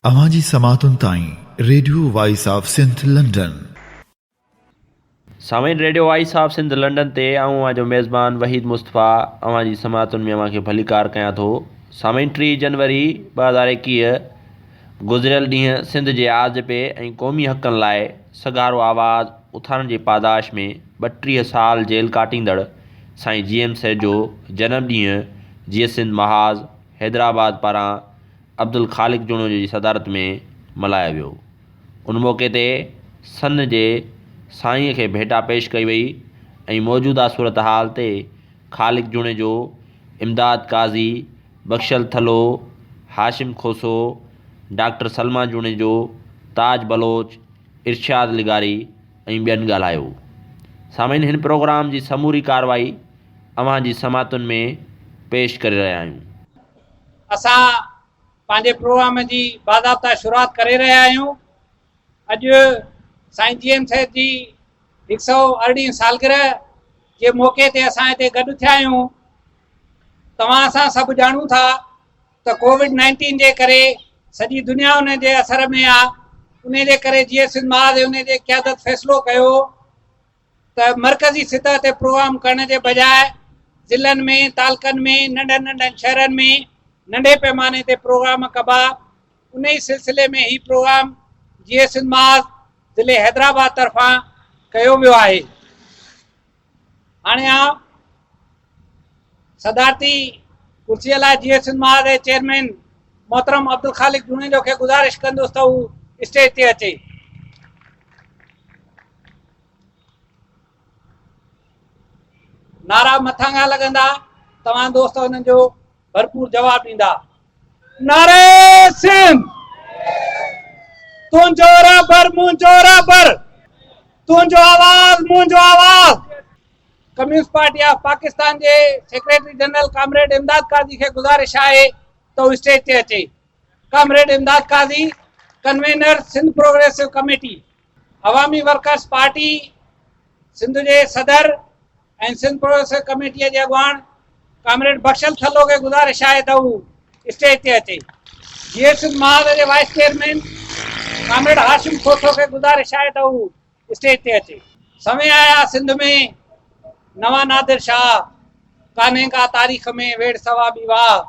اوهان جي سماعتن تائين radio voice of Sindh London. سامعين radio voice of Sindh London تي آئون اوهان جو ميزبان وحيد مصطفيٰ اوهان جي سماعتن ۾ اوهان کي ڀليڪار ڪيان ٿو. سامعين 30 جنوري 2021 گذريل ڏينهن سنڌ جي آجپي ۽ قومي حقن لاء سگهارو آواز اٿارڻ جي پاداش ۾ 32 سال جيل ڪاٽيندڙ سائين جي ايم سيد جو جنم ڏينهن جيئي سنڌ محاذ حيدرآباد پاران عبدالخالق جوڻيجو جي صدارت ۾ ملهايو ويو. ان موقعي تي سن جي سائينء کي ڀيٽا پيش ڪئي وئي ۽ موجوده صورتحال تي خالق جوڻيجو، امداد قاضي، بخشل ٿلهو، هاشم کوسو، ڊاڪٽر سلمان جوڻيجو، تاج بلوچ، ارشاد لغاري ۽ ٻين ڳالهايو. سامعين هن پروگرام جي سموري ڪارروائي اوهان جي سماعتن ۾ پيش ڪري رهيا آهيون. اسان پنهنجي پروگرام جي باضابطا شروعات ڪري رهيا آهيون. اڄ سائين جي ايم سيد جي هڪ سئو ارڙهين سالگرهه جي موقعي تي اسان هتي گڏ ٿيا آهيون. توهان اسان سڀ ڄاڻون ٿا ته ڪووڊ نائنٽين جي ڪري سڄي دنيا ان جي اثر ۾ آ، ان جي ڪري جي ايس سنڌ محاذ ۽ ان جي قيادت فيصلو ڪيو ته مرڪزي سطح تي پروگرام ڪرڻ جي بجاء ضلعن ۾، تعلقن ۾، ننڍن ننڍن شهرن ۾ ننڍي پيماني تي پروگرام ڪبا. انهي سلسلي ۾ هي پروگرام جيئي سنڌ محاذ ضلعي حيدرآباد طرفان ڪيو ويو آهي. هاڻي آء صدارتي ڪرسي لاء جيئي سنڌ محاذ جي چيئرمين محترم عبدالخالق جوڻيجو کي گذارش ڪندس ته هو اسٽيج تي اچي. نعرا مٿان کان لڳندا، توهان دوست انهن جو ڀرپور جواب ڏيندا. نعري سنڌ، تنهنجو رهبر منهنجو رهبر، تنهنجو آواز منهنجو آواز. ڪميونسٽ پارٽي آف پاڪستان جي سيڪريٽري جنرل ڪامريڊ امداد قاضي کي گذارش آهي ته هو اسٽيج تي اچي. Comrade Imdad Qazi, convener Sindh progressive committee. Awami workers party Sindh جي صدر ۽ سنڌ پروگريسو ڪميٽيء جي اڳواڻ ڪامريڊ بخشل ٿلهو کي گذارش آهي ته هو اسٽيج تي اچي. جيئي سنڌ محاذ جي vice chairman comrade Hashim Khoso کي گذارش آهي ته هو اسٽيج تي اچي. سوين آيا سنڌ ۾ نوان نادر شاهه، ڪانهي ڪا تاريخ ۾ ويڙهه سوا ٻي واهه،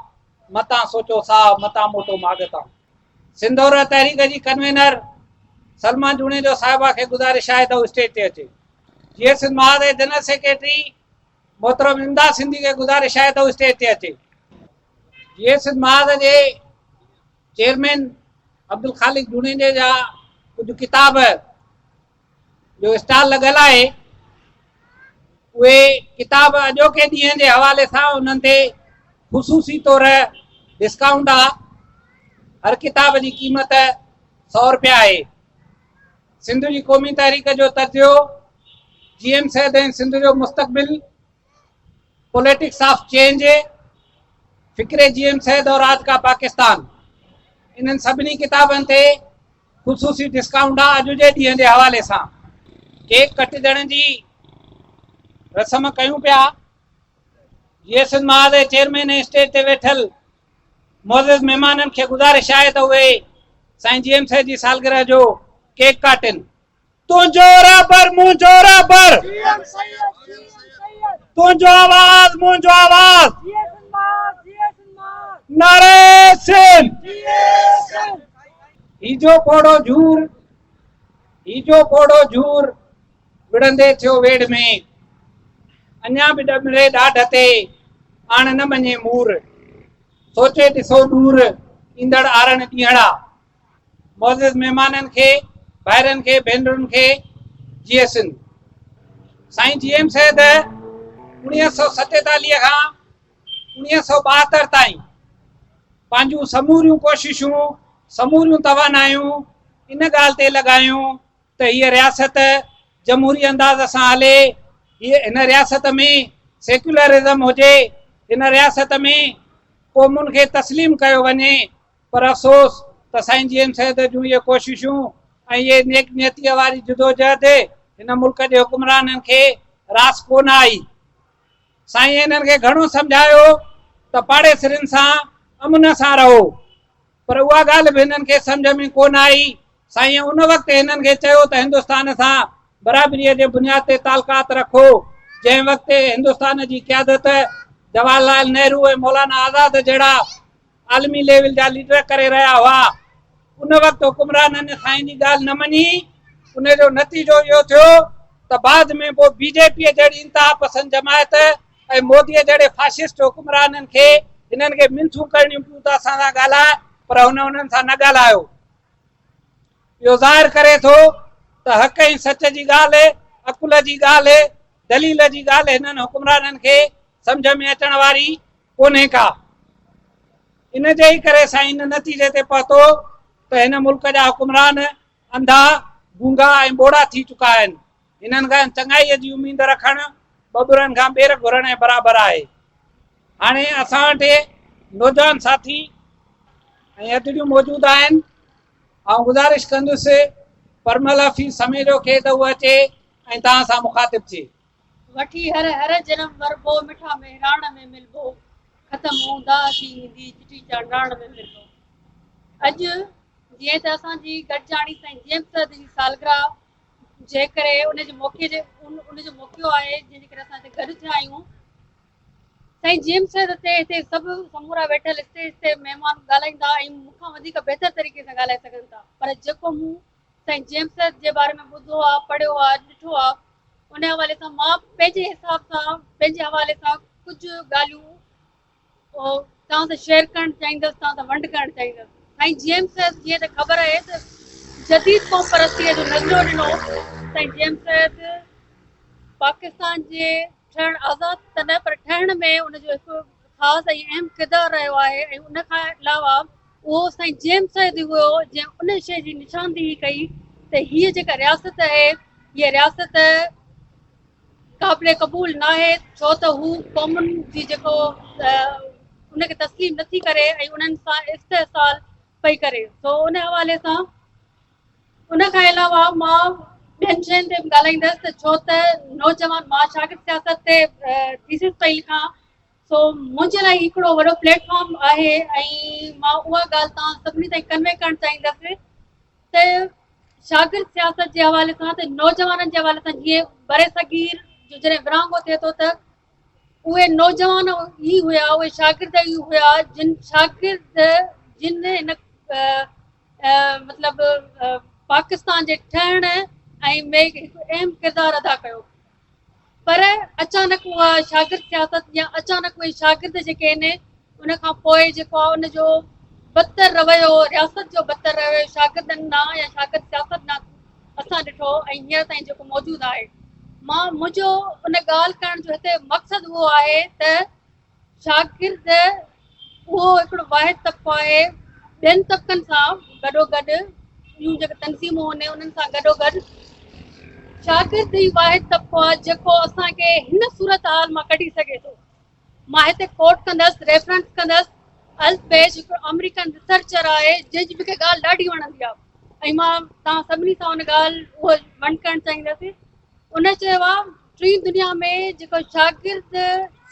متان سوچو ساهه، متان موٽو ماڳ تان. سنڌ عورت تحريڪ جي ڪنوينر سلمان جوڻيجو صاحبه کي گذارش آهي ته هو اسٽيج تي اچي. جي ايس سنڌ محاذ جي جنرل سيڪريٽري محترم امداد سنڌي کي گذارش آهي ته هو اسٽيج تي اچي. جي ايس سنڌ محاذ جي چيئرمين عبدالخالق جوڻيجي جا ڪجهه ڪتاب جو اسٽال لڳل آهي، اهي ڪتاب اڄوڪي ڏينهن جي حوالي سان انهن تي خصوصي طور ڊسڪائونٽ آ، هر ڪتاب جي قيمت سئو رپيا آهي. سنڌ جي قومي تحريڪ جو تجزيو، جي ايم سيد ۽ سنڌ جو مستقبل، پوليٽڪس آف چينج، فڪر جي ايم سيد اور آج ڪا پاڪستان، انهن سڀني ڪتابن تي خصوصي ڊسڪائونٽ آ اڄ جي ڏينهن جي حوالي سان. ڪيڪ ڪٽجڻ جي رسم ڪيون پيا. جي ايس سنڌ محاذ جي چيئرمين ۽ اسٽيج تي ويٺل معزز مهمانن کي گذارش آهي ته اهي سائين جي ايم سيد جي سالگرهه جو ڪيڪ ڪاٽين. تنهنجو رهبر منهنجو رهبر، تنهنجو آواز منهنجو آواز، نعري سنڌ. هي جو پوڙهو جھور، هي جو پوڙهو جھور، وڙهندي ٿيو ويڙهه ۾، اڃا به ڏمري ڏاڍ تي، آڻ نه مڃي مور، سوچي ڏسو ڏور، ايندڙ آرڻ ڏينهڙا. معزز مهمانن کي، ڀائرن کي، ڀينرن کي جيئي سنڌ. سائين جي ايم سيد 1947 کان 1972 تائين پنهنجون سموريون ڪوششون، سموريون توانايون ان ڳالهه تي لڳايون ته هيء رياست جمهوري انداز سان هلي، هيء هن رياست ۾ سيڪيولرزم هجي، هن رياست ۾ قومن کي تسليم ڪيو وڃي، پر افسوس ته سائين جي ايم سيد جون اهي ڪوششون ۽ اهي نيڪ نيتيء واري جدوجهد هن ملڪ جي حڪمرانن کي راس ڪو نه آئي. سائين انهن کي گهڻو سمجهايو ته پاڙيسرين سان امن سان رهو. پر اها ڳالهه به هنن کي سمجهه ۾ ڪونه آئي. سائينء ان وقت هنن کي چيو ته هندستان سان برابريء جي بنياد تي تعلقات رکو. جنهن وقت هندستان جي قيادت جواهر لال نهرو ۽ مولانا آزاد جهڙا عالمي ليول جا ليڊر ڪري رهيا هئا، ان وقت حڪمرانن سائين جي ڳالهه نه مڃي. ان جو نتيجو اهو ٿيو ته بعد ۾ پوء بي جي پيء جهڙي انتهاپسند جماعت ۽ موديء جهڙي فاشسٽ حڪمرانن کي هنن کي منٿون ڪرڻيون پيون ته اسان سان ڳالهاء پر هن انهن سان نه ڳالهايو. اهو ظاهر ڪري ٿو ته حق ۽ سچ جي ڳالهه، عقل جي ڳالهه، دليل جي ڳالهه هنن حڪمرانن کي سمجهه ۾ اچڻ واري ڪونهي ڪا. ان جي ئي ڪري سائين ان نتيجي تي پهتو ته هن ملڪ جا حڪمران انڌا، گونگا ۽ ٻوڙا ٿي چڪا آهن. هنن کان چڱائيء جي اميد رکڻ ٻٻرن کان ٻير گهرڻ جي برابر آهي. هاڻي اسان وٽ نوجوان ساٿي ۽ ادڙيون موجود آهن. آئون گذارش ڪندس پرمل حفيظ سميجو کي ته هو اچي ۽ توهان سان مخاطب ٿئي. وٺي هر هر جنم وربو، مٺا مهراڻ ۾ ملبو، ختم اونداهه ٿي ايندي، چٽي چانڊاڻ ۾ ملبو. اڄ جيئن ته اسان جي گڏجاڻي سائين جي ايم سيد جي سالگرهه جي ڪري ان جي موقعي جي ان جو موقعو آهي جنهن جي ڪري اسان هتي گڏ ٿيا آهيون. سائين جي ايم سيد تي هتي سڀ سمورا ويٺل اسٽيج تي مهمان ڳالهائيندا ۽ مون کان وڌيڪ بهتر طريقي سان ڳالهائي سگهن ٿا پر جيڪو مون سائين جي ايم سيد جي باري ۾ ٻڌو آهي پڙهيو آهي ڏٺو آهي ان حوالي سان مان پنهنجي حساب سان پنهنجي حوالي سان ڪجهه ڳالهيون توهان سان شيئر ڪرڻ چاهيندس توهان سان ونڊ ڪرڻ چاهيندس سائين جي ايم سيد جيئن ته خبر آهي ته جديد قوم پرستيء جو نظريو ڏنو سائين جي ايم سيد پاڪستان جي ٺهڻ آزاد ته نه پر ٺهڻ ۾ ان جو هڪ خاص ۽ اهم ڪردار رهيو آهي ۽ ان کان علاوه اهو سائين جي ايم سيد هيو جنهن ان شيء جي نشاندهي ڪئي ته هيء جيڪا رياست آهي هيء رياست قابل قبول ناهي ڇو ته هو قومن جي جيڪو ان کي تسليم نٿي ڪري ۽ انهن سان استحصال پئي ڪري سو ان حوالي سان ان کان علاوه مان ٻين شين تي به ڳالهائيندس ته ڇو ته نوجوان مان شاگرد سياست تي ٿيسز پئي لکان سو منهنجي لاء هڪڙو وڏو پليٽ فارم آهي ۽ مان اها ڳالهه تان سڀني تائين ڪنوي ڪرڻ چاهيندس ته شاگرد سياست جي حوالي سان ته نوجوانن جي حوالي سان جيئن برصغير جو جڏهن ورهاڱو ٿئي ٿو ته اهي نوجوان ئي هيا اهي شاگرد ئي هيا جن شاگرد جن هن مطلب پاڪستان جي ٺهڻ ۽ ۾ هڪ اهم ڪردار ادا ڪيو پر اچانڪ اها شاگرد سياست يا اچانڪ اهي شاگرد جيڪي آهن ان کان پوء جيڪو آهي ان جو بدتر رويو رياست جو بدتر رويو شاگردن ڏانهن يا شاگرد سياست ڏانهن اسان ڏٺو ۽ هينئر تائين جيڪو موجود آهي مان منهنجو ان ڳالهه ڪرڻ جو هتي مقصد اهو آهي ته شاگرد اهو هڪڙو واحد طبقو آهي ٻين طبقن سان گڏو گڏ ٻيون جيڪي تنظيمون آهن انهن سان گڏو گڏ شاگرد ئي واحد طبقو آهي جيڪو اسان کي هن صورتحال مان ڪڍي سگهي ٿو مان هتي ڪوٽ ڪندس ريفرنس ڪندس الف بيج هڪڙو آمريڪن ريسرچر آهي جنهن جي مونکي ڳالهه ڏاڍي وڻندي آهي ۽ مان توهان سڀني سان ان ڳالهه اهو ونڊ ڪرڻ چاهيندس ان چيو آهي ٽين دنيا ۾ جيڪو شاگرد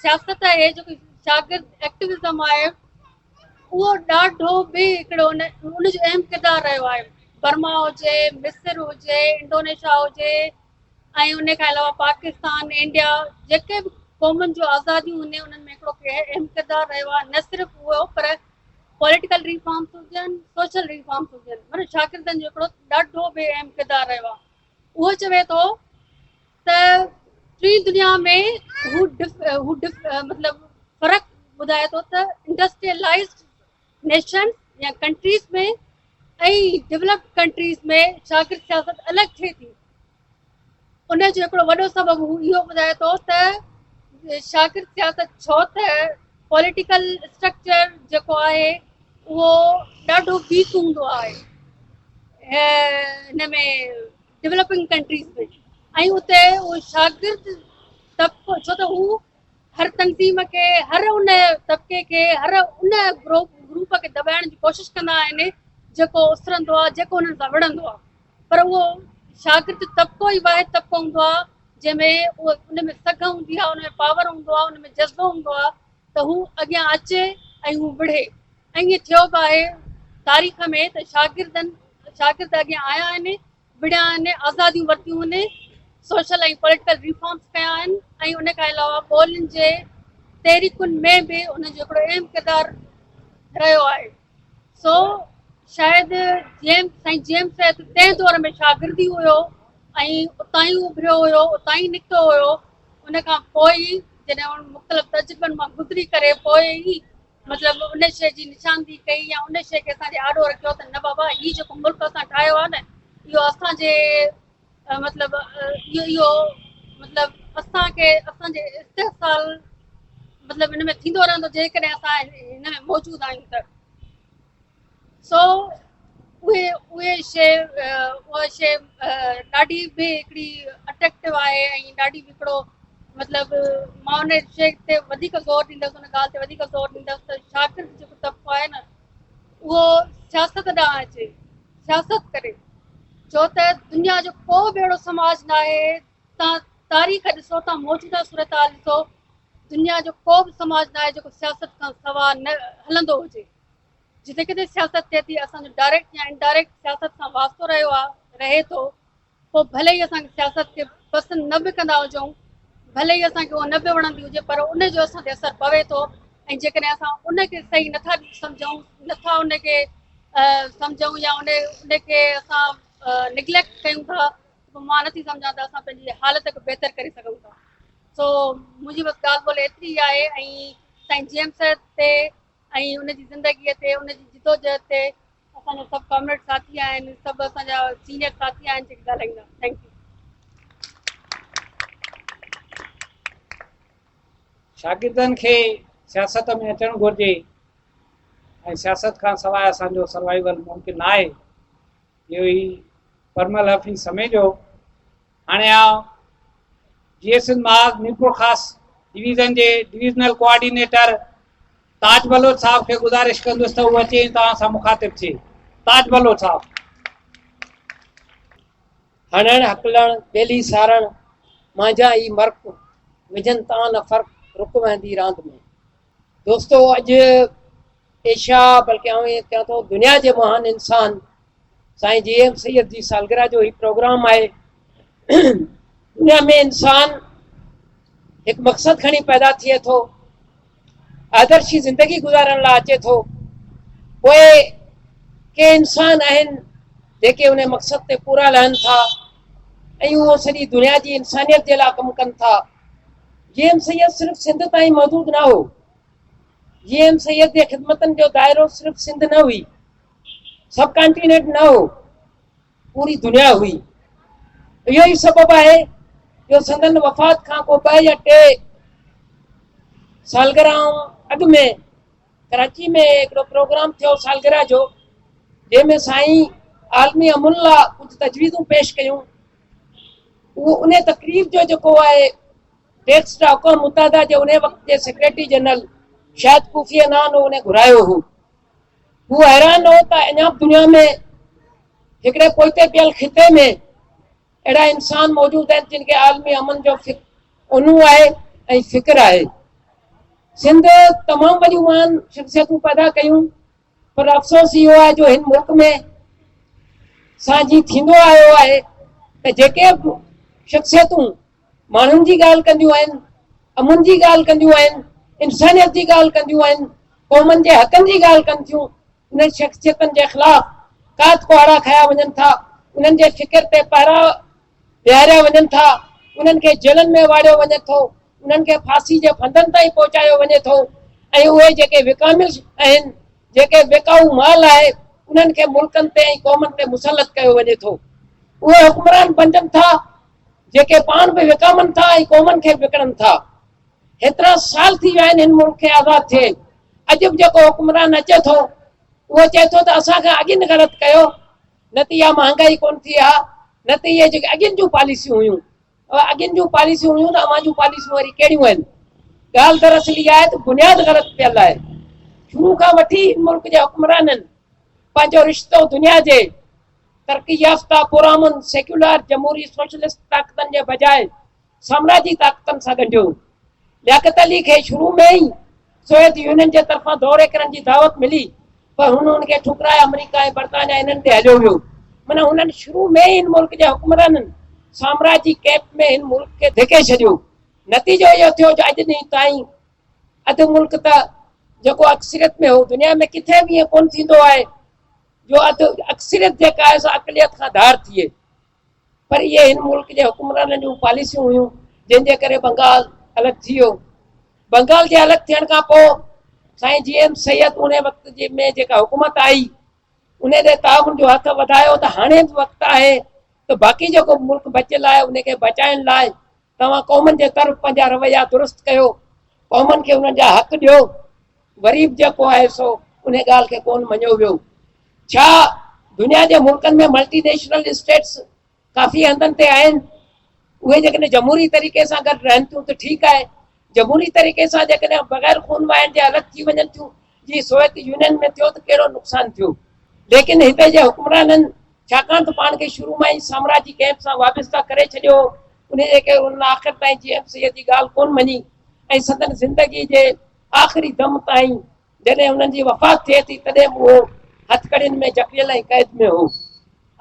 سياست آهي جيڪو شاگرد ايڪٽوزم آهي اهو ڏاڍو به هڪڙو ان ان جو اهم ڪردار رهيو آهي برما هجي مصر هجي انڊونيشيا هجي ۽ ان کان علاوه پاڪستان انڊيا جيڪي به قومن جو آزاديون هن انهن ۾ هڪڙو اهم ڪردار رهيو آهي نه صرف اهو پر پوليٽيڪل ريفارمس هجن سوشل ريفارمس هجن مطلب شاگردن جو هڪڙو ڏاڍو به اهم ڪردار رهيو آهي اهو چوي ٿو ته ٽين دنيا ۾ هو ڊف هو ڊف مطلب فرق ٻڌائي ٿو ته انڊسٽريلائزڊ نيشنز يا ڪنٽريز ۾ ۽ ڊولپڊ ڪنٽريز ۾ شاگرد سياست الڳ ٿئي ٿي ان جو هڪڙو وڏو سبب هو اهو ٻڌائي ٿو ته شاگرد سياست ڇو ته پوليٽيڪل اسٽرڪچر جيڪو آهي اهو ڏاڍو ويڪ هوندو آهي هن ۾ ڊولپنگ ڪنٽريز ۾ ۽ اتي اهو شاگرد طبقو ڇو ته هو هر تنظيم کي هر ان طبقي کي هر ان گروپ گروپ کي دٻائڻ جي ڪوشش ڪندا آهن جيڪو اسرندو آهي جيڪو انهن سان وڙهندو آهي پر اهو شاگرد طبقو ئي واحد طبقو هوندو آهي جنهن ۾ اهو ان ۾ سگهه هوندي آهي ان ۾ پاور هوندو آهي ان ۾ جذبو هوندو آهي ته هو اڳيان اچي ۽ هو وڙهي ۽ ائين ٿيو به آهي. تاريخ ۾ ته شاگردن شاگرد اڳيان آيا آهن، وڙهيا آهن، آزاديون ورتيون آهن، سوشل ۽ پوليٽيڪل ريفارمز ڪيا آهن ۽ ان کان علاوه ٻولين جي تحريڪن ۾ به انهن جو هڪڙو اهم ڪردار رهيو آهي. سو شايد جيم سائين جيم سيد تنهن دور ۾ شاگرد ئي هيو ۽ اتان ئي اڀريو هيو، اتان ئي نڪتو هيو. ان کان پوء ئي جڏهن هن مختلف تجربن مان گذري ڪري پوء ئي مطلب ان شيء جي نشاندهي ڪئي يا ان شيء کي اسان جي آڏو رکيو ته نه بابا هي جيڪو ملڪ اسان ٺاهيو آهي نه اهو اسان جي مطلب اهو اهو مطلب اسان کي اسان جي استحصال مطلب ان ۾ ٿيندو رهندو جيڪڏهن اسان هن ۾ موجود آهيون ته سو اهي اهي شيء اها شيء ڏاڍي به هڪڙي اٽريڪٽو آهي ۽ ڏاڍي به هڪڙو مطلب مان ان شيء تي وڌيڪ زور ڏيندس ان ڳالهه تي وڌيڪ زور ڏيندس ته شاگرد جيڪو طبقو آهي نه اهو سياست ڏانهن اچي سياست ڪري ڇو ته دنيا جو ڪو به اهڙو سماج نه آهي تان تاريخ ڏسو تان موجوده صورتحال ڏسو دنيا جو ڪو به سماج نه آهي جيڪو سياست کان سوا نه هلندو هجي جتي ڪٿي سياست ٿئي ٿي اسان جو ڊائريڪٽ يا انڊائريڪٽ سياست سان واسطو رهيو آهي رهي ٿو پوء ڀلي ئي اسان سياست کي پسند نه به ڪندا هجون ڀلي ئي اسان کي اها نه به وڻندي هجي پر ان جو اسان تي اثر پوي ٿو ۽ جيڪڏهن اسان ان کي صحيح نٿا سمجھون نٿا ان کي سمجھون يا ان ان کي اسان نگليڪٽ ڪيون ٿا پوء مان نٿي سمجھان ته اسان پنهنجي حالت کي بهتر ڪري سگھون ٿا سو منهنجي بس ڳالهه ٻولهه ايتري آهي ۽ سائين جي ايم سيد تي ۽ ان جي زندگيء تي ان جي جدوجهد تي اسان جا سڀ ڪامريڊ ساٿي آهن سڀ اسان جا سينيئر ساٿي آهن جيڪي ڳالهائيندا thank you. شاگردن کي سياست ۾ اچڻ گهرجي ۽ سياست کان سواء اسان جو سروائيول ممڪن نه آهي. اهو ئي پرمل حفيظ سميجو. هاڻي آء جي ايس سنڌ محاذ ميرپورخاص ڊويزن جي ڊويزنل ڪوآرڊينيٽر تاج بلوچ صاحب کي گذارش ڪندس ته هو اچي ۽ توهان سان مخاطب ٿئي. تاج بلوچ صاحب. هڻڻ هڪلڻ ٻيلي سارڻ مانجهان ئي مرڪ وجهن تان نه فرق رڪ وهندي راند ۾. دوستو اڄ ايشيا بلڪه آئون ائين چوان ٿو دنيا جي مهان انسان سائين جي ايم سيد جي سالگرهه جو هي پروگرام آهي. دنيا ۾ انسان هڪ مقصد کڻي پيدا ٿئي ٿو، آدرشي زندگي گذارڻ لاء اچي ٿو، پوء ڪي انسان آهن جيڪي ان مقصد تي پورا لهن ٿا ۽ اهو سڄي دنيا جي انسانيت جي لاء ڪم ڪن ٿا. جي ايم سيد صرف سنڌ تائين محدود نه هو. جي ايم سيد جي خدمتن جو دائرو صرف سنڌ نه هئي، سب ڪانٽيننٽ نه هو، پوري دنيا هئي. اهو ئي سبب آهي جو سندن وفات کان ڪو ٻه يا ٽي سالگرهائون اڳ ۾ ڪراچي ۾ هڪڙو پروگرام ٿيو سالگرهه جو، جنهن ۾ سائين عالمي امن لا ڪجهه تجويزون پيش ڪيون. اهو ان تقريب جو جيڪو آهي ٽيڪسٽ اقوام متحده جي انهي وقت جي سيڪريٽري جنرل شايد ڪوفي عنان ان گهرايو هو. هو حيران هو ته اڃا به دنيا ۾ هڪڙي پوئتي پيل خطي ۾ اهڙا انسان موجود آهن جن کي عالمي امن جو اونو آهي ۽ فڪر آهي. سنڌ تمام وڏيون مهان شخصيتون پيدا ڪيون پر افسوس اهو آهي جو هن ملڪ ۾ سان جي ٿيندو آيو آهي ته جيڪي به شخصيتون ماڻهن جي ڳالهه ڪنديون آهن، امن جي ڳالهه ڪنديون آهن، انسانيت جي ڳالهه ڪنديون آهن، قومن جي حقن جي ڳالهه ڪن ٿيون، انهن شخصيتن جي خلاف ڪات ڪهاڙا کنيا وڃن ٿا، انهن جي فڪر تي پهرا ويهاريا وڃن ٿا، انهن کي جيلن ۾ واڙيو وڃي ٿو، انهن کي ڦاسي جي ڦندن تائين پهچايو وڃي ٿو ۽ اهي جيڪي وڪاميل آهن، جيڪي وڪائو مال آهي، انهن کي ملڪن تي ۽ قومن تي مسلط ڪيو وڃي ٿو. اهي حڪمران بنجن ٿا، جيڪي پاڻ به وڪامن ٿا ۽ قومن کي به وڪڻن ٿا. هيترا سال ٿي ويا آهن هن ملڪ کي آزاد ٿئي، اڄ به جيڪو حڪمران اچي ٿو، اهو چئي ٿو ته اسان کان اڳين غلط ڪيو، نه ته اها مهانگائي ڪونه ٿئي ها، نه ته اهي جيڪي اڳين جون پاليسيون هيون، اهي اڳين جون پاليسيون هيون ته اوهان جون پاليسيون وري ڪهڙيون آهن؟ ڳالهه دراصل اها آهي ته بنياد غلط پيل آهي. شروع کان وٺي هن ملڪ جي حڪمرانن پنهنجو رشتو دنيا جي ترقي يافته، پرامن، سيڪيولر، جمهوري، سوشلسٽ طاقتن جي بجاء سامراجي طاقتن سان ڳنڍيو. لياقت علي کي شروع ۾ ئي سوويت يونين جي طرفان دوري ڪرڻ جي دعوت ملي. پر هن ان کي ٺڪرائي آمريڪا ۽ برطانيا انهن تي هليو ويو. معنيٰ هنن شروع ۾ ئي هن ملڪ جي حڪمرانن سامراجي ڪئمپ ۾ هن ملڪ کي ڌڪي ڇڏيو. نتيجو اهو ٿيو جو اڄ ڏينهن تائين اڌ ملڪ ته جيڪو اڪثريت ۾ هو، دنيا ۾ ڪٿي به ائين ڪونه ٿيندو آهي جو اڌ اڪثريت جيڪا آهي سا اقليت کان ڌار ٿئي. پر اهي هن ملڪ جي حڪمرانن جون پاليسيون هيون جنهن جي ڪري بنگال الڳ ٿي ويو. بنگال جي الڳ ٿيڻ کان پوء سائين جي ايم سيد ان وقت جي ۾ جيڪا حڪومت آئي ان تي تعاون جو هٿ وڌايو ته هاڻي به وقت آهي ته باقي جيڪو ملڪ بچيل آهي ان کي بچائڻ لاء توهان قومن جي طرف پنهنجا رويا درست ڪيو، قومن کي انهن جا حق ڏيو. وري به جيڪو آهي سو ان ڳالهه کي ڪونه مڃيو ويو. ڇا دنيا جي ملڪن ۾ ملٽي نيشنل اسٽيٽس ڪافي هنڌن تي آهن؟ اهي جيڪڏهن جمهوري طريقي سان گڏ رهن ٿيون ته ٺيڪ آهي، جمهوري طريقي سان جيڪڏهن بغير خون وهائڻ جي الڳ ٿي وڃن ٿيون، جيئن سوويت يونين ۾ ٿيو ته ڪهڙو نقصان ٿيو؟ ليڪن هتي جي حڪمرانن ڇاڪاڻ ته پاڻ کي شروع مان ئي سامراجي ڪئمپ سان وابسته ڪري ڇڏيو هو، انهيء جي ڪري انهن آخر تائين جي ايم سيد جي ڳالهه ڪونه مڃي ۽ سندن زندگي جي آخري دم تائين جڏهن انهن جي وفات ٿئي ٿي تڏهن به اهو هٿڪڙين ۾ جڪڙيل ۽ قيد ۾ هو.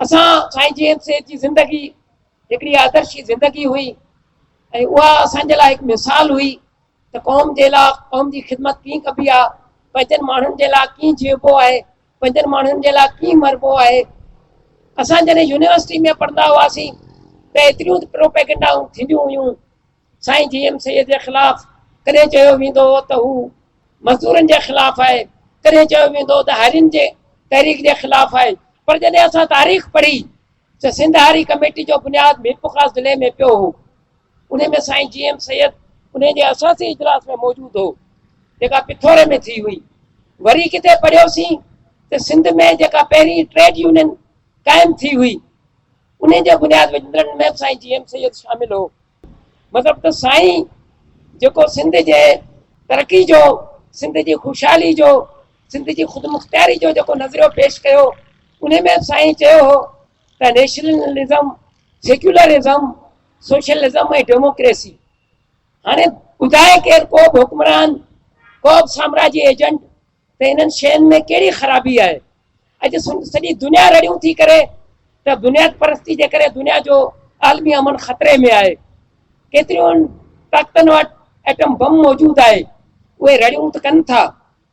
اسان سائين جي ايم سيد جي زندگي هڪڙي آدرشي زندگي هئي ۽ اها اسان جي لاء هڪ مثال هئي ته قوم جي لاء قوم جي خدمت ڪيئن ڪبي آهي، پنهنجن ماڻهن جي لاء ڪيئن جيئبو آهي، پنهنجن ماڻهن جي لاء ڪيئن مربو آهي. اسان جڏهن يونيورسٽي ۾ پڙهندا هئاسين ته ايتريون ته پروپيگنڊائون ٿينديون هيون، سائين جي ايم سيد جي خلاف ڪڏهن چيو ويندو هو ته هو مزدورن جي خلاف آهي، ڪڏهن چيو ويندو هو ته هارين جي تحريڪ جي خلاف آهي، پر جڏهن اسان تاريخ پڙهي ته سنڌ هاري ڪميٽي جو بنياد ميرپورخاص ضلعي ۾ پيو هو، انهي ۾ سائين جي ايم سيد انهي جي اساسي اجلاس ۾ موجود هو، جيڪا پٿوري ۾ ٿي هئي. وري ڪٿي پڙهيوسين ته سنڌ ۾ جيڪا پهرين ٽريڊ يونين قائم ٿي هئي، انهي جي بنياد وجهندڙن ۾ به سائين جي ايم سيد شامل هو. مطلب ته سائين جيڪو سنڌ جي ترقي جو، سنڌ جي خوشحالي جو، سنڌ جي خودمختياري جو جيڪو نظريو پيش ڪيو، انهي ۾ به سائين چيو هو ته نيشنلزم، سيڪيولرزم، سوشلزم ۽ ڊيموڪريسي. هاڻي ٻڌائي ڪير ڪو به حڪمران، ڪو به سامراجي ايجنٽ ته انهن شين ۾ ڪهڙي خرابي آهي؟ اڄ سڄي دنيا رڙيون ٿي ڪري ته بنياد پرستي جي ڪري دنيا جو عالمي امن خطري ۾ آهي. ڪيتريون طاقتن وٽ ايٽم بم موجود آهي، اهي رڙيون ته ڪن ٿا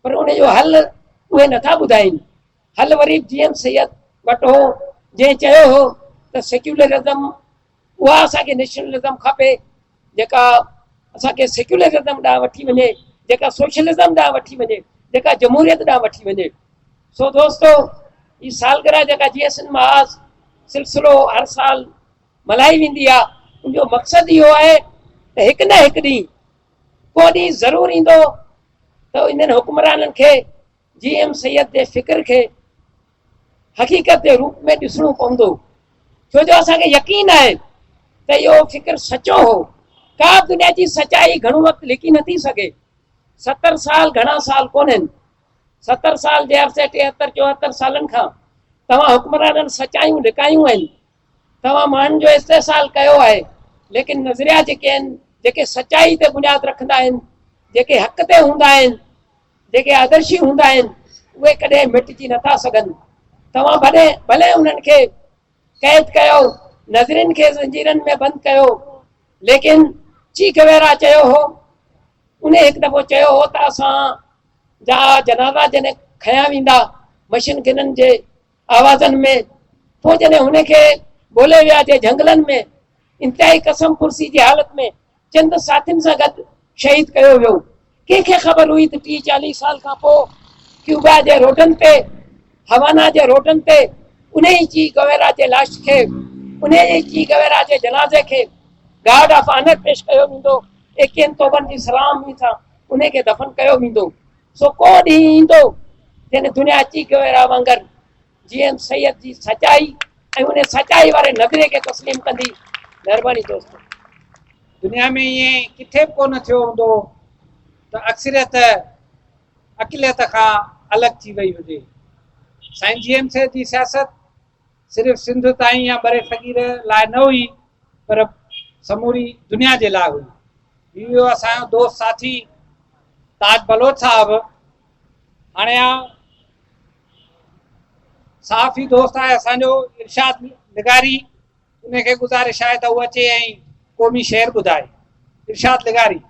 پر ان جو حل اهي نٿا ٻڌائين. حل وري به جي ايم سيد وٽ هو، جنهن چيو هو ته سيڪيولرزم اها اسان کي نيشنلزم کپي جيڪا اسان کي سيڪيولرزم ڏانهن وٺي وڃي، جيڪا سوشلزم ڏانهن وٺي وڃي، جيڪا جمهوريت ڏانهن وٺي وڃي. سو دوستو هي سالگرهه جيڪا جي ايس اين محاذ سلسلو هر سال ملهائي ويندي آهي، ان جو مقصد اهو آهي ته هڪ نه هڪ ڏينهن ڪو ڏينهن ضرور ايندو ته انهن حڪمرانن کي جي ايم سيد جي فڪر کي حقيقت جي روپ ۾ ڏسڻو پوندو، ڇو جو اسان کي يقين آهي ته اهو فڪر سچو هو. ڪا به دنيا جي سچائي گهڻو وقت لڪي نٿي سگهي. 70 سال گهڻا سال ڪونهن. 70 سال جي عرصي 73 74 سالن کان توهان حڪمرانن سچايون لڪايون آهن. توهان ماڻهن جو استحصال ڪيو آهي، ليڪن نظريا جيڪي آهن، جيڪي سچائي تي بنياد رکندا آهن، جيڪي حق تي هوندا آهن، جيڪي آدرشي هوندا آهن اهي ڪڏهن مٽجي نٿا سگهن. توهان ڀلي ڀلي انهن کي قيد ڪيو، نظرين کي زنجيرن ۾ بند ڪيو، ليڪن چي گويرا چيو هو، انهي هڪ دفعو چيو هو ته اسان جا جنازا جڏهن کنيا ويندا مشين گنن جي آوازن ۾، پوء جڏهن هن کي بوليويا جي جهنگلن ۾ انتهائي قسم پرسي جي حالت ۾ چند ساٿين سان گڏ شهيد ڪيو ويو. ڪنهن کي خبر هئي ته 30 40 سال کان پوء ڪيوبا جي روڊن تي، هوانا جي روڊن تي انهي ئي چي گويرا جي لاش کي، انهي ئي چي گويرا جي جنازي کي گارڊ آف آنر پيش ڪيو ويندو، ايڪين توبن جي سلامي سان انهي کي دفن ڪيو ويندو. سو ڪو ڏينهن ايندو جڏهن دنيا چي گويرا وانگر جي ايم سيد جي سچائي ۽ ان سچائي واري نظريي کي تسليم ڪندي. مهرباني دوستو. دنيا ۾ ائين ڪٿي به ڪونه ٿيو هوندو ته اڪثريت اقليت کان الڳ ٿي وئي هجي. سائين جي ايم سيد جي سياست صرف سنڌ تائين يا برصغير لاء نه هئي پر سموري دنيا جي لاء هئي. اهو اسان جو دوست ساٿي تاج بلوچ صاحب هاڻي آ. صحافي دوست آهي اسان جو ارشاد لغاري ان کي گذارش آهي ته هو اچي ۽ قومي شعر ٻڌائي. ارشاد لغاري.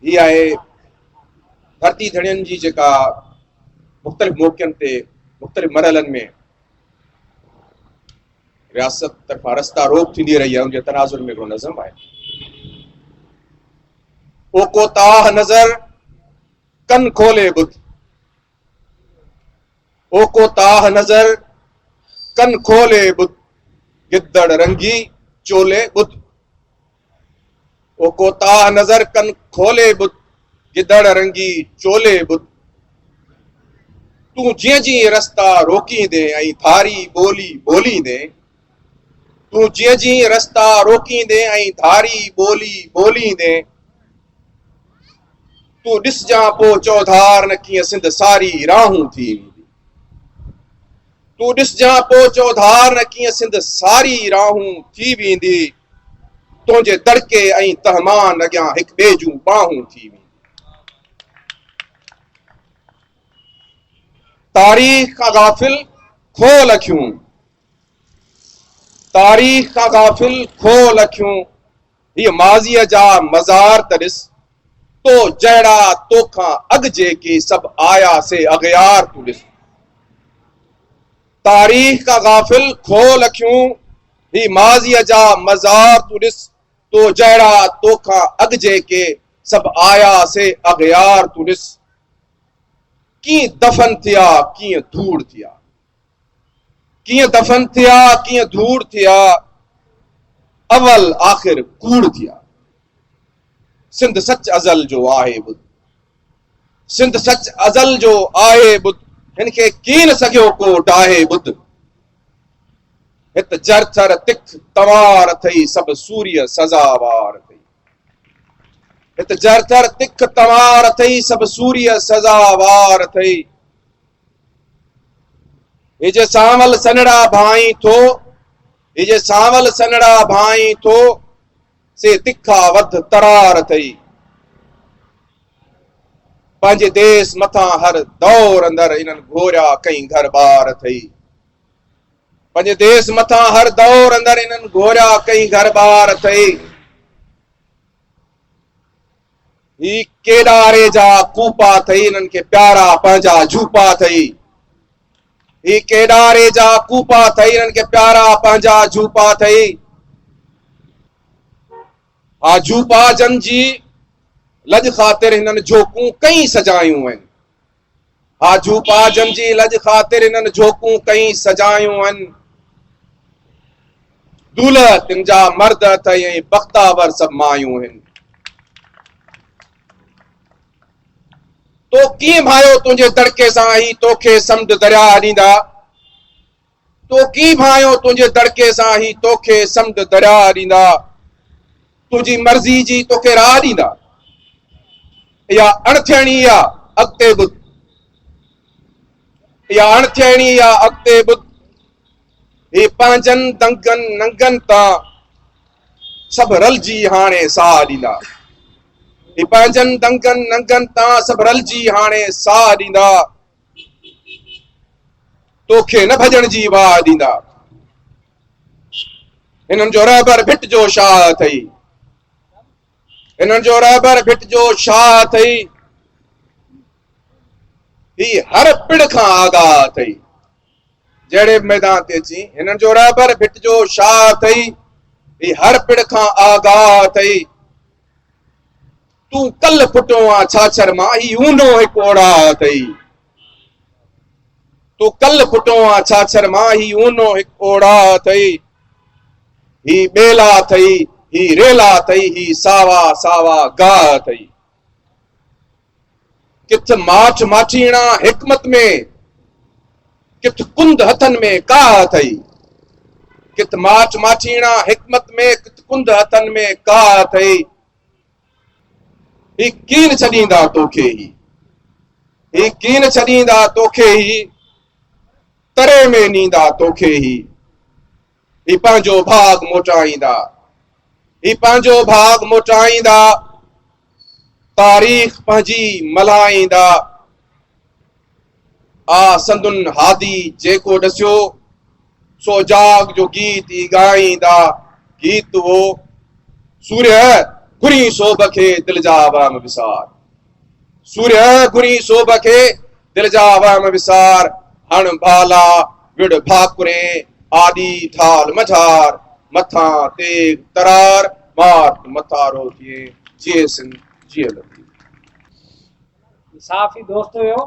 هي آهي ڌرتي ڌڻين جي جيڪا مختلف موقعن تي مختلف مرحلن ۾ رياست طرفان رستا روڪ ٿيندي رهي آهي ان جي تناظر ۾ هڪڙو نظم آهي. او ڪوتاهه نظر ڪن کولي ٻڌ، او ڪوتاهه نظر ڪن کولي ٻڌ، گدڙ رنگي چولي ٻڌ. او ڪوتاهه نظر ڪن کولي ٻڌ، گدڙ رنگي چولي ٻڌ. تون جيئن جيئن رستا روڪيندين ۽ ڌاري ٻولي ٻوليندين، تون جيئن جيئن رستا روڪيندين ۽ ڌاري ٻولي ٻوليندين، تون ڏسجان پو چوڌار نه ڪيئن سنڌ ساري راهون ٿي ويندي. تون ڏسجان پو چوڌار نه ڪيئن سنڌ ساري راهون ٿي ويندي. تنهنجي دڙڪي ۽ تهمان اڳيان هڪ ٻئي جون ٻانهون ٿي وينديون. تاريخ کان غافل کول اکيون، تاريخ کان غافل کول اکيون، هيء ماضيء جا مزار ته ڏس، تو جهڙا توکان اڳ جيڪي سڀ آيا سي اغيار تون ڏس. تاريخ کان غافل کول اکيون، هي ماضيء جا مزار تون ڏس، تو جهڙا توکان اڳ جيڪي سڀ آيا سي اغيار تون ڏس. ڪيئن دفن ٿيا ڪيئن ڌوڙ ٿيا، ڪيئن دفن ٿيا ڪيئن ڌوڙ ٿيا، اول آخر ڪوڙ ٿيا. سنڌ سچ ازل جو آهي ٻڌ، سنڌ سچ ازل جو آهي ٻڌ، هن کي ڪين سگهيو ڪو ڊاهي ٻڌ. هت جر ٿر تک تنوار اٿئي، سڀ سوريء سزاوار اٿئي. هت جر ٿر تک تنوار اٿئي، سڀ سوريء سزاوار اٿئي. هي جي سانول سنهڙا ڀانئين ٿو، هي جي سانول سنهڙا ڀانئين ٿو، سي تکا وڌ ترار اٿئي. پنهنجي ديس مٿان هر دور اندر انهن گهوريا ڪئين گهر ٻار اٿئي. پنهنجي ديس مٿان هر دور اندر انهن گهوريا ڪئين گهر ٻار اٿئي. هي ڪيڏاري جا ڪوپا اٿئي، انهن کي پيارا پنهنجا جهوپا اٿئي. هي ڪيڏاري جا ڪوپا اٿئي، انهن کي پيارا پنهنجا جهوپا اٿئي. ها جهوپا جن جي لڄ خاطر هنن جهوڪون ڪئين سجايون آهن. ها جهوپا جن جي لڄ خاطر هنن جهوڪون ڪئين سجايون آهن. دولهه تن جا مرد اٿئي ۽ بختاور سڀ مايون آهن. تو ڪيئن ڀانيو تنهنجي دڙڪي سان هي توکي سمنڊ درياهه ڏيندا. تو ڪيئن ڀانيو تنهنجي دڙڪي سان هي توکي سمنڊ درياهه ڏيندا. تنهنجي مرضي جي توکي راهه ڏيندا. اها اڻ ٿيڻي آ اڳتي ٻڌ. اها اڻ ٿيڻي آ اڳتي ٻڌ. هي پنهنجن دنگن ننگن تان سڀ رلجي هاڻي ساهه ڏيندا. هي پنهنجن دنگن ننگن تان سڀ رلجي هاڻي ساهه ڏيندا. توکي نه ڀڄڻ جي واهه ڏيندا. هنن جو رهبر ڀٽ جو شاهه اٿئي. هنن جو رهبر ڀٽ جو شاهه اٿئي. هي هر پڙ کان آگاهه اٿئي. جهڙي به ميدان تي اچين، هنن جو رهبر ڀٽ جو شاهه اٿئي، هي هر پڙ کان آگاهه اٿئي. تون ڪل ڦٽو آن ڇاڇر مان، هي اونهو هڪ اوڙاهه اٿئي. تون ڪل ڦٽو آن ڇاڇر مان، هي اونهو هڪ اوڙاهه اٿئي. هي ٻيلا اٿئي، هي ريلا اٿئي، هي ساوا ساوا گاهه اٿئي. ڪٿ ماٺ ماٺيڻا حڪمت ۾، ڪٿ ڪنڌ هٿن ۾ ڪاهه اٿئي. ڪٿ ماٺ ماٺيڻا حڪمت ۾، ڪٿ ڪنڌ هٿن ۾ ڪاهه اٿئي. هي ڪين ڇڏيندا توکي هي، هي ڪين ڇڏيندا توکي هي، تري ۾ نيندا توکي هي. هي پنهنجو ڀاڳ موٽائيندا، هي پنهنجو ڀاڳ موٽائيندا، تاريخ پنهنجي ملهائيندا. آ سندن هادي جيڪو ڏسيو، سو جاڳ جو گيت ئي ڳائيندا گيت اهو. سورهيه گهرين سوڀ کي دل جا وهم وسار. سورهيه گهرين سوڀ کي دل جا وهم وسار. هڻ ڀالا وڙ ڀاڪرين آڏي ڍال منجهار. مٿان تيغ ترار مار تون مٿارو ٿئين. جيئي سنڌ جيئي لطيف. صحافي دوست هيو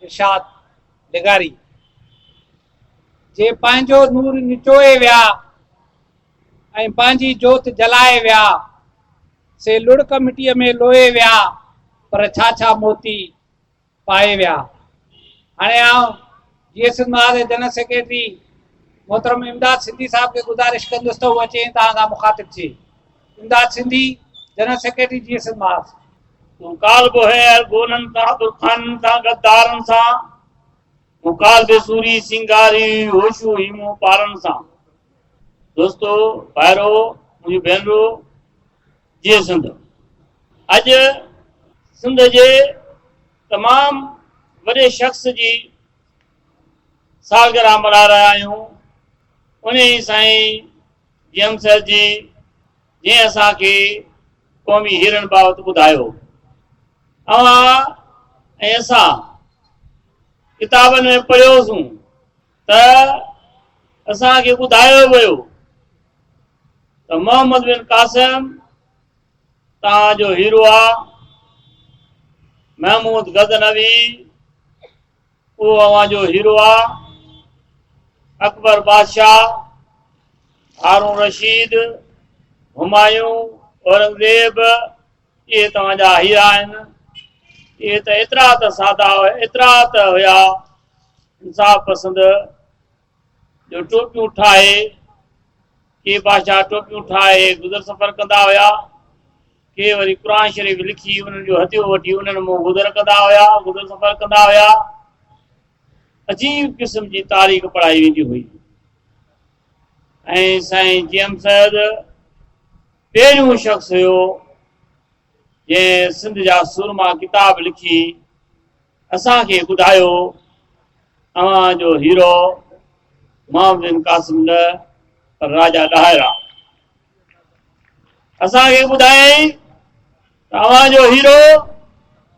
ارشاد لغاري جي پنهنجو نور نچوئي ويا ۽ پنهنجي جوت جلائي ويا سي لڙڪ مٽيء ۾ لوئي ويا پر ڇا ڇا موتي پائي ويا. هاڻي آئون جي ايس ايس محاذ جي جنرل سيڪريٽري محترم امداد سنڌي صاحب کي گذارش ڪندس ته هو اچي ۽ توهان سان مخاطب ٿئي. Imdad Sindhi, general secretary G S S Mahaz. تون ڪالهه به هئين ارغونن سان، ترخانن سان، غدارن سان، مون ڪالهه به سوري سينگاري هئي هوشو هيمون پارن سان. دوستو، ڀائرو، منهنجون ڀينرو، جيئي سنڌ. اڄ سنڌ جي تمام وڏي شخص جي سالگرهه ملهائي رهيا آهيون، انهي سائين جي ايم سيد جي، جنهن اسان کي قومي هيرن بابت ٻڌايو. اوهان ۽ اسان ڪتابن ۾ پڙهيوسون ته اسان کي ٻڌايو ويو ته محمد بن قاسم توهان جو هيرو آ، محمود غزنوي اهو اوهان جو هيرو آ، اڪبر بادشاهه، هارون رشيد، همايون، اورنگزيب اهي توهان جا هيرا آهن. اهي ته ايترا ته سادا ايترا ته هيا انصاف پسند جو ٽوپيون ٺاهي ڪي بادشاهه ٽوپيون ٺاهي گذر سفر ڪندا هيا، ڪي وري قرآن شريف لکي انهن جو هديو وٺي انهن مان گذر ڪندا هيا، گذر سفر ڪندا هيا. عجيب قسم جي تاريخ پڙهائي ويندي هئي ۽ سائين جي ايم سيد پهريون شخص هيو جنهن سنڌ جا سورما ڪتاب لکي اسان کي ٻڌايو اوهان جو هيرو محمد بن قاسم نه پر راجا ڏاهر آ. اسان کي ٻڌايائين ته اوهان جو هيرو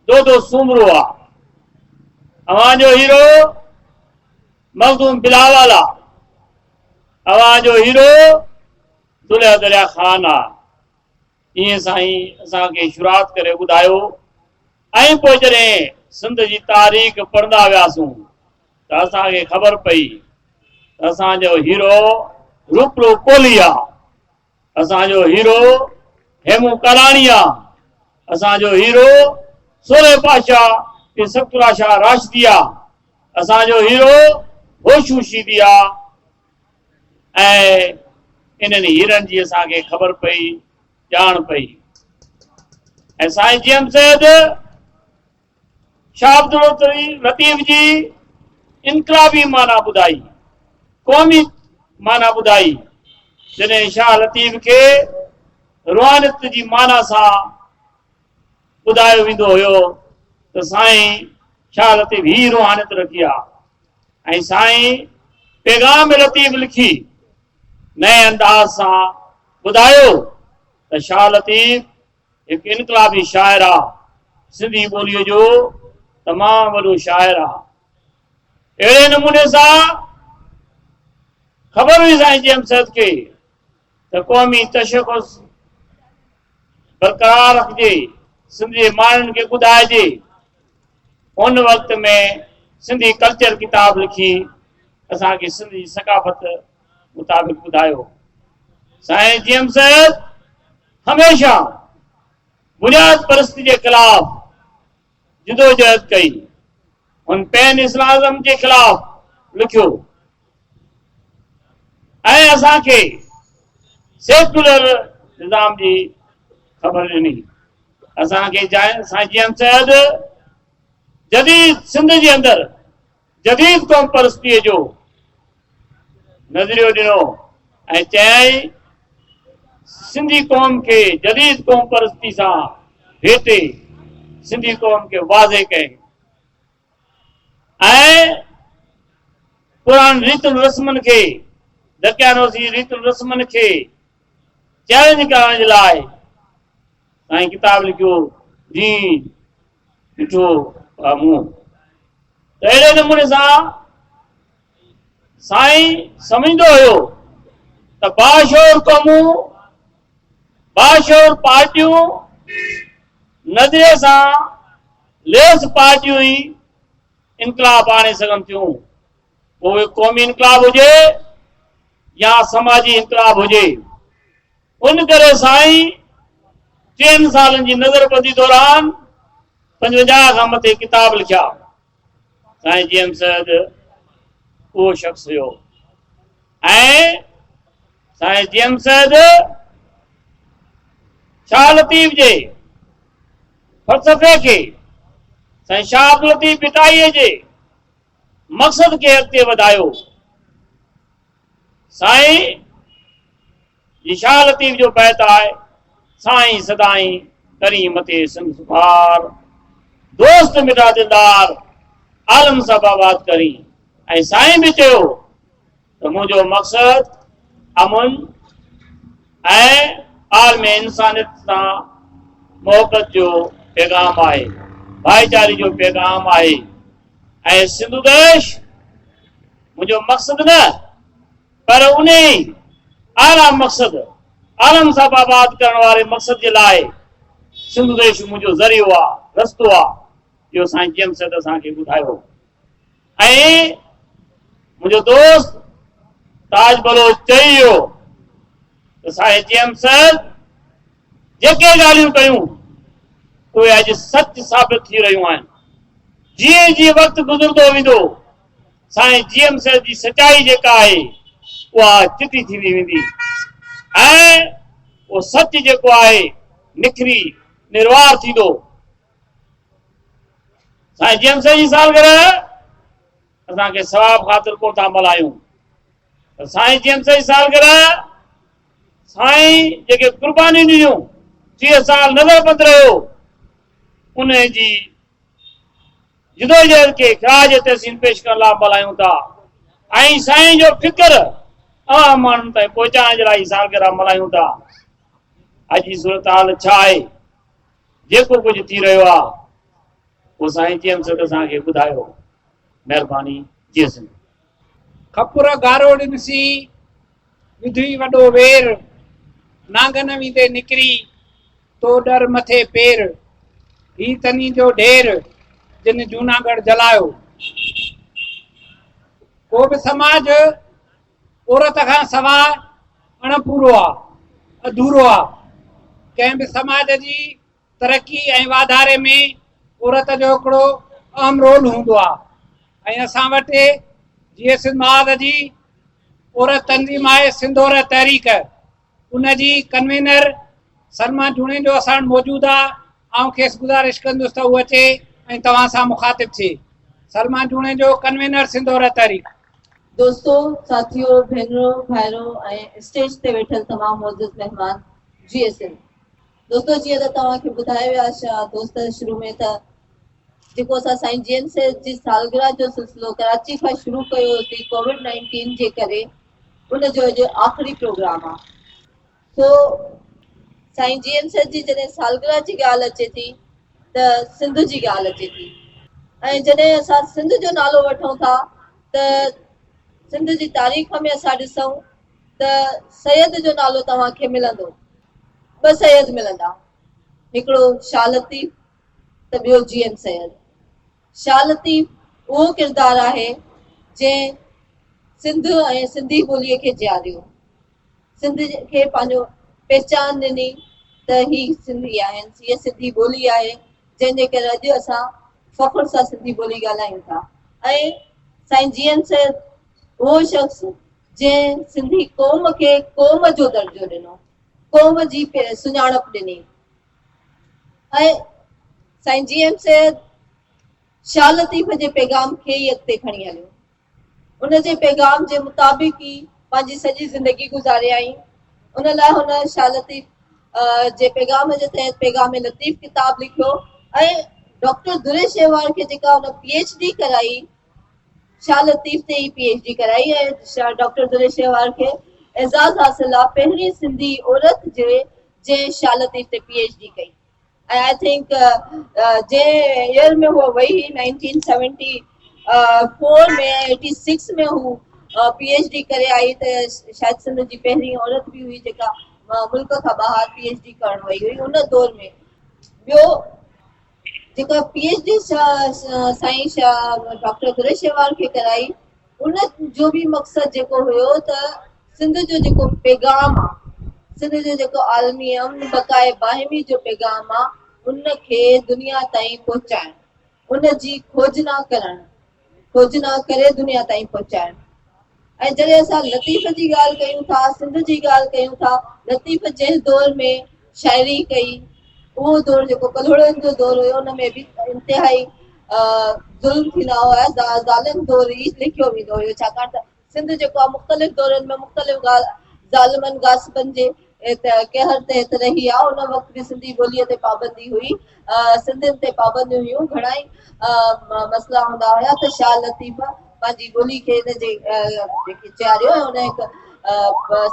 دودو سومرو آ. اوهان جو هيرو مخدوم بلاول آ. اوهان جو هيرو دليا دريا خان آ. ائين سائين اسان کي شروعات ڪري ٻڌايو ۽ پوء جڏهن سنڌ جي تاريخ پڙهندا وياسون ته اسان کي خبر پئي ته اسان جو هيرو روپلو ڪولهي آ، اسان جو هيرو هيمون ڪالاڻي آ، اسان جو هيرو سورهيه پاشا پير سبطالله شاهه راشدي آ، اسان جو هيرو هوشو شيدي آ ۽ انهن هيرن جي اسان کي خبر پئي، ڄاڻ پئي ۽ سائين جي ايم سيد شاهه عبداللطيف جي انقلابي معنيٰ ٻڌائي، قومي معنيٰ ٻڌائي، جڏهن شاهه لطيف کي روحانيت جي معنيٰ سان ٻڌايو ويندو هيو ته سائين شاهه لطيف هي روحانيت رکي آ ۽ سائين پيغام لطيف لکي نئين انداز سان ٻڌايو ته شاهه لطيف هڪ انقلابي شاعر آ، سنڌي ٻوليء جو تمام وڏو شاعر آ. اهڙي نموني سان خبر هئي سائين جي ايم سيد کي ته قومي تشخص برقرار رکجي، سنڌ جي ماڻهن کي ٻڌائجي. ان وقت ۾ سنڌي ڪلچر ڪتاب لکي اسان کي سنڌ جي ثقافت مطابق ٻڌايو. سائين جي ايم سيد هميشه بنياد پرستي جي خلاف جدوجهد ڪئي. هن پين اسلازم جي خلاف لکيو ۽ اسان کي سيڪولر نظام جي خبر ڏني. اسان کي سائين جي ايم سيد جديد سنڌ جي اندر جديد قوم پرستيء جو نظريو ڏنو ۽ چيائين سنڌي قوم کي جديد قوم پرستي سان ڀيٽي سنڌي قوم کي واضح ڪيائين. ۽ پراڻن ريتن رسمن کي دقيانوسي ريتن رسمن کي چئلينج ڪرڻ جي لاء سائين ڪتاب لکيو جي ڏٺو مون ته اهڙي نموني سان سائين سمجهندو هيو ته باشعور قومون باشعور پارٽيون نظريي سان ليس پارٽيون ئي انقلاب آڻي سگهن ٿيون پوء اهو قومي انقلاب هجي يا سماجي انقلاب هجي ان ڪري سائين ٽيهن سالن جي نظربندي دوران 55 کان مٿي ڪتاب لکيا. سائين جي ايم سيد اهو شخص هيو ۽ سائين جي ايم سيد شاهه لطيف جي فلسفي کي سائين شاهه عبداللطيف ڀٽائيء جي مقصد کي اڳتي وڌايو. سائين جي شاهه لطيف جو بيت آهي، سائين سدائين ڪرين مٿي سنڌ سڀار، دوست مٺا دلدار، عالم سڀ آباد ڪرين. ۽ سائين به چيو ته منهنجو مقصد امن ۽ عالم انسانيت سان محبت جو پيغام آهي، ڀائيچاري جو پيغام آهي ۽ سنڌو ديش منهنجو مقصد نه پر انهي اعليٰ مقصد عالم سڀ آباد ڪرڻ واري مقصد جي لاء سنڌو ديش منهنجو ذريعو آ، رستو آ، اهو سائين جي ايم سيد اسان کي ٻڌايو ۽ منهنجو دوست تاج بلوچ چئي ويو ته سائين جي ايم سيد جيڪي ڳالهيون ڪيون اهي اڄ سچ ثابت ٿي رهيون آهن. جيئن جيئن وقت گذرندو ويندو سائين جي ايم سيد جي سچائي جيڪا آهي اها چٽي ٿيندي ويندي ۽ اهو سچ جيڪو آهي نکري نروار ٿيندو. سائين جي ايم سيد جي سالگرهه اسان کي ثواب خاطر ڪونه ٿا ملهايون پر سائين جي ايم سيد جي سالگرهه سائين جيڪي قربانيون ڏنيون 30 سال نظر بند رهيو ان جي جدوجهد کي خراج تحسين پيش ڪرڻ لاء ملهايون ٿا ۽ سائين جو فڪر عام ماڻهن تائين پهچائڻ جي لاء هي سالگرهه ملهايون ٿا. اڄ جي صورتحال ڇا آهي؟ جيڪو ڪجهه ٿي رهيو آهي اهو سائين جي ايم سيد اسان کي ٻڌايو. مهرباني جي سنڌ. کپر گاروڙين سين، وڌوئي وڏو وير، نانگن ويندي نڪري، تو ڏر مٿي پير، هي تني جو ڍير، جن جوناڳڙهه جلايو. ڪو به سماج عورت کان سواء اڻ پورو آ، اڌورو آ. ڪنهن به سماج جي ترقي ۽ واڌاري ۾ عورت جو هڪڙو اهم رول هوندو آ ۽ اسان وٽ جيئي سنڌ محاذ جي عورت تنظيم آهي سنڌ عورت تحريڪ ان جي ڪنوينر سلميٰ جوڻيجو اسان وٽ موجود آ، آئون کيس گذارش ڪندس ته هو اچي ۽ توهان سان مخاطب ٿئي. سلميٰ جوڻيجو، ڪنوينر سنڌ عورت تحريڪ. دوستو، ساٿيو، ڀينرو، ڀائرو ۽ اسٽيج تي ويٺل تمام معزز مهمان جيئي سنڌ. دوستو جيئن ته توهان کي ٻڌايو ويو آهي دوست شروع ۾ ته جيڪو اسان سائين جي ايم سيد جي سالگرهه جو سلسلو ڪراچي کان شروع ڪيو هوسين ڪووڊ 19 جي ڪري ان جو اڄ آخري پروگرام آ سو سائين جي ايم سيد جي جڏهن سالگرهه جي ڳالهه اچي ٿي ته سنڌ جي ڳالهه اچي ٿي ۽ جڏهن اسان سنڌ جو نالو وٺون ٿا ته سنڌ جي تاريخ ۾ اسان ڏسون ته سيد جو نالو توهان کي ملندو ٻه سيد ملندا هڪڙو شاهه لطيف ته ٻيو جي ايم سيد شاهه لطيف اهو ڪردار آهي جنهن سنڌ ۽ سنڌي ٻوليء کي جياريو، سنڌ کي پنهنجو پهچان ڏني ته هي سنڌي آهن، هيء سنڌي ٻولي آهي، جنهن جي ڪري اڄ اسان فخر سان سنڌي ٻولي ڳالهايون ٿا ۽ سائين جي ايم سيد اهو شخص جنهن سنڌي قوم کي قوم جو درجو ڏنو، قوم جي سڃاڻپ ڏني ۽ سائين جي ايم سيد شاهه لطيف جي پيغام کي ئي اڳتي کڻي هليو. ان جي پيغام جي مطابق ئي پنهنجي سڄي زندگي گذاريائين. ان لاء هن شاهه لطيف جي پيغام جي تحت پيغام لطيف ڪتاب لکيو ۽ ڊاڪٽر دري شهوار کي جيڪا هن پي ايڇ ڊي ڪرائي شاهه لطيف تي ئي پي ايڇ ڊي ڪرائي ۽ ڊاڪٽر در شهوار کي اعزاز حاصل آ پهرين سنڌي عورت جي جنهن شاهه لطيف تي پي ايڇ ڊي ڪئي ۽ I think جنهن ايئر ۾ هوء وئي هئي nineteen seventy four ۾ eighty six ۾ هو پي ايڇ ڊي ڪري آئي ته شايد سنڌ جي پهرين عورت به هئي جيڪا ملڪ کان ٻاهر پي ايڇ ڊي ڪرڻ وئي هئي ان دور ۾ ٻيو جيڪا پي ايڇ ڊي سائين شاهه ڊاڪٽر درشهوار کي ڪرائي ان جو به مقصد جيڪو هيو ته سنڌ جو جيڪو پيغام آ سنڌ جو جيڪو عالمي امن بقاء باهمي جو پيغام آ ان کي دنيا تائين پهچائڻ ان جي کوجنا ڪرڻ کوجنا ڪري دنيا تائين پهچائڻ ۽ جڏهن اسان لطيف جي ڳالهه ڪيون ٿا، سنڌ جي ڳالهه ڪيون ٿا، لطيف جنهن دور ۾ شاعري ڪئي، اهو دور جيڪو ڪلهوڙن جو دور هيو، ان ۾ به انتهائي ظلم ٿيندا هئا، ظالم دور ئي لکيو ويندو هيو، ڇاڪاڻ ته سنڌ جيڪو آهي مختلف دورن ۾ مختلف ظالمن غاصبن جي قهر تحت رهي آهي، ان وقت به سنڌي ٻوليء تي پابندي هئي، سنڌين تي پابنديون هيون، گهڻائي مسئلا هوندا هيا ته شاهه لطيف پنهنجي ٻولي کي ان جي جيڪي چياريو ۽ ان هڪ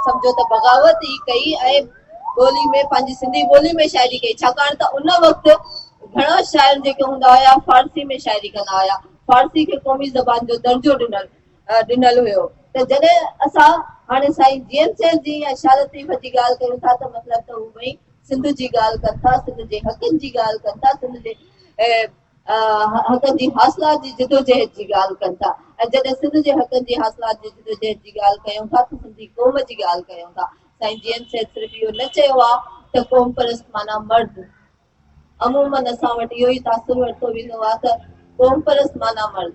سمجهو ته بغاوت ئي ڪئي ۽ ٻولي ۾ پنهنجي سنڌي ٻولي ۾ شاعري ڪئي ڇاڪاڻ ته ان وقت گهڻا شاعر جيڪي هوندا هيا فارسي ۾ شاعري ڪندا هيا فارسي کي قومي زبان جو درجو ڏنل ڏنل هيو ته جڏهن اسان هاڻي سائين جي ايم سيد جي يا شاهه لطيف جي ڳالهه ڪيون ٿا ته مطلب ته هو ٻئي سنڌ جي ڳالهه ڪن ٿا سنڌ جي حقن جي ڳالهه ڪن ٿا سنڌ جي حقن جي حاصلات جي جدوجهد جي ڳالهه ڪن ٿا ۽ جڏهن سنڌ جي حقن جي حاصلات جي جدوجهد جي ڳالهه ڪيون ٿا ته سنڌي قوم جي ڳالهه ڪيون ٿا. سائين جي ايم سيد صرف اهو نه چيو آهي ته قوم پرست معنيٰ مرد. عموماً اسان وٽ اهو ئي تاثر ورتو ويندو آهي ته قوم پرست معنيٰ مرد.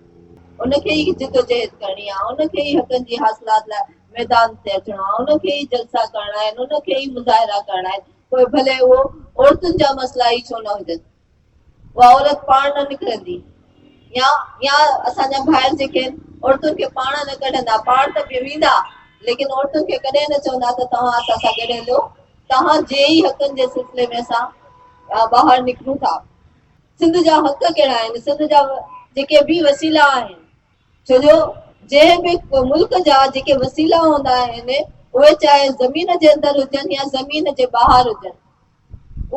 ان کي ئي جدوجهد ڪرڻي آهي، ان کي ئي حقن جي حاصلات لاء ميدان تي اچڻو آهي، ان کي ئي جلسا ڪرڻا آهن، ان کي ئي مظاهرا ڪرڻا آهن، پوء ڀلي اهو عورتن جا مسئلا ئي ڇو نه هجن. اها عورت پاڻ نه نڪرندي يا يا اسان جا ڀائر جيڪي آهن عورتن کي پاڻ نه ڪڍندا پاڻ ته به ويندا ليڪن عورتن کي ڪڏهن نه چوندا ته توهان اسان سان گڏ هلو توهان جي ئي حقن جي سلسلي ۾ اسان ٻاهر نڪرون ٿا سنڌ جا حق ڪهڙا آهن سنڌ جا جيڪي به وسيلا آهن ڇو جو جنهن به ملڪ جا جيڪي وسيلا هوندا آهن اهي چاهي زمين جي اندر هجن يا زمين جي ٻاهر هجن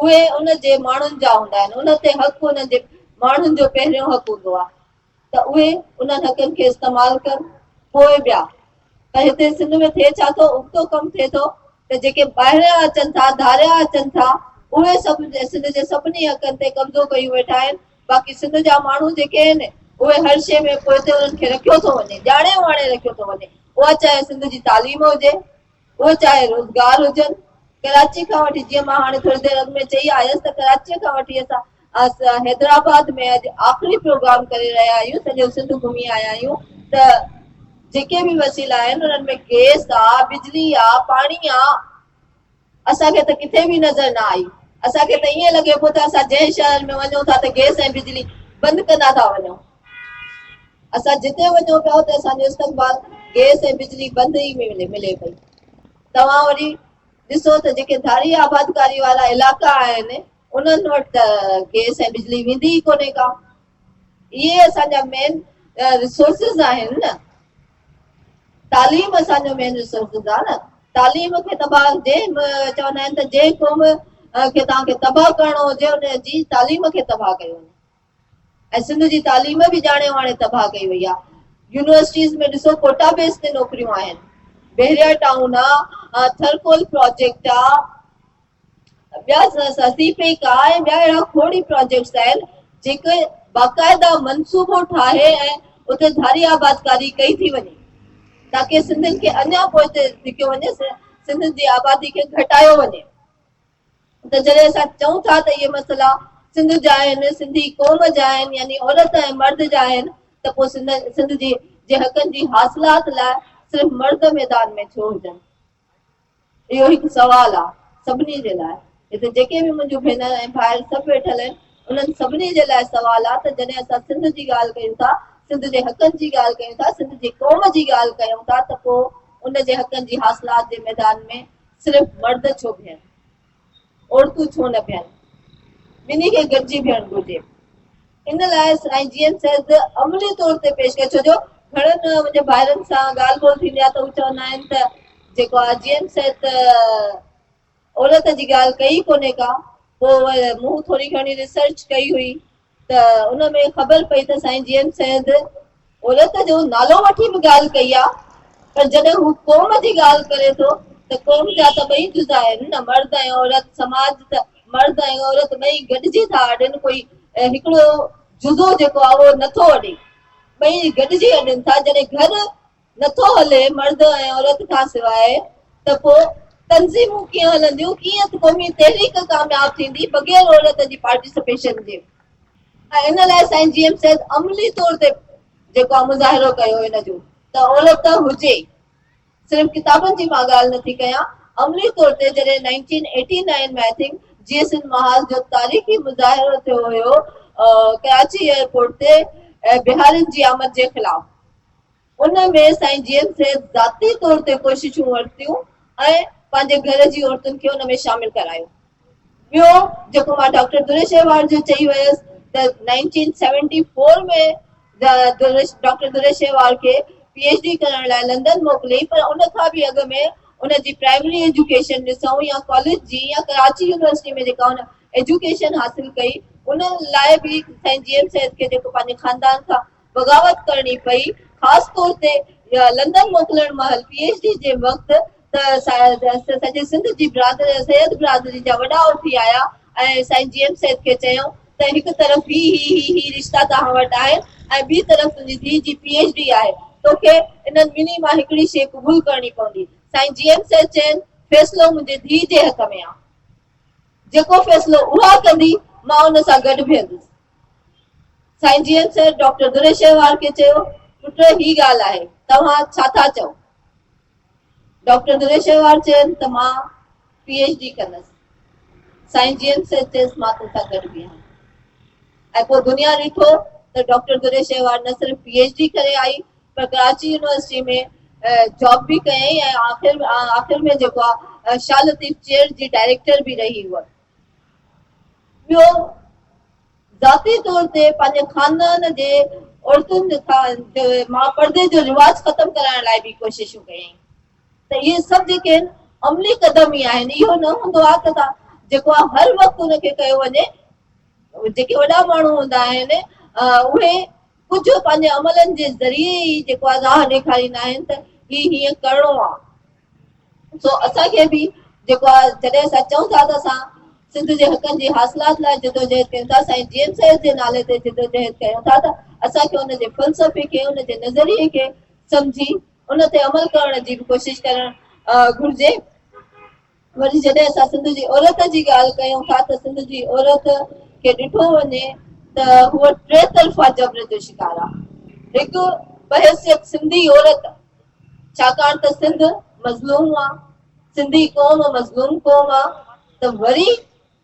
اهي ان جي ماڻهن جا هوندا آهن، ان تي حق انهن جي ماڻهن جو پهريون حق هوندو آهي ته اهي انهن حقن کي استعمال ڪن پوء ٻيا پر هتي سنڌ ۾ ٿئي ڇا ٿو ابتو ڪم ٿئي ٿو ته جيڪي ٻاهريان اچن ٿا ڌاريا اچن ٿا اهي سڀ سنڌ جي سڀني حقن تي قبضو ڪيون ويٺا آهن باقي سنڌ جا ماڻهو جيڪي آهن اهي هر شيء ۾ پوئتي انهن کي رکيو ٿو وڃي ڄاڻي واڻي رکيو ٿو وڃي اها چاهي سنڌ جي تعليم هجي اهي چاهي روزگار هجن، ڪراچي کان وٺي جيئن مان هاڻي ٿوري دير اڳ ۾ چئي آيس ته ڪراچيء کان وٺي اسان حيدرآباد ۾ اڄ آخري پروگرام ڪري رهيا آهيون، سڄو سنڌ گهمي آيا آهيون ته جيڪي به وسيلا آهن انهن ۾ گئس آ، بجلي آ، پاڻي آ، اسان کي ته ڪٿي به نظر نه آئي، اسان کي ته ائين لڳي پيو ته اسان جنهن شهر ۾ وڃون ٿا ته گئس ۽ بجلي بند ڪندا ٿا وڃون. اسان جتي وڃون پيا اتي اسان جو استقبال گئس ۽ بجلي بند ئي ملي ملي پئي. توهان وري ڏسو ته جيڪي ڌاري آبادڪاري وارا علائقا آهن انهن وٽ ته گئس ۽ بجلي ويندي ئي ڪونهي ڪا. اهي اسان جا مين ريسورسز آهن نه. تعليم اسان جو مين ريسورسز آهي نه. تعليم کي تباهه جنهن چوندا آهن ته جنهن قوم کي توهان کي تباهه ڪرڻو هجي ان جي تعليم کي تباهه ڪيو وڃي. ۽ سنڌ جي تعليم به ڄاڻي واڻي تباهه ڪئي وئي آهي. يونيورسٽيز ۾ ڏسو ڪوٽا بيس تي نوڪريون آهن. بحريا ٽائون آ، ٿرڪول پراجيڪٽ آ، ٻيا سي پيڪ آ ۽ ٻيا اهڙا کوڙ ئي پراجيڪٽس آهن جيڪي باقاعده منصوبو ٺاهي ۽ اتي ڌاري آبادڪاري ڪئي ٿي وڃي تاڪه سنڌين کي اڃا پوئتي ڌڪيو وڃي، سنڌين جي آبادي کي گهٽايو وڃي. ته جڏهن اسان چئون ٿا ته اهي مسئلا سنڌ جا آهن، سنڌي قوم جا آهن يعني عورت ۽ مرد جا آهن ته پوء سنڌ سنڌ جي جي حقن جي حاصلات لاء صرف مرد ميدان ۾ ڇو هجن؟ اهو هڪ سوال آهي سڀني جي لاء. هتي جيڪي به منهنجون ڀينر ۽ ڀائر سڀ ويٺل آهن انهن سڀني جي لاء سوال آهي ته جڏهن اسان سنڌ جي ڳالهه ڪيون ٿا، سنڌ جي حقن جي ڳالهه ڪيون ٿا، سنڌ جي قوم جي ڳالهه ڪيون ٿا ته پوء ان جي حقن جي حاصلات جي ميدان ۾ صرف مرد ڇو بيهن؟ عورتون ڇو نه بيهن؟ ٻنهي کي گڏجي بيهڻ گهرجي. ان لاء سائين جي ايم سيد عملي طور تي پيش ڪيو ڇو جو گهڻن منهنجي ڀائرن سان ڳالهه ٻولهه ٿيندي آهي ته هو چوندا آهن ته جيڪو آهي جي ايم سيد ته عورت جي ڳالهه ڪئي ڪونهي ڪا. پوء مون ٿوري گهڻي ريسرچ ڪئي هئي ته ان ۾ خبر پئي ته سائين جي ايم سيد عورت جو نالو وٺي به ڳالهه ڪئي آهي پر جڏهن هو قوم جي ڳالهه ڪري ٿو ته قوم جا ته ٻئي جزا آهن نه مرد ۽ عورت سماج ته مرد ۽ عورت ٻئي گڏجي ٿا اڏين ڪوئي هڪڙو جزو جيڪو آهي اهو نٿو اڏي ٻئي گڏجي اڏين ٿا جڏهن گهر نٿو هلي مرد ۽ عورت کان سواء ته پوء تنظيمون ڪيئن هلنديون، ڪيئن قومي تحريڪ ڪامياب ٿيندي بغير عورت جي پارٽيسپيشن جي. ۽ ان لاء سائين جي ايم سيد عملي طور تي جيڪو آهي مظاهرو ڪيو ان جو ته عورت هجي صرف ڪتابن جي مان ڳالهه نٿي ڪيان عملي طور تي جڏهن 1989 ۾ I think Jeay Sindh Mahaz جو تاريخي مظاهرو ٿيو هيو ڪراچي ايئرپورٽ تي بهارين جي آمد جي خلاف ان ۾ سائين جي ايم سيد ذاتي طور تي ڪوششون ورتيون ۽ پنهنجي گهر جي عورتن کي ان ۾ شامل ڪرايو. ٻيو جيڪو مان ڊاڪٽر دريش ايوارڊ جو چئي ويس ته 1974 ۾ ڊاڪٽر دريش ايوارڊ کي پي ايڇ ڊي ڪرڻ لاء لندن موڪلي پر ان کان به اڳ ۾ ان جي پرائمري ايجوڪيشن ڏسون يا ڪاليج جي يا ڪراچي يونيورسٽي ۾ جيڪا ان ايجوڪيشن حاصل ڪئي ان لاء به سائين جي ايم سيد کي جيڪو پنهنجي خاندان کان بغاوت ڪرڻي پئي، خاص طور تي لندن موڪلڻ مهل پي ايڇ ڊي جي وقت ته سڄي سنڌ جي برادري سيد برادري جا وڏا اٿي آيا ۽ سائين جي ايم سيد کي چيائون ته هڪ طرف هي هي هي هي رشتا توهان وٽ آهن ۽ ٻي طرف تنهنجي ڌيء جي پي ايڇ ڊي آهي توکي انهن ٻنهي مان هڪڙي شيء قبول ڪرڻي پوندي. سائين جي ايم سيد چين فيصلو منهنجي ڌيء جي حق ۾ آ جيڪو فيصلو اها ڪندي مان ان سان گڏ بيهندس. سائين G M Syed doctor Dureshahwar کي چيو، پٽ هي ڳالهه آهي، توهان ڇا ٿا چئو؟ ڊاڪٽر دريشهوار چين ته مان پي ايڇ ڊي ڪندس. سائين جي ايم سيد چيس مان توسان گڏ بيهان. ۽ پوء دنيا ڏٺو ته ڊاڪٽر دريشهوار نه صرف پي ايڇ ڊي ڪري آئي پر ڪراچي يونيورسٽي ۾ جاب به ڪيائين ۽ آخر آخر ۾ جيڪو آهي شاهه لطيف چيئر جي ڊائريڪٽر به رهي هوء. ٻيو ذاتي طور تي پنهنجي خاندان جي عورتن کان مان پردي جو رواج ختم ڪرائڻ لاء به ڪوششون ڪيائين ته اهي سڀ جيڪي آهن عملي قدم ئي آهن اهو نه هوندو آهي ته جيڪو آهي هر وقت ان کي ڪيو وڃي جيڪي وڏا ماڻهو هوندا آهن اهي ڪجهه پنهنجي عملن جي ذريعي ئي جيڪو آهي راهه ڏيکاريندا آهن ته هي هيئن ڪرڻو آهي سو اسان کي به جيڪو آهي جڏهن اسان چئون ٿا ته اسان سنڌ جي حقن جي حاصلات لاء جدوجهد ڪيون ٿا سائين جي ايم سيد جي نالي تي جدوجهد ڪيون ٿا ته اسان کي ان جي فلسفي کي ان جي نظريي کي سمجهي ان تي عمل ڪرڻ جي به ڪوشش ڪرڻ گهرجي وري جڏهن اسان سنڌ جي عورت جي ڳالهه ڪيون ٿا ته سنڌ جي عورت کي ڏٺو وڃي ته هوء ٽي طرفا جبر جو شڪار آهي هڪ بحيثيت سنڌي عورت ڇاڪاڻ ته سنڌ مظلوم آ، سنڌي قوم مظلوم قوم آ ته وري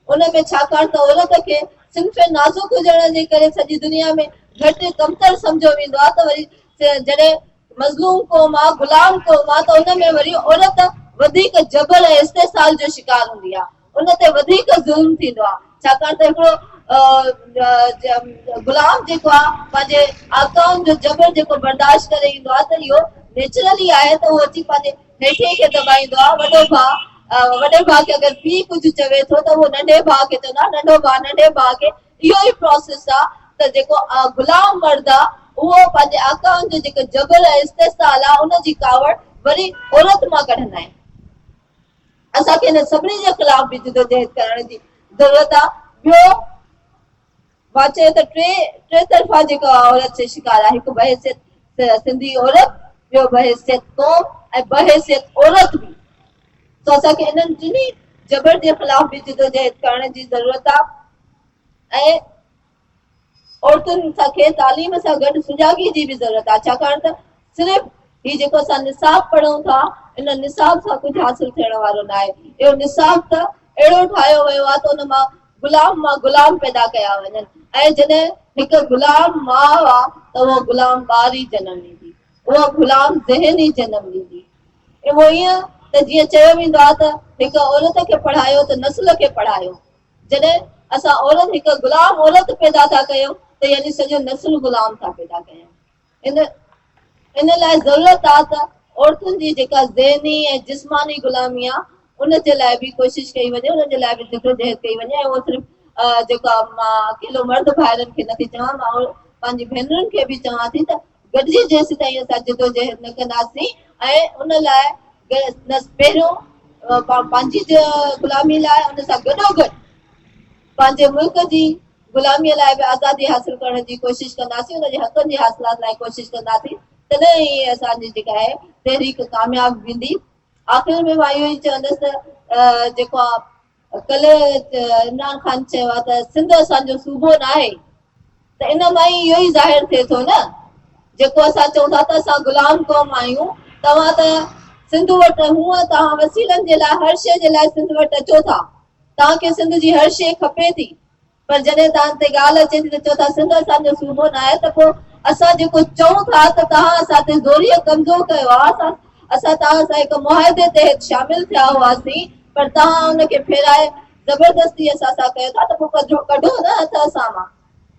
ان ۾ ڇاڪاڻ ته عورت کي صنف نازڪ هجڻ جي ڪري سڄي دنيا ۾ گهٽ ڪمتر سمجهيو ويندو آ ته وري جڏهن مظلوم قوم آ، غلام قوم آ ته ان ۾ وري عورت وڌيڪ جبر ۽ استحصال جو شڪار هوندي آ. ان تي وڌيڪ ظلم ٿيندو آهي ڇاڪاڻ ته هڪڙو غلام جيڪو آهي پنهنجي آقائن جو جبر جيڪو برداشت ڪري ايندو آهي ته اهو نيچرلي آهي ته اهو اچي پنهنجي هيٺين کي دٻائيندو آهي وڏو ڀاء وڏي ڀاء کي اگر پيء ڪجهه چوي ٿو ته اهو ننڍي ڀاء کي چوندو آهي ننڍو ڀاء ننڍي ڀاء کي اهو ئي پروسيس آهي ته جيڪو غلام مرد آهي اهو پنهنجي آقائن جو جيڪو جبر ۽ استحصال آهي ان جي ڪاوڙ وري عورت مان ڪڍندا آهن. اسان کي انهن سڀني جي خلاف به جدوجهد ڪرڻ جي ضرورت آ ٻيو مان چيو ته ٽي ٽي طرفا جيڪا عورت جي شڪار آ هڪ بحيثيت سنڌي عورت ٻيو بحيثيت قوم ۽ بحيثيت عورت به سو اسان کي انهن ٽنهي جبر جي خلاف به جدوجهد ڪرڻ جي ضرورت آ ۽ عورتن کي تعليم سان گڏ سجاڳي جي به ضرورت آهي ڇاڪاڻ ته صرف هي جيڪو اسان نصاب پڙهون ٿا ان نصاب سان ڪجهه حاصل ٿيڻ وارو ناهي اهو نصاب ته اهڙو ٺاهيو ويو آهي ته ان مان غلام مان غلام پيدا ڪيا وڃن ۽ جڏهن هڪ غلام ماء آ ته اهو غلام ٻار ئي جنم ڏيندي اهو غلام ذهن ئي جنم ڏيندي اهو ائين ته جيئن چيو ويندو آهي ته هڪ عورت کي پڙهايو ته نسل کي پڙهايو جڏهن اسان عورت هڪ غلام عورت پيدا ٿا ڪيون ته يعني سڄو نسل غلام ٿا پيدا ڪيون. ان ان لاء ضرورت آ ته عورتن جي جيڪا ذهني ۽ جسماني غلامي آ ان جي لاء به ڪوشش ڪئي وڃي، ان جي لاء به جدوجهد ڪئي وڃي ۽ اهو صرف جيڪا مان اڪيلو مرد ڀائرن کي نٿي چوان، مان پنهنجي ڀينرن کي به چوان ٿي ته گڏجي جيسيتائين اسان جدوجهد نه ڪنداسين ۽ ان لاء پهريون پنهنجي غلامي لاء ان سان گڏوگڏ پنهنجي ملڪ جي غلاميء لاء به آزادي حاصل ڪرڻ جي ڪوشش ڪنداسين، ان جي حقن جي حاصلات لاء ڪوشش ڪنداسين، تڏهن ئي اسان جي جيڪا آهي تحريڪ ڪامياب ويندي. آخر ۾ مان اهو ئي چوندس ته جيڪو ڪلهه عمران خان چيو آهي ته سنڌ اسان جو صوبو ناهي ته ان مان ئي اهو ئي ظاهر ٿئي ٿو نه جيڪو اسان چئون ٿا ته اسان غلام قوم آهيون، توهان ته سنڌ وٽ هونء توهان وسيلن جي لاء هر شيء جي لاء سنڌ وٽ اچو ٿا، توهان کي سنڌ جي هر شيء کپي ٿي پر جڏهن توهان تي ڳالهه اچي ٿي ته چئو ٿا سنڌ اسان جو صوبو ناهي ته پوء اسان جيڪو چئون ٿا ته توهان اسان تي زوريء قبضو ڪيو آهي، اسان اسان توهان سان هڪ معاهدي تحت شامل ٿيا هئاسين پر توهان ان کي ڦيرائي زبردستي اسان سان ڪيو ٿا ته پوء ڪڍو ڪڍو نه هٿ اسان مان.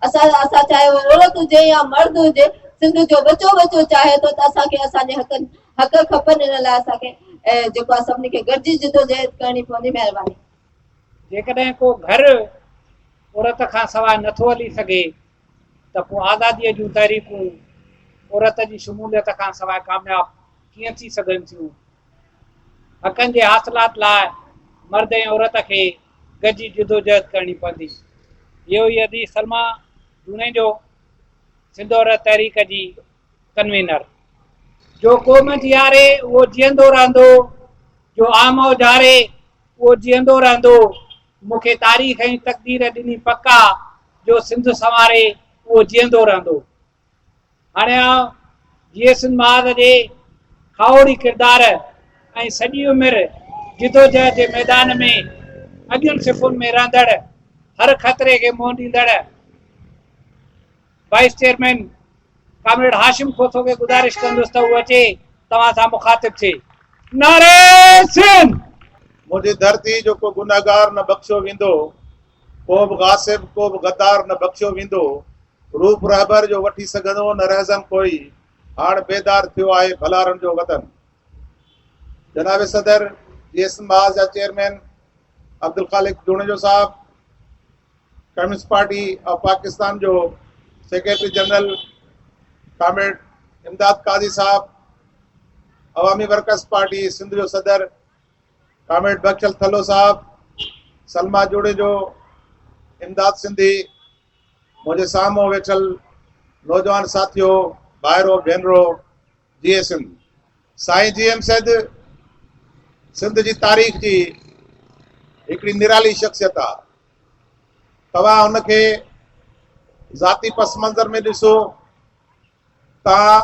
اسان اسان چاهي اهو عورت هجي يا مرد هجي سنڌ جو ٻچو ٻچو چاهي ٿو ته اسان کي اسان جي حقن حق کپن ان لاء اسان کي جيڪو آهي سڀني کي گڏجي جدوجهد ڪرڻي پوندي مهرباني. جيڪڏهن ڪو گهر عورت کان سواء نٿو هلي سگهي ته پوء آزاديء جون تحريڪون عورت جي شموليت کان سواء ڪامياب ڪيئن ٿي سگهن ٿيون؟ حقن جي حاصلات لاء مرد ۽ عورت کي گڏجي جدوجهد ڪرڻي پوندي. اهو ئي ادي سلميٰ جوڻيجو، سنڌ عورت تحريڪ جي ڪنوينر. جو قوم جياري اهو جيئندو رهندو، جو عام اجاري اهو جيئندو رهندو، مون کي تاريخ ۽ تقدير ڏني پڪ آ، جو سنڌ سنواري اهو جيئندو رهندو. هاڻي آء جيئي سنڌ محاذ جي کاهوڙي ڪردار ۽ سڄي عمر جدوجهد جي ميدان ۾ اڳين صفن ۾ رهندڙ هر خطري کي منهن ڏيندڙ vice chairman comrade Hashim Khoso کي گذارش ڪندس ته هو اچي توهان سان مخاطب ٿئي. نعري سنڌ! منهنجي ڌرتي جو ڪو گنهگار نه بخشيو ويندو، ڪو به غاصب، ڪو به غدار نه بخشيو ويندو، روپ رهبر جو وٺي سگهندو نه رهزن ڪوئي، هاڻ بيدار ٿيو آهي ڀلارن جو وطن. جناب صدر جي ايس محاذ جا چيئرمين عبدالخالق جوڻيجو صاحب، ڪميونسٽ پارٽي آف پاڪستان جو secretary general comrade Imdad Qazi صاحب، عوامي ورڪرز پارٽي سنڌ جو صدر ڪامريڊ بخشل ٿلهو صاحب، سلميٰ جوڻيجو، امداد سنڌي، منهنجي سامهون ويٺل نوجوان ساٿيو، ڀائرو، ڀينرو، جيئي سنڌ. سائين جي ايم سيد سنڌ جي تاريخ جي هڪڙي نرالي شخصيت آ. توهان هن کي ذاتي پس منظر ۾ ڏسو، توهان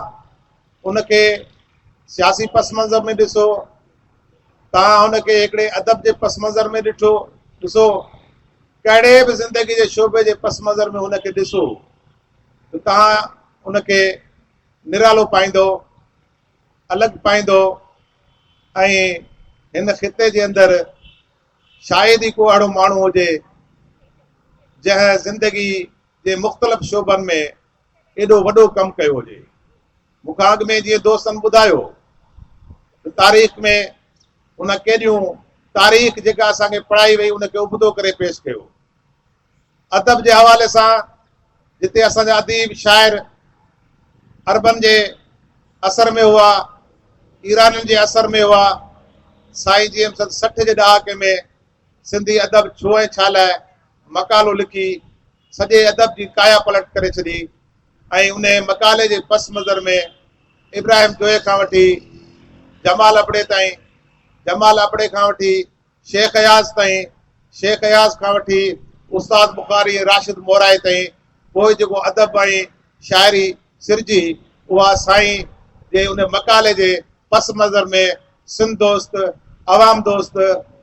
ان کي سياسي پس منظر ۾ ڏسو، توهان هن کي هڪڙي ادب جي پس منظر ۾ ڏٺو ڏسو، ڪهڙي به زندگي جي شعبي جي پس منظر ۾ هن کي ڏسو ته توهان ان کي نرالو پائيندو، الڳ پائيندو ۽ هن خطي جي اندر شايد ئي ڪو اهڙو ماڻهو هجي جنهن زندگي جي مختلف شعبن ۾ ايڏو وڏو ڪم ڪيو هجي. مون کان اڳ ۾ جيئن دوستن ٻڌايو ته تاريخ ۾ ان ڪيڏيون تاريخ جيڪا اسان کي پڙهائي وئي ان کي ابتو ڪري پيش ڪيو. ادب جي حوالي سان جتي اسان جا اديب شاعر عربن جي اثر ۾ هئا، ايرانين جي اثر ۾ هئا، سائين جي ايم سيد 60 جي ڏهاڪي ۾ سنڌي ادب ڇو ۽ ڇا لاء مقالو لکي سڄي ادب جي ڪايا پلٽ ڪري ڇڏي ۽ انهي مقالي جي پس منظر ۾ ابراهيم جويي کان وٺي جمال ابڙي تائين، جمال ابڙي کان وٺي شيخ اياز تائين، شيخ اياز کان وٺي استاد بخاري ۽ راشد مورائي تائين پوء جيڪو ادب ۽ شاعري سرجي اها سائين جي ان مقالي جي پس منظر ۾ سنڌ دوست، عوام دوست،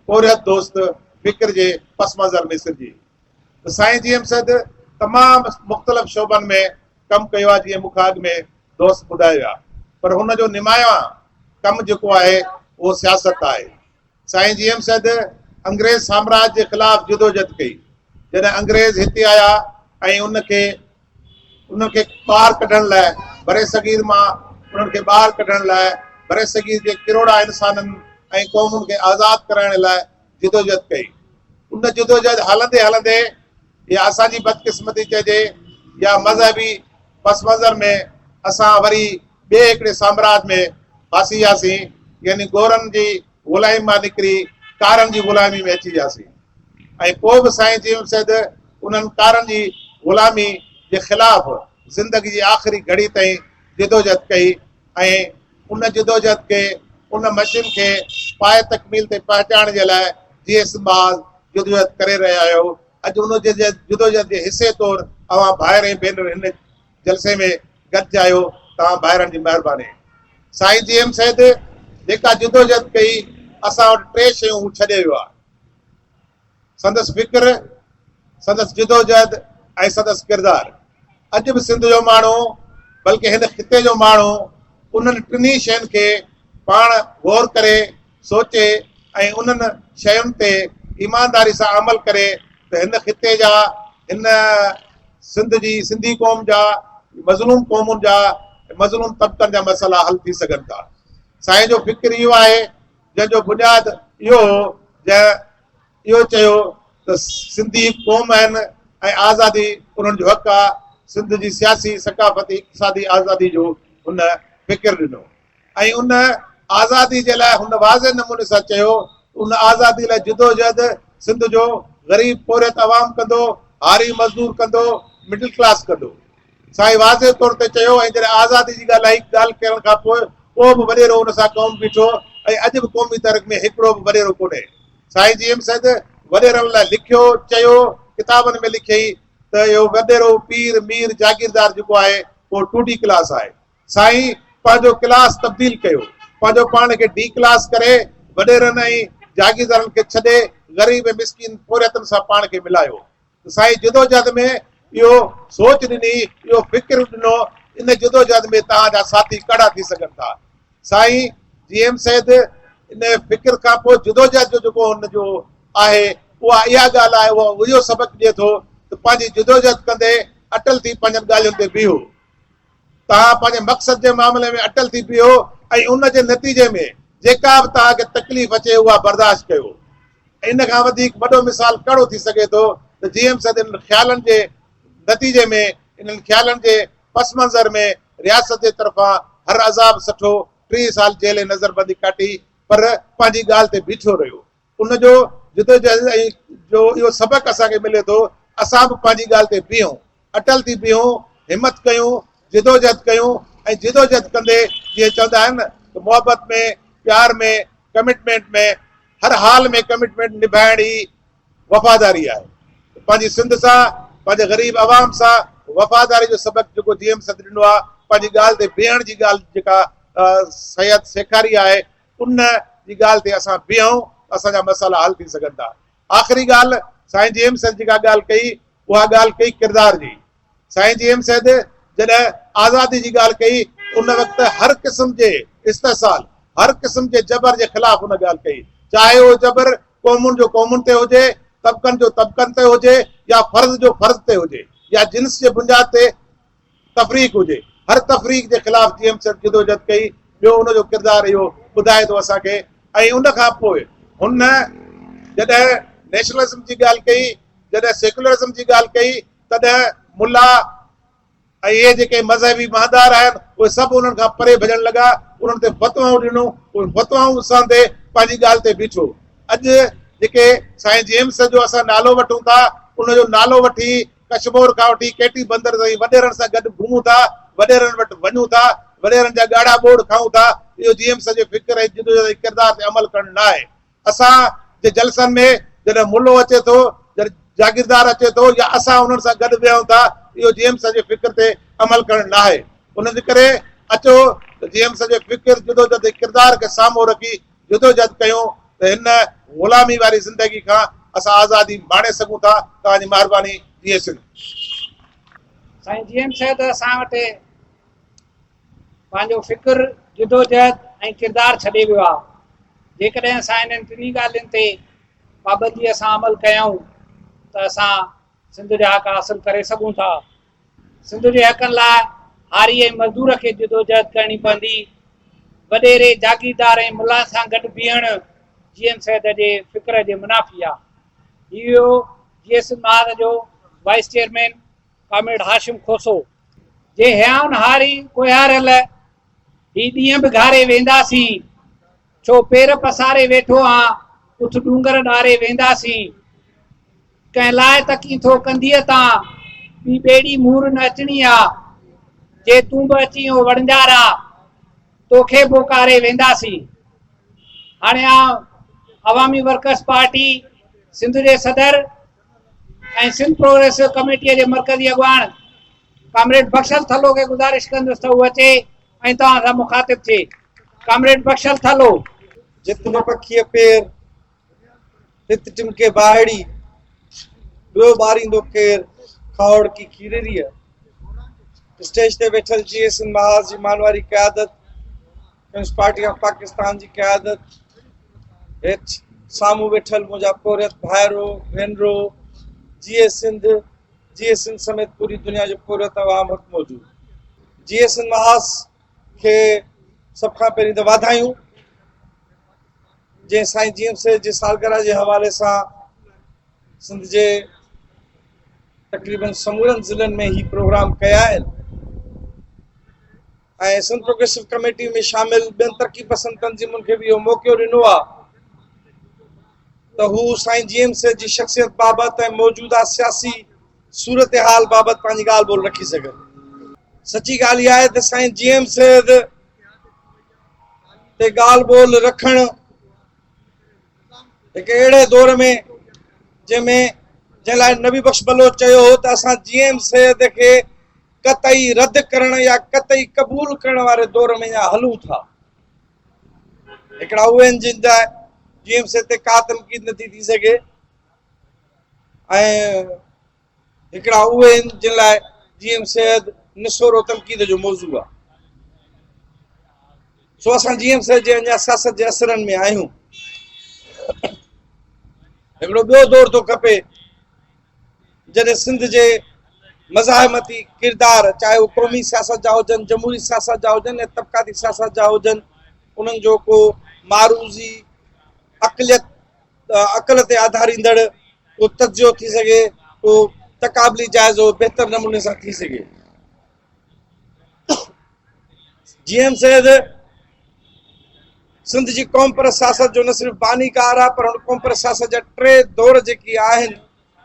پورهيت دوست فڪر جي پس منظر ۾ سرجي. ته سائين جي ايم سيد تمام مختلف شعبن ۾ ڪم ڪيو آهي جيئن مون کان اڳ ۾ دوست ٻڌائي ويا پر هن جو نمايان ڪم جيڪو آهي اهو سياست آهي. سائين جي ايم سيد انگريز سامراج جي خلاف جدوجھد ڪئي جڏهن انگريز هتي آيا ۽ ان کي انهن کي ٻاهر ڪڍڻ لاء برصغير مان انهن کي ٻاهر ڪڍڻ لاء برصغير جي ڪروڙها انسانن ۽ قومن کي آزاد ڪرائڻ لاء جدوجهد ڪئي. ان جدوجهد هلندي هلندي يا اسان جي بدقسمتي چئجي يا مذهبي پس منظر ۾ اسان وري ٻئي هڪڙي سامراج ۾ ڦاسي وياسين يعني گورن جي غلامي مان نڪري ڪارن جي غلامي ۾ اچي وياسين ۽ پوء به سائين جي ايم سيد انهن ڪارن جي غلامي جي خلاف زندگي جي آخري گهڙي تائين جدوجهد ڪئي ۽ ان جدوجهد کي ان مشن کي پايه تڪميل تي پهچائڻ جي لاء جي ايس محاذ جدوجهد ڪري رهيا آهيو. اڄ ان جدوجهد جي حصي طور اوهان ڀائر ۽ ڀينر هن جلسي ۾ گڏ ٿيا آهيو، توهان ڀائرن جي مهرباني. سائين جي ايم سيد جيڪا جدوجهد ڪئي اسان وٽ ٽي شيون هو ڇڏي ويو آهي. سندس فڪر، سندس جدوجهد ۽ سندس ڪردار. اڄ به سنڌ جو ماڻهو بلڪه هن خطي جو ماڻهو انهن ٽنهي شين کي پاڻ غور ڪري، سوچي ۽ انهن شين تي ايمانداري سان عمل ڪري ته هن خطي جا، هن سنڌ جي سنڌي قوم جا، مظلوم قومن جا، مظلوم طبقن جا مسئلا حل ٿي سگهن ٿا. سائين جو فڪر اهو آهي جنهن جو بنياد اهو هو جنهن اهو چيو ته سنڌي هڪ قوم آهن ۽ آزادي انهن جو حق آهي، سنڌ جي سياسي، ثقافتي، اقتصادي آزادي جو هن فڪر ڏنو ۽ ان آزادي جي لاء هن واضح نموني سان چيو ته ان آزادي لاء جدوجهد سنڌ جو غريب پورهيت عوام ڪندو، هاري مزدور ڪندو، مڊل ڪلاس ڪندو. سائين واضح طور تي چيو ۽ جڏهن آزادي جي ڳالهه آئي ڳالهه ڪرڻ کان پوء ڪو به وڏيرو ان سان ڪونه بيٺو ۽ اڄ به قومي تحريڪ ۾ هڪڙو به وڏيرو ڪونهي. سائين جي ايم سيد وڏيرن لاء لکيو، چيو، ڪتابن ۾ لکيائين ته اهو وڏيرو، پير، مير، جاگيردار جيڪو آهي اهو ٽو ڊي ڪلاس آهي. سائين پنهنجو ڪلاس تبديل ڪيو، پنهنجو پاڻ کي ڊي ڪلاس ڪري وڏيرن ۽ جاگيردارن کي ڇڏي غريب ۽ مسڪين پورهيتن سان پاڻ کي ملايو. ته سائين جدوجهد ۾ اهو سوچ ڏني، اهو فڪر ڏنو، ان جدوجهد ۾ توهان جا ساٿي ڪهڙا ٿي سگهن ٿا؟ سائين جي ايم سيد ان فڪر کان پوء جدوجهد جو جيڪو هن جو آهي اها اها ڳالهه آهي، اهو اهو سبق ڏئي ٿو ته پنهنجي جدوجهد ڪندي اٽل ٿي پنهنجن ڳالهين تي بيهو. توهان پنهنجي مقصد جي معاملي ۾ اٽل ٿي بيهو ۽ ان جي نتيجي ۾ جيڪا به توهان کي تڪليف اچي اها برداشت ڪيو. ان کان وڌيڪ وڏو مثال ڪهڙو ٿي سگهي ٿو ته جي ايم سيد انهن خيالن جي نتيجي ۾ انهن خيالن جي پس منظر ۾ رياست جي طرفان هر عذاب سٺو، 30 سال جيل ۽ نظربندي ڪاٽي پر پنهنجي ڳالهه تي بيٺو رهيو. ان جو جدوجهد ۽ جو اهو سبق اسان کي ملي ٿو اسان به پنهنجي ڳالهه تي بيهون، اٽل ٿي بيهون، همت ڪيون، جدوجهد ڪيون ۽ جدوجهد ڪندي جيئن چوندا آهن نه ته محبت ۾، پيار ۾، ڪمٽمينٽ ۾ هر حال ۾ ڪمٽمينٽ نڀائڻ ئي وفاداري آهي. پنهنجي سنڌ سان، پنهنجي غريب عوام سان وفاداري جو سبق جيڪو جي ايم سيد ڏنو آهي، پنهنجي ڳالهه تي بيهڻ جي ڳالهه جيڪا سيد سيکاري آهي، ان جي ڳالهه تي اسان بيهون ته اسان جا مسئلا حل ٿي سگهن ٿا. آخري ڳالهه سائين جي ايم سيد جيڪا ڳالهه ڪئي، اها ڳالهه ڪئي ڪردار جي. سائين جي ايم سيد جڏهن آزادي جي ڳالهه ڪئي ان وقت هر قسم جي استحصال، هر قسم جي جبر جي خلاف هن ڳالهه ڪئي، چاهي اهو جبر قومن جو قومن تي هجي، طبقن جو طبقن تي هجي يا فرد جو فرد تي هجي يا جنس جي بنياد تي تفريق هجي، هر تفريق جي خلاف جي ايم سيد جدوجهد ڪئي، ٻيو ان جو ڪردار اهو ٻڌائي ٿو اسان کي ۽ ان کان پوء هن جڏهن نيشنلزم جي ڳالهه ڪئي، جڏهن سيڪيولرزم جي ڳالهه ڪئي تڏهن ملا ۽ اهي جيڪي مذهبي مهندار آهن اهي سڀ انهن کان پري ڀڄڻ لڳا، انهن تي فتوائون ڏنو، اهي فتوائون سهندي پنهنجي ڳالهه تي بيٺو. اڄ جيڪي سائين جيمس جو اسان نالو وٺون ٿا، ان جو نالو وٺي ڪشمور کان وٺي ڪيٽي بندر تائين وڏيرن سان گڏ گهمون ٿا، وڏيرن وٽ وڃون ٿا، وڏيرن جا ڳاڙها ٻوڙ کائون ٿا، اهو جيمس جي فڪر ۽ جدوجهد ۽ ڪردار تي عمل ڪرڻ ناهي. اسان جي جلسن ۾ جڏهن ملو اچي ٿو، جڏهن جاگيردار اچي ٿو يا اسان انهن سان گڏ ويهون ٿا، اهو جي ايم سيد جي فڪر تي عمل ڪرڻ ناهي. ان جي ڪري اچو ته جي ايم سيد جي فڪر، جدوجھد ۽ ڪردار کي سامهون رکي جدوجھد ڪيون ته هن غلامي واري زندگي کان اسان آزادي ماڻي سگهون ٿا. توهان جي مهرباني. جيئي سنڌ. سائين جي ايم سيد اسان وٽ پنهنجو فڪر، جدوجهد ۽ ڪردار ڇڏي ويو آهي. جيڪڏهن اسان انهن ٽنهي ڳالهين تي پابنديء سان عمل ڪيائون ته اسان سنڌ جا حق حاصل ڪري سگهون ٿا. سنڌ جي حقن لاء هاري ۽ مزدور کي جدوجهد ڪرڻي پوندي. وڏيري، جاگيردار ۽ ملان سان گڏ بيهڻ جي ايم سيد جي فڪر جي منافي آ. هي هيو جي ايس ايم محاذ جو vice chairman comrade Hashim Khoso. جي هيائن هاري ڪوهياريل، هي ڏينهن به گهاري وينداسين. ڇو پير پساري ويٺو آن، اٿ ڏونگر ڏاري وينداسين. ڪنهن لاء تڪين ٿو ڪنڌيء تان، ٻي ٻيڙي مور نه اچڻي آ. جي تون به اچين او وڻجارا، توکي به اڪاري وينداسين. هاڻي آئون عوامي ورڪرز پارٽي سنڌ جي صدر ۽ سنڌ پروگريسو ڪميٽيء جي مرڪزي اڳواڻ ڪامريڊ بخشل ٿلهو کي گذارش ڪندس ته هو اچي ۽ توهان سان مخاطب ٿئي. ڪامريڊ بخشل ٿلهو. جت نه پکيء پير، تت ٽمڪي باهڙي، ٻيو ٻاريندو ڪير، کاهوڙڪي کيرريء. اسٽيج تي ويٺل جيئي سنڌ محاذ جي مانواري قيادت، ڪميونسٽ پارٽي آف پاڪستان جي قيادت هيٺ سامهون ويٺل منهنجا پورهيت ڀائرو، ڀينرو، جيئي سنڌ، جيئي سنڌ سميت پوري دنيا جو پورهيت عوام هت موجود. جيئي سنڌ محاذ کي سڀ کان پهرين ته واڌايون جنهن سائين جي ايم سيد جي سالگرهه جي حوالي سان سنڌ جي تقريبن سمورن ضلعن ۾ هي پروگرام ڪيا آهن ۽ سنڌ پروگريسو ڪميٽي ۾ شامل ٻين ترقي پسند تنظيمن کي به اهو موقعو ڏنو آهي ته هو سائين جي ايم سيد جي شخصيت بابت ۽ موجوده سياسي صورتحال بابت پنهنجي ڳالهه ٻولهه رکي سگهن. سچي ڳالهه اها آهي ته سائين جي ايم سيد تي ڳالهه ٻولهه رکڻ هڪ اهڙي دور ۾ جنهن ۾ جنهن لاء نبي بخش بلوچ چيو هو ته اسان جي ايم سيد کي قطعي رد ڪرڻ يا قطعي قبول ڪرڻ واري دور ۾ اڃا هلون ٿا. هڪڙا اهي آهن جن جا جي ايم سيد تي ڪا تنقيد نٿي ٿي سگهي ۽ هڪڙا اهي آهن جن لاء جي ايم سيد نسورو تنقيد جو موضوع آهي. سو اسان جي ايم سيد جي اڃا سياست جي اثرن ۾ آهيون. هڪڙو ٻيو دور ٿو کپي جڏهن سنڌ جي مزاحمتي ڪردار چاهي هو قومي سياست جا هجن، جمهوري سياست جا هجن يا طبقاتي سياست جا هجن، انهن جو ڪو معروضي عقليت عقل تي آڌاريندڙ ڪو تجزيو ٿي سگهي، ڪو تقابلي جائزو بهتر نموني سان ٿي سگهي. جي ايم سيد سنڌ جي قوم پرست سياست جو نه صرف بانيڪار آهي پر هن قوم پرست سياست جا ٽي دور جيڪي آهن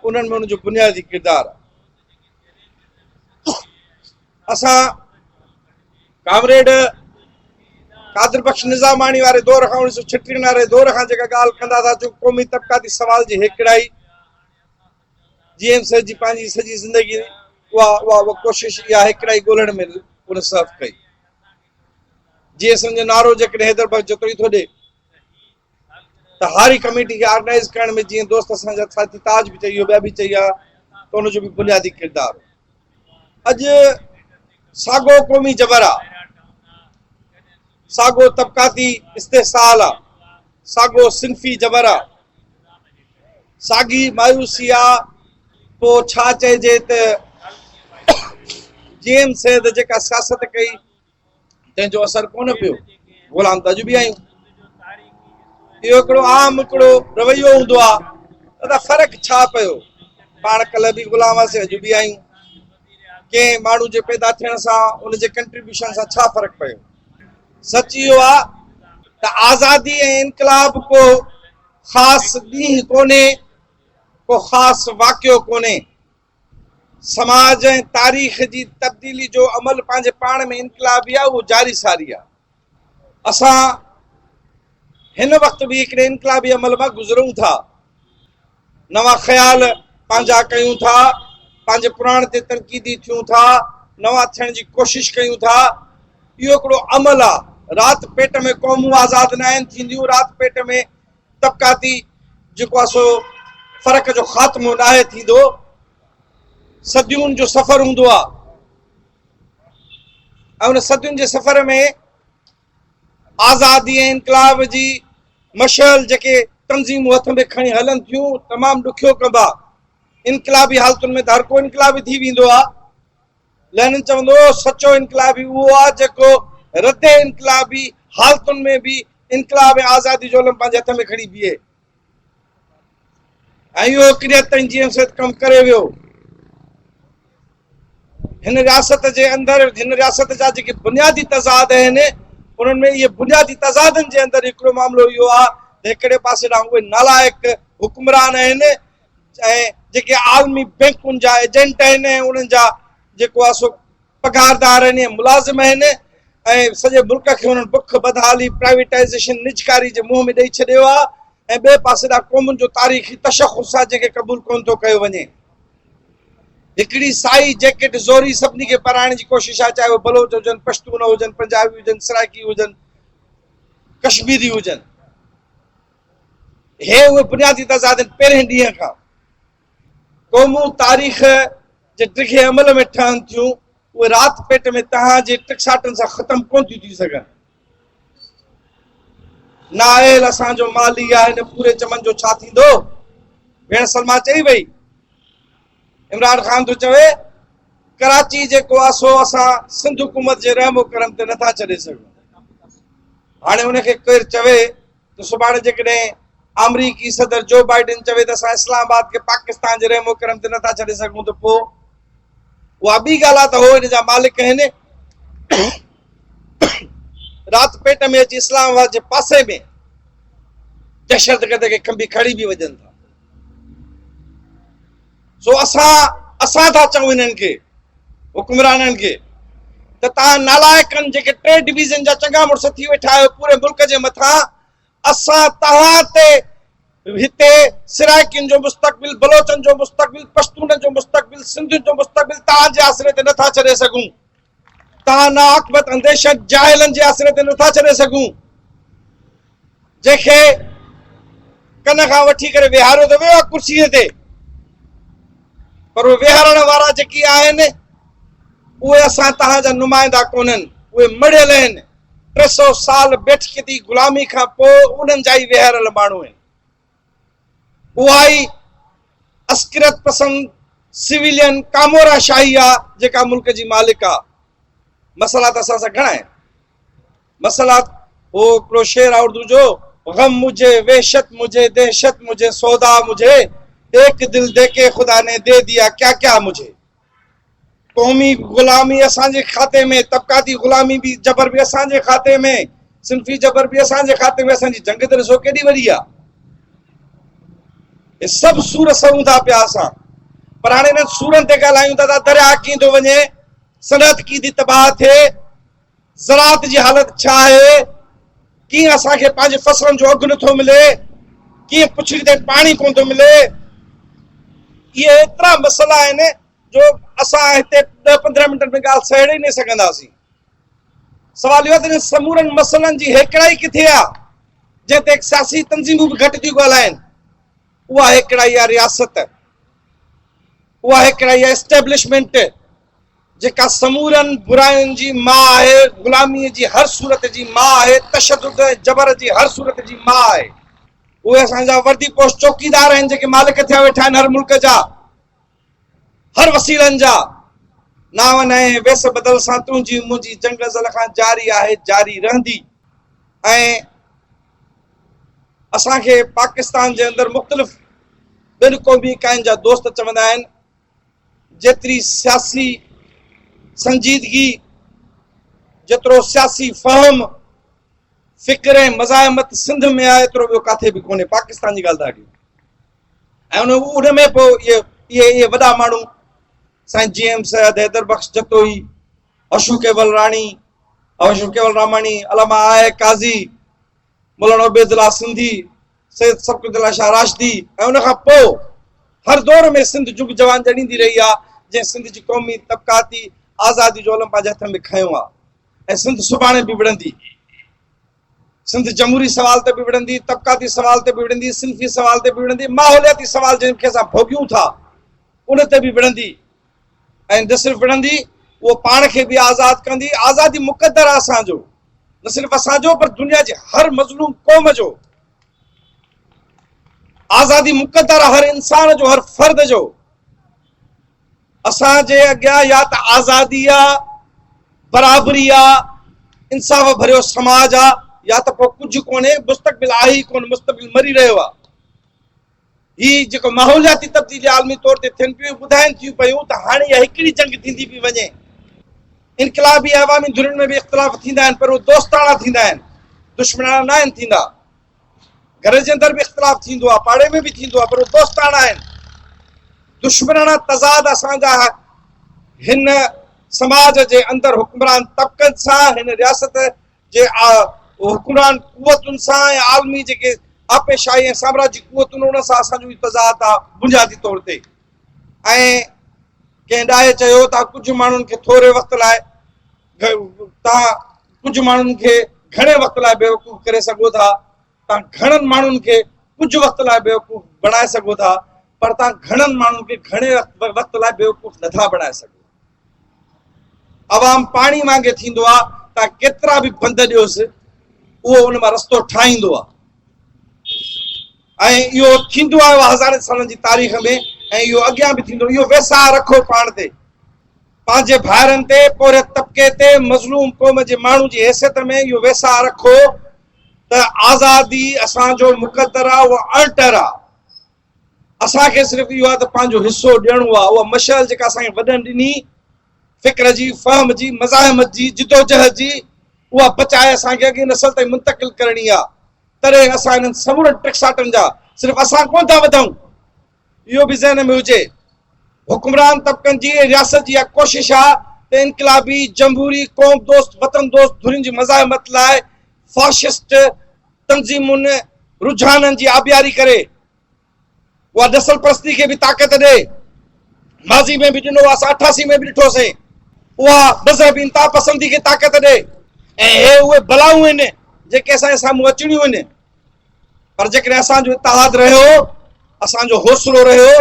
انهن ۾ ان جو بنيادي ڪردار آهي. اسان ڪامريڊ قادر بخش نظاماڻي واري دور کان 1936 واري دور کان جيڪا ڳالهه ڪندا ٿا اچون قومي طبقاتي سوال جي هيڪڙائي جي ايم سيد جي پنهنجي سڄي زندگي اها اها اها ڪوشش اها هيڪڙائي ڳولڻ ۾ ان صرف ڪئي. جي ايس ايم جو نعرو جيڪڏهن حيدر بخش جتوئي ٿو ڏي ته هاري ڪميٽي کي آرگنائز ڪرڻ ۾ جيئن دوست اسان جا ساٿي تاج به چئي ويو ٻيا به چئي ويا ته ان جو به بنيادي ڪردار هو. اڄ ساڳو قومي جبر آ، ساڳو طبقاتي استحصال آ، ساڳو صنفي جبر آ، ساڳي مايوسي آ، پوء ڇا چئجي ته جي ايم سيد جيڪا سياست ڪئي تنهن جو اثر ڪونه پيو، غلام ته اڄ به آهيون. اهو هڪڙو عام هڪڙو رويو هوندو آ دادا فرق ڇا پيو، پاڻ ڪلهه به غلام هئاسين اڄ به آهيون، ڪنهن ماڻهو جي پيدا ٿيڻ سان ان جي ڪنٽريبيوشن سان ڇا فرق پيو. سچ اهو آ ته آزادي ۽ انقلاب ڪو خاص ڏينهن ڪونهي، ڪو خاص واقعو ڪونهي. سماج ۽ تاريخ جي تبديلي جو عمل پنهنجي پاڻ ۾ انقلابي آ، اهو جاري ساري آ. اسان هن وقت به هڪڙي انقلابي عمل مان گذرون ٿا. نوان خيال پنهنجا ڪيون ٿا، پنهنجي پراڻ تي تنقيدي ٿيون ٿا، نوان ٿيڻ جي ڪوشش ڪيون ٿا. اهو هڪڙو عمل آ. رات پيٽ ۾ قومون آزاد ناهن ٿينديون، رات پيٽ ۾ طبقاتي جيڪو آ سو فرق جو خاتمو ناهي ٿيندو. صديون جو سفر هوندو آ ۽ ان صدين جي سفر ۾ آزادي ۽ انقلاب جي مشعل جيڪي تنظيمون هٿ ۾ کڻي هلن ٿيون تمام ڏکيو ڪم آ. انقلابي حالتن ۾ ته هر ڪو انقلابي ٿي ويندو آ. لينن چوندو هو، سچو انقلابي اهو آهي جيڪو رد انقلابي حالتن ۾ به انقلاب ۽ آزادي جو علم پنهنجي هٿ ۾ کڻي بيهي. ۽ اهو هڪڙي حد تائين جي ايم سيد ڪم ڪري ويو. هن رياست جي اندر هن رياست جا جيڪي بنيادي تضاد آهن انهن ۾ اهي بنيادي تضادن جي اندر هڪڙو معاملو اهو آهي ته هڪڙي پاسي ڏانهن اهي نالائق حڪمران آهن ۽ جيڪي عالمي بينڪن جا ايجنٽ آهن ۽ انهن جا جيڪو آهي سو پگهاردار آهن يا ملازم آهن ۽ سڄي ملڪ کي انهن بک بدحالي پرائيويٽائيزيشن نجڪاري جي منهن ۾ ڏئي ڇڏيو آهي ۽ ٻئي پاسي ڏانهن قومن جو تاريخي تشخص آهي جنهن کي قبول ڪونه ٿو ڪيو وڃي. هڪڙي سائي جيڪٽ زوري سڀني کي پرائڻ جي ڪوشش آهي چاهي اهي بلوچ هجن، پشتون هجن، پنجابي هجن، سرائيڪي هجن، ڪشميري هجن. هي اهي بنيادي تضاد آهن پهرين ڏينهن کان قومون تاريخ جي ڊگهي عمل ۾ ٺهن ٿيون اهي رات پيٽ ۾ تهان جي ٽڪساٽن سان ختم ڪونه ٿيون ٿي سگهن. نااهل اسان جو مالي آهي هن پوري چمن جو ڇا ٿيندو؟ ڀيڻ سلميٰ چئي وئي. عمران خان ٿو چوي ڪراچي جيڪو آ سو اسان سنڌ حڪومت جي رحم و ڪرم تي نٿا ڇڏي سگهون. هاڻي ان کي ڪير چوي ته سڀاڻي جيڪڏهن آمريڪي صدر جو بائيڊن چوي ته اسان اسلام آباد کي پاڪستان جي رحم و ڪرم تي نٿا ڇڏي سگهون ته پوء اها ٻي ڳالهه آهي ته هو ان جا مالڪ آهن. رات پيٽ ۾ اچي اسلام آباد جي پاسي ۾ دهشتگرد کي کنڀي کڻي به وڃن ٿا. سو اسان اسان ٿا چئون انهن کي حڪمرانن کي ته توهان نالائقن جيڪي ٽي ڊويزن جا چڱا مڙس ٿي ويٺا آهيو پوري ملڪ جي مٿان، اسان توهان تي هتي سرائيڪين جو مستقبل، بلوچن جو مستقبل، پشتونن جو مستقبل، سنڌين جو مستقبل توهان جي آسري تي نٿا ڇڏي سگهون. توهان ناعاقبت انديشن جاهلن جي آسري تي نٿا ڇڏي سگهون. جنهن کي ڪن کان وٺي ڪري ويهاريو ته ويو آهي ڪرسيء تي، پر اهي ويهارڻ وارا جيڪي آهن اهي اسان توهان جا نمائندا ڪونهن، اهي مڙهيل آهن. 300 سال بيٺڪيتي غلامي کان پوء انهن جا ئي ويهاريل ماڻهو آهن. اها ئي عسڪريت پسند سويلين ڪامورا شاهي آهي جيڪا ملڪ جي مالڪ آهي. مسئلا ته اسان سان گهڻا آهن. مسئلا هو هڪڙو شعر آ اردو جو، غم مجهي وحشت مجهي دهشت مجهي سودا مجهي، ايڪ دل ديڪي خدا ني the ديا ڪيا ڪيا مجهي. قومي غلامي اسان جي کاتي ۾، طبقاتي غلامي به جبر به اسان جي کاتي ۾، صنفي جبر به اسان جي کاتي ۾، اسان جي جنگ ته ڏسو ڪيڏي وڏي آ. هي سڀ سور سهون ٿا پيا اسان، پر هاڻي انهن سورن تي ڳالهايون ٿا ته درياهه ڪيئن ٿو وڃي، صنعت ڪيئن ٿي تباهه ٿئي، زراعت جي حالت ڇا آهي، ڪيئن اسان کي پنهنجي فصلن جو اگهه نٿو ملي، ڪيئن پڇڙي تائين پاڻي ڪونه ٿو ملي، اهي ايترا مسئلا آهن جو اسان هتي ڏهه 15 منٽن ۾ ڳالهه سهيڙي ئي نه سگهنداسين. سوال اهو آهي ته انهن سمورن مسئلن جي هيڪڙائي ڪٿي آهي، جنهن تي سياسي تنظيمون به گهٽ ٿيون ڳالهائين، اها هيڪڙائي آهي رياست، اها هيڪڙائي آهي اسٽيبلشمينٽ، جيڪا سمورن براين جي ماء آهي، غلاميء جي هر صورت جي ماء آهي، تشدد ۽ جبر جي هر صورت جي ماء آهي. اهي اسان جا وردي پوش چوڪيدار آهن جيڪي مالڪ ٿيا ويٺا آهن هر ملڪ جا، هر وسيلن جا. نانء نئين ويس بدل سان تنهنجي منهنجي جنگ ازل کان جاري آهي، جاري رهندي ۽ اسان کي پاڪستان جي اندر مختلف ٻين قومي اڪائين جا دوست چوندا آهن جيتري سياسي سنجيدگي، جيترو سياسي فهم، فڪر ۽ مزاحمت سنڌ ۾ آهي ايترو ٻيو ڪاٿي به ڪونهي. پاڪستان جي ڳالهه ٿا ڪيون ۽ ان ۾ پوء اهي وڏا ماڻهو سائين جي ايم سيد، حيدر بخش جتوئي، اشو ڪيول راڻي، اشو ڪيول راماڻي، علامه آء آء قاضي، مولانا عبيدالله سنڌي، سيد صبغت الله شاهه راشدي ۽ ان کان پوء هر دور ۾ سنڌ جگ جوان ڄڻيندي رهي آهي، جنهن سنڌ جي قومي طبقاتي آزادي جو علم پنهنجي هٿ ۾ کنيو آهي ۽ سنڌ سڀاڻي به وڙهندي. سنڌ جمهوري سوال تي به وڙهندي، طبقاتي سوال تي به وڙهندي، صنفي سوال تي به وڙهندي، ماحولياتي سوال جنهن کي اسان ڀوڳيون ٿا ان تي به وڙهندي ۽ نه صرف وڙهندي اهو پاڻ کي به آزاد ڪندي. آزادي مقدر آهي اسان جو، نه صرف اسان جو پر دنيا جي هر مظلوم قوم جو. آزادي مقدر آهي هر انسان جو، هر فرد جو. اسان جي اڳيان يا ته آزادي آ، برابري آ، انصاف ڀريو سماج آ يا ته پوء ڪجهه ڪونهي، مستقبل آهي ئي ڪونه، مستقبل مري رهيو آ. هي جيڪو ماحولياتي تبديلي عالمي طور تي ٿين پيون ٻڌائين ٿيون پيون ته هاڻي اها هڪڙي جنگ ٿيندي پئي وڃي. انقلابي ۽ عوامي ڌرين ۾ به اختلاف ٿيندا آهن پر اهي دوستاڻا ٿيندا آهن، دشمناڻا ناهن ٿيندا. گهر جي اندر به اختلاف ٿيندو آهي، پاڙي ۾ به ٿيندو آهي پر اهي دوستاڻا آهن. دشمناڻا تضاد اسان جا هن سماج جي اندر حڪمران طبقن سان، هن رياست جي حڪمران قوتن سان ۽ عالمي جيڪي آپيشاهي ۽ سامراجي قوتن انهن سان اسان جو تضاد آهي بنيادي طور تي. ۽ ڪنهن ڏاهي چيو ته ڪجهه ماڻهن کي ٿوري وقت لاء توهان ڪجهه ماڻهن کي گهڻي وقت لاء بيوقوف ڪري سگهو ٿا، توهان گهڻن ماڻهن کي ڪجهه وقت لاء بيوقوف بڻائي سگهو ٿا، پر توهان گهڻن ماڻهن کي گهڻي وقت لاء بيوقوف نٿا بڻائي سگهو. عوام پاڻي وانگي ٿيندو آهي، توهان ڪيترا به بند ڏيوس، اهو ان مان رستو ٺاهيندو آهي. ۽ اهو ٿيندو آيو آهي هزارين سالن جي تاريخ ۾ ۽ اهو اڳيان به ٿيندو. اهو ويساهه رکو پاڻ تي، پنهنجي ڀائرن تي، پورهيت طبقي تي، مظلوم قوم جي ماڻهو جي حيثيت ۾ اهو ويساهه رکو ته آزادي اسان جو مقدر آهي، اها اڻٽر آهي. اسان کي صرف اهو آهي ته پنهنجو حصو ڏيڻو آهي. اها مشعل جيڪا اسان کي وڏن ڏني، فڪر جي، فهم جي، مزاحمت جي، جدوجهد جي، اها بچائي اسان کي اڳئين نسل تائين منتقل ڪرڻي آهي. تڏهن اسان انهن سمورن ٽڪساٽن جا صرف اسان ڪونه ٿا وڌون، اهو به ذهن ۾ هجي. حڪمران طبقن جي ۽ رياست جي اها ڪوشش آهي ته انقلابي، جمهوري، قوم دوست، وطن دوست ڌرين جي مزاحمت لاء فاشسٽ تنظيمن، رجحانن جي آبياري ڪري. اها نسل پرستي کي به طاقت ڏئي. ماضي ۾ به ڏنو، اسان 88 ۾ به ڏٺوسين. اها مذهبي انتها پسندي کي طاقت ڏئي ۽ هي اهي بلائون آهن جيڪي اسان جي سامهون اچڻيون آهن. پر جيڪڏهن اسان جو اتحاد رهيو، اسان جو حوصلو رهيو،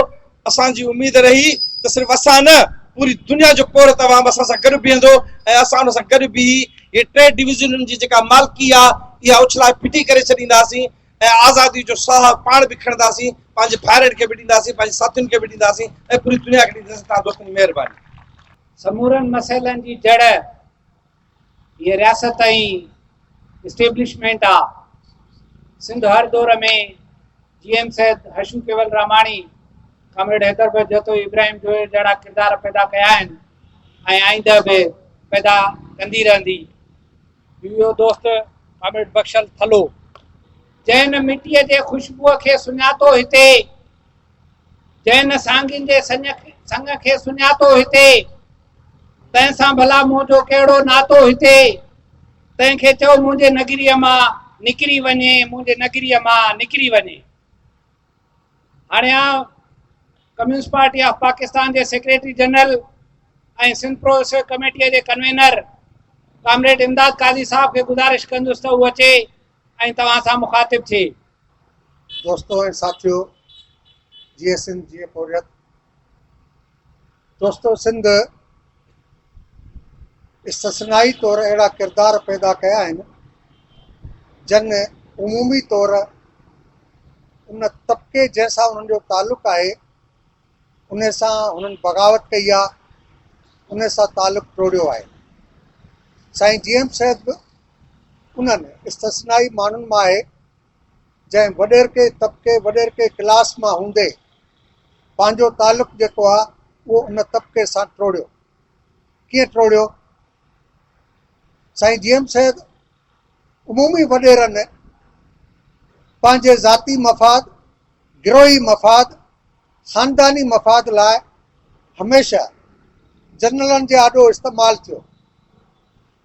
اسان جي اميد رهي ته صرف اسان نه پوري دنيا جو پورهيت عوام اسان سان گڏ بيهندو ۽ اسان ان سان گڏ بيهي هي ٽي ڊويزنن جي جيڪا مالڪي آهي اها اڇلائي ڦٽي ڪري ڇڏينداسين ۽ آزادي جو ساهه پاڻ به کڻنداسين، پنهنجي ڀائرن کي به ڏينداسين، پنهنجي ساٿين کي به ڏينداسين ۽ پوري دنيا کي ڏينداسين. توهان دوستن جي مهرباني. سمورن مسئلن جي جڙ هيء رياست ۽ اسٽيبلشمينٽ آ. سنڌ هر دور ۾ جي ايم سيد، حشو ڪيول راماڻي، ڪامريڊ حيدر بخش جتوئي، ابراهيم جويو جهڙا ڪردار پيدا ڪيا آهن ۽ آئنده به پيدا ڪندي رهندي. اهو دوست ڪامريڊ بخشل ٿلهو، جنهن نه مٽيء جي خوشبوء کي سڃاتو هتي، جنهن نه سانگين جي سڱ کي سڃاتو هتي، تنهن سان ڀلا منهنجو ڪهڙو ناتو هتي، تنهن کي چئو منهنجي نگريء مان نڪري وڃي، منهنجي نگريء مان نڪري وڃي. هاڻي آء ڪميونسٽ پارٽي آف پاڪستان جي سيڪريٽري جنرل ۽ سنڌ پروگريسو ڪميٽيء جي ڪنوينر ڪامريڊ امداد قاضي صاحب کي گذارش ڪندس ته هو اچي ۽ توهان سان مخاطب ٿئي. دوستو ۽ ساٿيو، جيئي سنڌ جيئي پورهيت. دوستو سنڌ استثنائي طور اهڙا ڪردار پيدا ڪيا آهن جن عمومي طور ان طبقي جنهن سان انهن جو تعلق آهي ان سان هنن بغاوت ڪئي آهي ان سان تعلق ٽوڙيو آهي. سائين جي ايم سيد به انهن استثنائي ماڻهن مان آهي جنهن وڏيرڪي طبقي وڏيرڪي ڪلاس مان هوندي پنهنجو تعلق جيڪو آهي اهو ان طبقي سان ٽوڙيو. ڪيئن ٽوڙيو؟ سائين جي ايم سيد عمومي وڏيرن پنهنجي ذاتي مفاد، گروهي مفاد، خانداني مفاد لاء هميشه جنرلن جي آڏو استعمال ٿيو.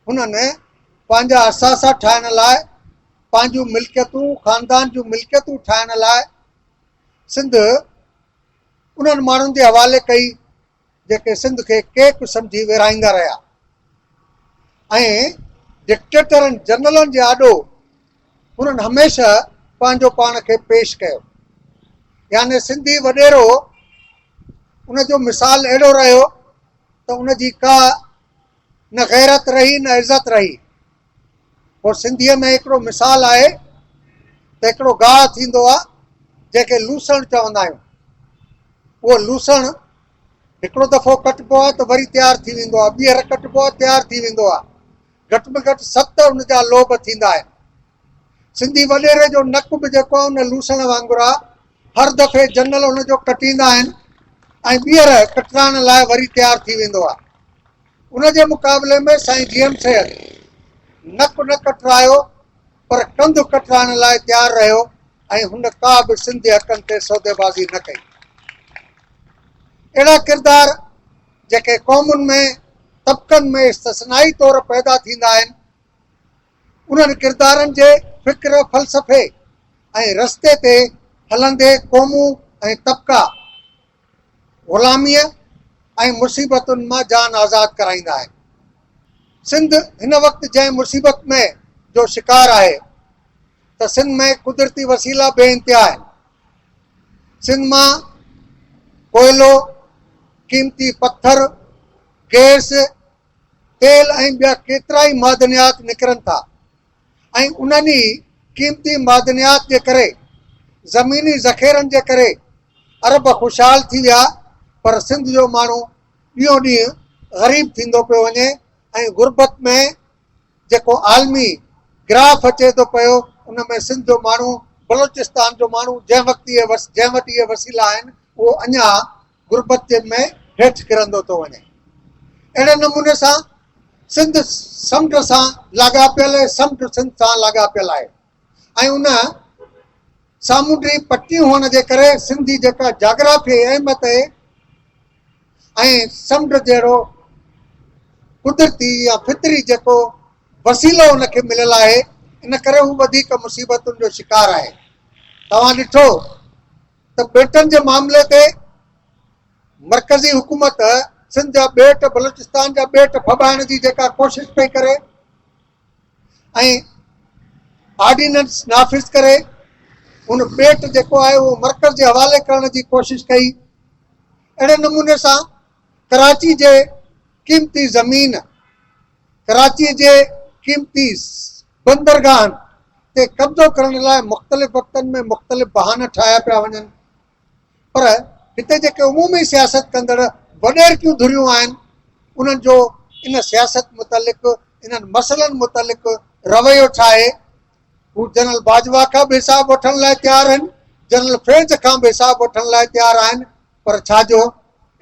هنن پنهنجا اثاثا ٺاهڻ لاء، پنهنجون ملڪيتون، خاندان جون ملڪيتون ٺاهڻ لاء سنڌ انهن ماڻهن جي حوالي ڪئي جيڪي سنڌ کي ڪيڪ سمجهي ورهائيندا رهيا ۽ ڊڪٽيٽرن جنرلن جي آڏو انهن هميشه پنهنجو پاڻ کي پيش ڪيو. يعني سنڌي وڏيرو ان جو مثال اهڙو رهيو ته ان جي ڪا نه غيرت رهي نه عزت رهي. پوء سنڌيء ۾ هڪڙو مثال آهي ته هڪڙو گاهه ٿيندو آهي جنهن کي لوسڻ چوندا آهيون. اهو لوسڻ هڪڙو دفعو ڪٽبو آهي ته وري تيار ٿي ويندو آهي، ٻيهر ڪٽبو آهي تيار ٿي ويندو آهي. گهٽ ۾ گهٽ ست ان جا لوب ٿيندا آهن. سنڌي وڏيري جو نڪ به جيڪو آهي ان لوسڻ وانگر آهي، هر دفعي جنرل ان جو ڪٽيندا آهن ۽ ٻيهر ڪٽرائڻ لاء وري تيار ٿي ويندو آهي. ان جي مقابلي ۾ سائين جي ايم سيد نڪ نه ڪٽرايو پر ڪنڌ ڪٽرائڻ لاء تيار رهيو ۽ هن ڪا به سنڌ جي حقن تي سوديبازي نه ڪئي. اهڙا ڪردار جيڪي قومن ۾ طبقن ۾ استثنائي طور پيدا ٿيندا آهن، انهن ڪردارن جي فڪر، فلسفي ۽ رستي تي هلندي قومون ۽ طبقا غلاميء ۽ مصيبتن مان جان آزاد ڪرائيندا آهن. سنڌ هن وقت جنهن مصيبت ۾ جو شڪار آهي ته سنڌ ۾ قدرتي وسيلا بي انتها آهن. سنڌ مان ڪوئلو، قيمتي پٿر، گئس، تيل ۽ ٻيا ڪيترائي معدنيات نڪرن ٿا ۽ انهن ئي قيمتي معدنيات جي ڪري زميني ذخيرن جي ڪري عرب خوشحال ٿي ويا پر سنڌ جو ماڻهو ڏينهون ڏينهن غريب ٿيندو پيو وڃي ۽ غربت ۾ جيڪو عالمي گراف اچي ٿو پيو ان ۾ سنڌ جو ماڻهو بلوچستان جو ماڻهو جنهن وقت اهي جنهن وٽ اهي وسيلا آهن اهو اڃا غربت جي ۾ هيٺ ڪرندو ٿو وڃي. اهڙي نموني سان سنڌ سمنڊ سان لاڳاپيل ۽ سمنڊ سنڌ سان لاڳاپيل آهي ۽ ان سامونڊي پٽي هئڻ جي ڪري سنڌ جي جيڪا جاگرافيائي اهميت آهي ۽ سمنڊ جهڙو قدرتي يا فطري جيڪو وسيلو ان کي مليل آهي ان ڪري هو وڌيڪ مصيبتن جو شڪار آهي. توهان ڏٺو ته ٻيٽن جي معاملي تي مرڪزي حڪومت سنڌ جا ٻيٽ بلوچستان جا ٻيٽ ڦٻائڻ جي جيڪا ڪوشش پئي ڪري ۽ آرڊيننس نافذ ڪري ان ٻيٽ جيڪو آهي اهو مرڪز جي حوالي ڪرڻ جي ڪوشش ڪئي. اهڙي نموني سان ڪراچي جي قيمتي زمين، ڪراچي جي قيمتي بندرگاهن تي قبضو ڪرڻ لاء مختلف وقتن ۾ مختلف بهانا ٺاهيا پيا وڃن پر هتي جيڪي عمومي سياست ڪندڙ وڏيرڪيون ڌريون آهن انهن جو ان سياست متعلق انهن مسئلن متعلق رويو ڇا آهي؟ هو جنرل باجوا کان به حساب وٺڻ لاء تيار آهن، جنرل فيض کان به حساب وٺڻ لاء تيار آهن پر ڇا جو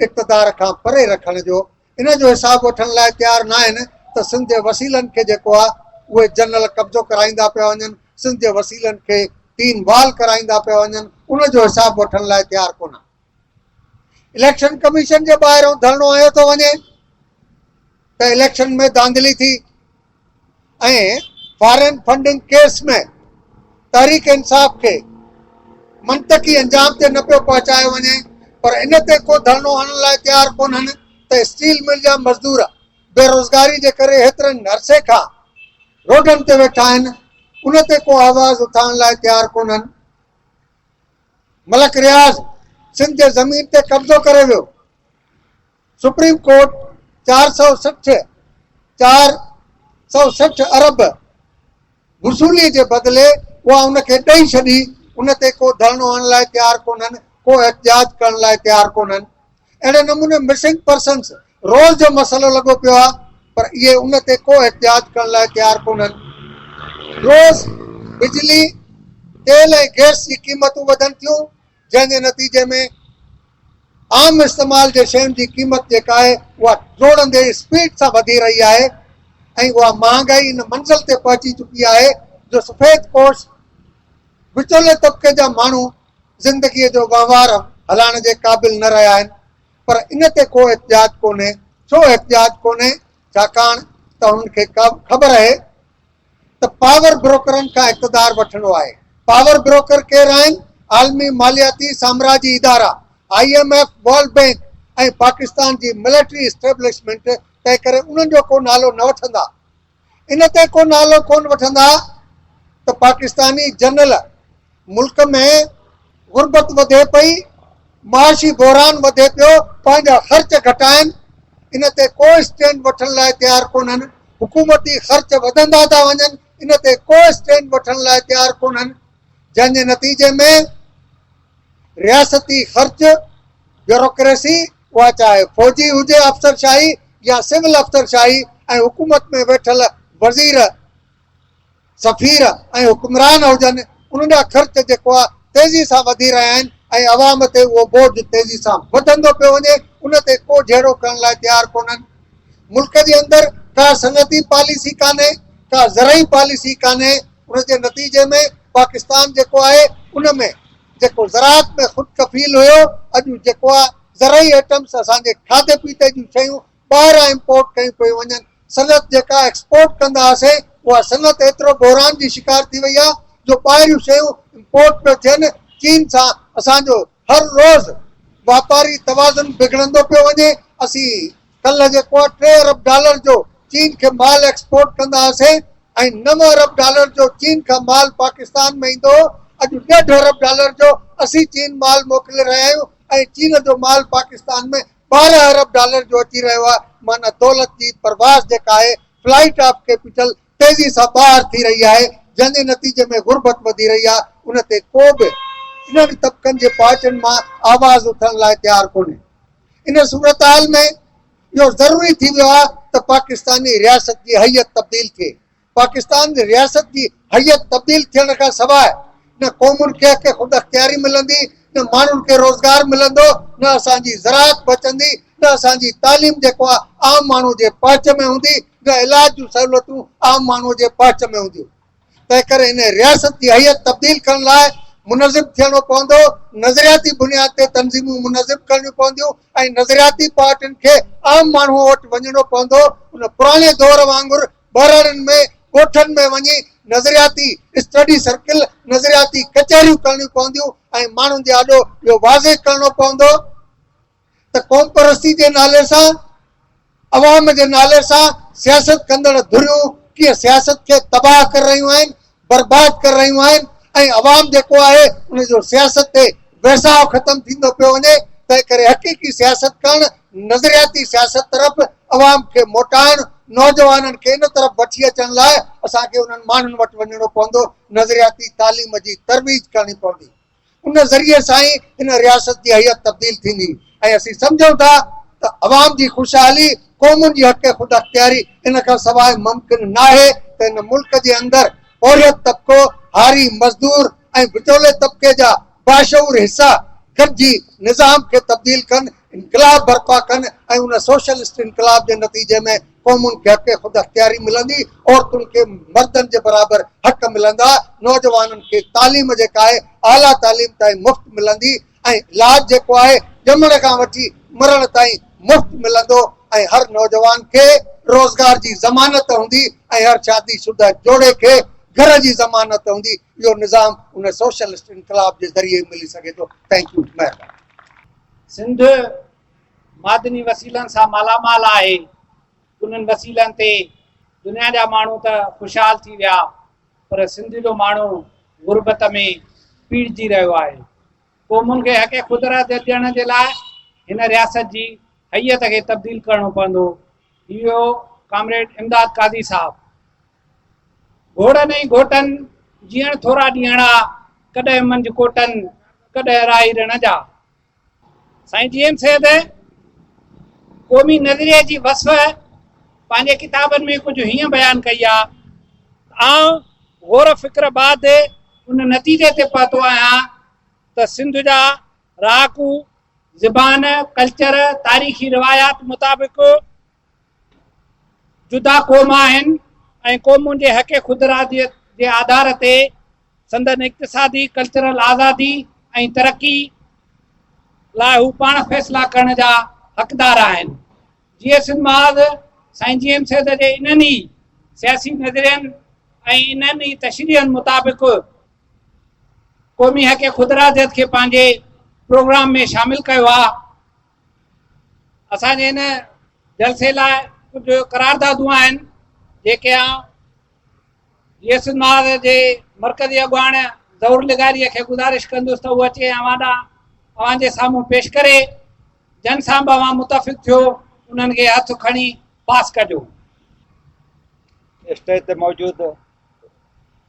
اقتدار کان پري رکڻ جو ان جو حساب وٺڻ لاء تيار ناهن ته سنڌ جي وسيلن کي جيڪو آهي اهي جنرل قبضو ڪرائيندا پيا وڃن، سنڌ جي وسيلن کي تين وال ڪرائيندا پيا وڃن، ان جو حساب وٺڻ لاء تيار ڪونهن. اليڪشن ڪميشن جي ٻاهران ڌرڻو هنيو ٿو وڃي ته اليڪشن ۾ ڌانڌلي ٿي ۽ foreign funding case ۾ Tehreek Insaf کي منطقي انجام تي نه پيو پهچايو وڃي پر ان تي ڪو ڌرڻو هڻڻ لاء تيار ڪونهن ته اسٽيل مل جا مزدور بيروزگاري جي ڪري هيترن عرصي کان روڊن تي ويٺا آهن ان تي ڪو آواز اٿارڻ لاء تيار ڪونهن. ملڪ رياض سنڌ جي زمين تي قبضو ڪري ويو، سپريم ڪورٽ 460 460 ارب وصولي جي بدلي اها ان کي ڏئي ڇڏي، ان تي ڪو ڌرڻو هڻڻ لاء تيار ڪونهن، ڪو احتجاج ڪرڻ لاء تيار ڪونهن. اهڙي نموني مسنگ پرسنز روز جو مسئلو لڳو پيو آهي پر اهي ان تي ڪو احتجاج ڪرڻ لاء تيار ڪونهن. روز بجلي، تيل ۽ گئس جي قيمتون وڌن ٿيون جنهن جي نتيجي ۾ عام استعمال جي شين جي قيمت جيڪا آهي اها ڊوڙندي اسپيڊ سان وڌي رهي آهي ۽ اها مهانگائي ان منزل تي پهچي چڪي آهي جو سفيد پوش وچولي طبقي جا ماڻهو زندگيء جو وهنوار هلائڻ جي قابل نه رهيا آهن پر ان تي ڪو احتجاج ڪونهي، ڇو احتجاج ڪونهي؟ ڇاڪاڻ ته هنن کي خبر اهي ته پاور بروڪرن کان اقتدار وٺڻو آهي. پاور بروڪر ڪير آهن؟ عالمي مالياتي سامراجي ادارا، I M F, World Bank ۽ Pakistan جي ملٽري اسٽيبلشمينٽ، تنهنڪري انهن جو ڪو نالو نه وٺندا. ان تي ڪو نالو ڪونه وٺندا ته پاڪستاني جنرل ملڪ ۾ غربت وڌي پئي، معاشي بحران وڌي پيو، پنهنجا خرچ گهٽائن، ان تي ڪو اسٽينڊ وٺڻ لاء تيار ڪونهن، حڪومتي خرچ وڌندا ٿا وڃن، ان تي ڪو اسٽينڊ وٺڻ لاء تيار ڪونهن، جنهن جي نتيجي ۾ رياستي خرچ، بيوروڪريسي اها چاهي فوجي هجي افسرشاهي يا سول افسرشاهي ۽ حڪومت ۾ ويٺل وزير، سفير ۽ حڪمران هجن، انهن جا خرچ جيڪو آهي تيزي سان وڌي رهيا آهن ۽ عوام تي اهو بوجهه تيزي سان وڌندو پيو وڃي، ان تي ڪو جهيڙو ڪرڻ لاء تيار ڪونهن. ملڪ جي اندر ڪا صنعتي پاليسي ڪانهي، ڪا زرعي پاليسي ڪانهي، ان جي نتيجي ۾ پاڪستان جيڪو آهي ان ۾ جيڪو زراعت ۾ خود ڪفيل هيو، اڄ جيڪو آهي زرعي ائٽمس اسان جي کاڌي پيتي جون شيون ٻاهران امپورٽ ڪيون پيون وڃن، صنعت جيڪا ايڪسپورٽ ڪندا هئاسين اها صنعت ايترو بحران جي شڪار ٿي وئي آهي جو ٻاهريون شيون امپورٽ پيو ٿين، چين سان اسان جو هر روز واپاري توازن بگڙندو پيو وڃي، اسين ڪلهه جيڪو آهي 3 ارب ڊالر جو چين کي مال ايڪسپورٽ ڪندا هئاسين ۽ 9 ارب ڊالر جو چين کان مال پاڪستان ۾ ايندو هو، اڄ ڏيڍ ارب ڊالر جو اسين چين مال موڪلي رهيا آهيون ۽ چين جو مال پاڪستان ۾ 12 ارب ڊالر جو اچي رهيو آهي، معنيٰ دولت جي پرواز جيڪا آهي فلائيٽ آف ڪيپيٽل تيزي سان ٻاهر ٿي رهي آهي، جنهن جي نتيجي ۾ غربت وڌي رهي آهي، ان تي ڪو به انهن طبقن جي پارٽين مان آواز اٿڻ لاء تيار ڪونهي. ان صورتحال ۾ اهو ضروري ٿي ويو آهي ته پاڪستاني رياست جي هيئت تبديل ٿئي. پاڪستان جي رياست جي هيئت تبديل ٿيڻ کان سواء نه قومن کي حق خود اختياري ملندي، نه ماڻهن کي روزگار ملندو، نه اسان جي زراعت بچندي، نه اسان جي تعليم جيڪو آهي عام ماڻهو جي پهچ ۾ هوندي، نه علاج جون سهولتون عام ماڻهو جي پهچ ۾ هونديون. تنهنڪري ان رياست جي هيئت تبديل ڪرڻ لاء منظم ٿيڻو پوندو، نظرياتي بنياد تي تنظيمون منظم ڪرڻيون پونديون ۽ نظرياتي پارٽين کي عام ماڻهو وٽ وڃڻو پوندو، ان پراڻي دور وانگر ٻهراڙين ۾ ڳوٺن ۾ وڃي نظرياتي اسٽڊي سرڪل، نظرياتي ڪچهريون ڪرڻيون پونديون ۽ ماڻهن جي آڏو اهو واضح ڪرڻو پوندو ته قومپرستي جي نالي سان عوام جي نالي سان سياست ڪندڙ ڌريون ڪيئن سياست کي تباهه ڪري رهيون آهن، برباد ڪري رهيون آهن ۽ عوام جيڪو آهي ان جو سياست تي ويساهه ختم ٿيندو پيو وڃي، تنهن ڪري حقيقي سياست ڪرڻ، نظرياتي سياست طرف عوام کي موٽائڻ، نوجوانن کي ان طرف وٺي اچڻ لاء اسان کي انهن ماڻهن وٽ وڃڻو پوندو، نظرياتي تعليم جي ترويج ڪرڻي پوندي. ان ذريعي سان ئي هن رياست جي هيئت تبديل ٿيندي ۽ اسين سمجهون ٿا ته عوام جي خوشحالي، قومن جي حق خود اختياري ان کان سواء ممڪن ناهي ته هن ملڪ جي اندر پورهيت طبقو، هاري، مزدور ۽ وچولي طبقي جا باشعور حصا گڏجي نظام کي تبديل ڪن، انقلاب برپا ڪن ۽ ان سوشلسٽ انقلاب جي نتيجي ۾ قومن کي حق خود اختياري ملندي، عورتن کي مردن جي برابر حق ملندا، نوجوانن کي تعليم جيڪا آهي اعليٰ تعليم تائين مفت ملندي ۽ علاج جيڪو آهي ڄمڻ کان وٺي مرڻ تائين مفت ملندو ۽ هر نوجوان کي روزگار جي ضمانت هوندي ۽ هر شادي شده جوڙي کي گهر جي ضمانت هوندي، اهو نظام ان سوشلسٽ انقلاب جي ذريعي ملي سگهي ٿو. Thank you مهرباني. سنڌ معدني وسيلن سان مالا مال آهي، انهن وسيلن تي دنيا جا ماڻهو ته خوشحال ٿي ويا پر سنڌ جو ماڻهو غربت ۾ پيڙجي رهيو آهي. قومن کي حق خوداراديت ڏيڻ جي لاء هن رياست جي هيئت کي تبديل ڪرڻو پوندو. اهو ڪامريڊ امداد قاضي صاحب. گهوڙن ۽ گهوٽن جيئڻ ٿورا ڏينهڙا، ڪڏهن منجهه ڪوٽن، ڪڏهن راهي رڻ جا. سائين جي ايم سيد قومي نظريي جي وصف پنهنجي ڪتابن ۾ ڪجهه هيئن بيان ڪئي آ ته آئون غور فڪر بعد ان نتيجي تي پهتو آهيان ته سنڌ جا رهاڪو زبان، ڪلچر، تاريخي روايات مطابق جدا قوم آهن ۽ قومن جي حق خوداراديت جي آڌار تي سندن اقتصادي، ڪلچرل آزادي ۽ ترقي لاء هو پاڻ فيصلا ڪرڻ جا حقدار آهن. جيئي سنڌ محاذ سائين جي ايم سيد جي انهن ئي سياسي نظرين ۽ انهن ئي تشريحن مطابق قومي حق خوداراديت کي پنهنجي پروگرام ۾ شامل ڪيو آهي. اسان جي هن جلسي لاء ڪجهه قراردادون آهن جيڪي آئون جي ايس محاذ جي مرڪزي اڳواڻ ظهور لغاري کي گذارش ڪندس ته هو اچي اوهان ڏانهن اوهان جي سامهون پيش ڪري جن سان به اوهان متفق ٿيو انهن کي هٿ کڻي پاس ڪجو. اسٽيج تي موجود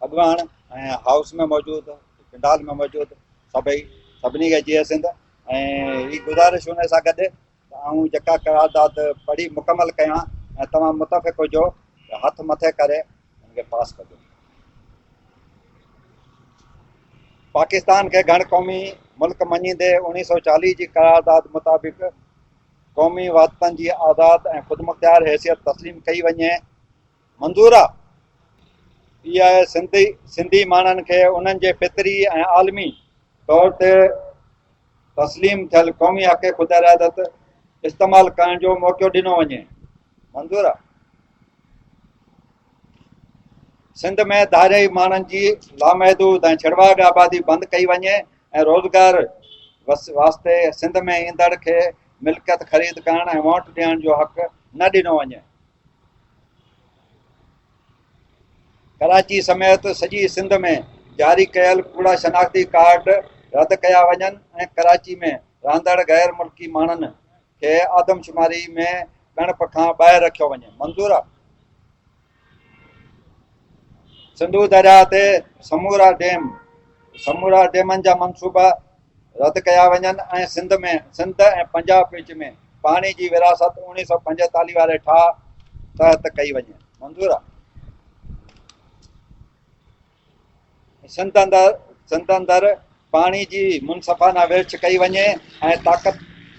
اڳواڻ ۽ هائوس ۾ موجود پنڊال ۾ موجود سڀئي سڀني کي جيئي سنڌ ۽ هي گذارش ان سان گڏ ته آئون جيڪا قرارداد پڙهي مڪمل ڪيان ۽ توهان متفق هجو ته هٿ مٿي ڪري ان کي پاس ڪجو. پاڪستان کي گهڻ قومي ملڪ مڃيندي 1940 جي قرارداد مطابق قومي وحدتن جي آزاد ۽ خودمختيار حيثيت تسليم ڪئي وڃي. منظور آ. اها آهي سنڌي سنڌي ماڻهن کي انهن جي فطري ۽ عالمي طور تي تسليم ٿيل قومي حق خوداراديت استعمال ڪرڻ جو موقعو ڏنو وڃي. منظور آ. سنڌ ۾ ڌاريائي ماڻهن جي لامحدود ۽ ڇڙواڳ آبادي بند ڪئي وڃي ۽ روزگار واسطي سنڌ ۾ ايندڙ کي ملڪيت خريد ڪرڻ ۽ ووٽ ڏيڻ جو حق نه ڏنو وڃي. ڪراچي سميت سڄي سنڌ ۾ جاري ڪيل ڪوڙا شناختي ڪارڊ رد ڪيا وڃن ۽ ڪراچي ۾ رهندڙ غير ملڪي ماڻهن کي آدمشماري ۾ ڳڻپ کان ٻاهر رکيو وڃي. منظور آ. سنڌو درياهه تي سمورا ڊيم سمورا ڊيمن جا منصوبا رد ڪيا وڃن ۽ سنڌ ۾ سنڌ ۽ پنجاب وچ ۾ پاڻي جي ورهاست 1945 واري ٺاهه تحت ڪئي وڃي. منظور آ. سنڌ اندر سنڌ اندر پاڻي جي منصفانه ورڇ ڪئي وڃي ۽ طاقت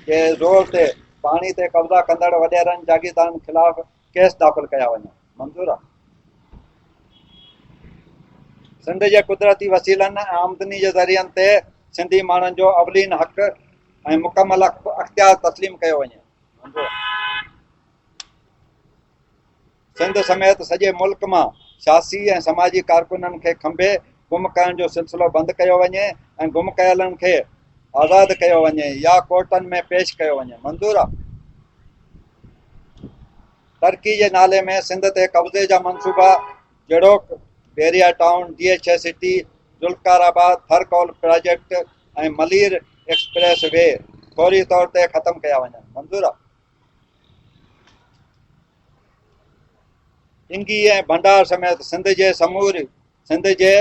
جي زور تي پاڻي تي قبضا ڪندڙ وڏيرن جاگيردارن خلاف ڪيس داخل ڪيا وڃن. منظور آ. سنڌ جي قدرتي وسيلن ۽ آمدني جي ذريعن تي سنڌي ماڻهن جو اولين حق ۽ مڪمل اختيار تسليم ڪيو وڃي. منظور آ. سنڌ سميت سڄي ملڪ مان سياسي ۽ سماجي ڪارڪنن کي کنڀي گم ڪرڻ جو سلسلو بند ڪيو وڃي ۽ گم ڪيلن کي آزاد ڪيو وڃي يا ڪورٽن ۾ پيش ڪيو وڃي. منظور آ. ترقي جي نالي ۾ سنڌ تي قبضي جا منصوبا جهڙوڪ Bahria town, D H A city, Zulfiqarabad, Thar coal project ۽ Malir expressway فوري طور تي ختم ڪيا وڃن. منظور آ. ٽنگي ۽ ڀنڊار سميت سنڌ جي سموري سنڌ جي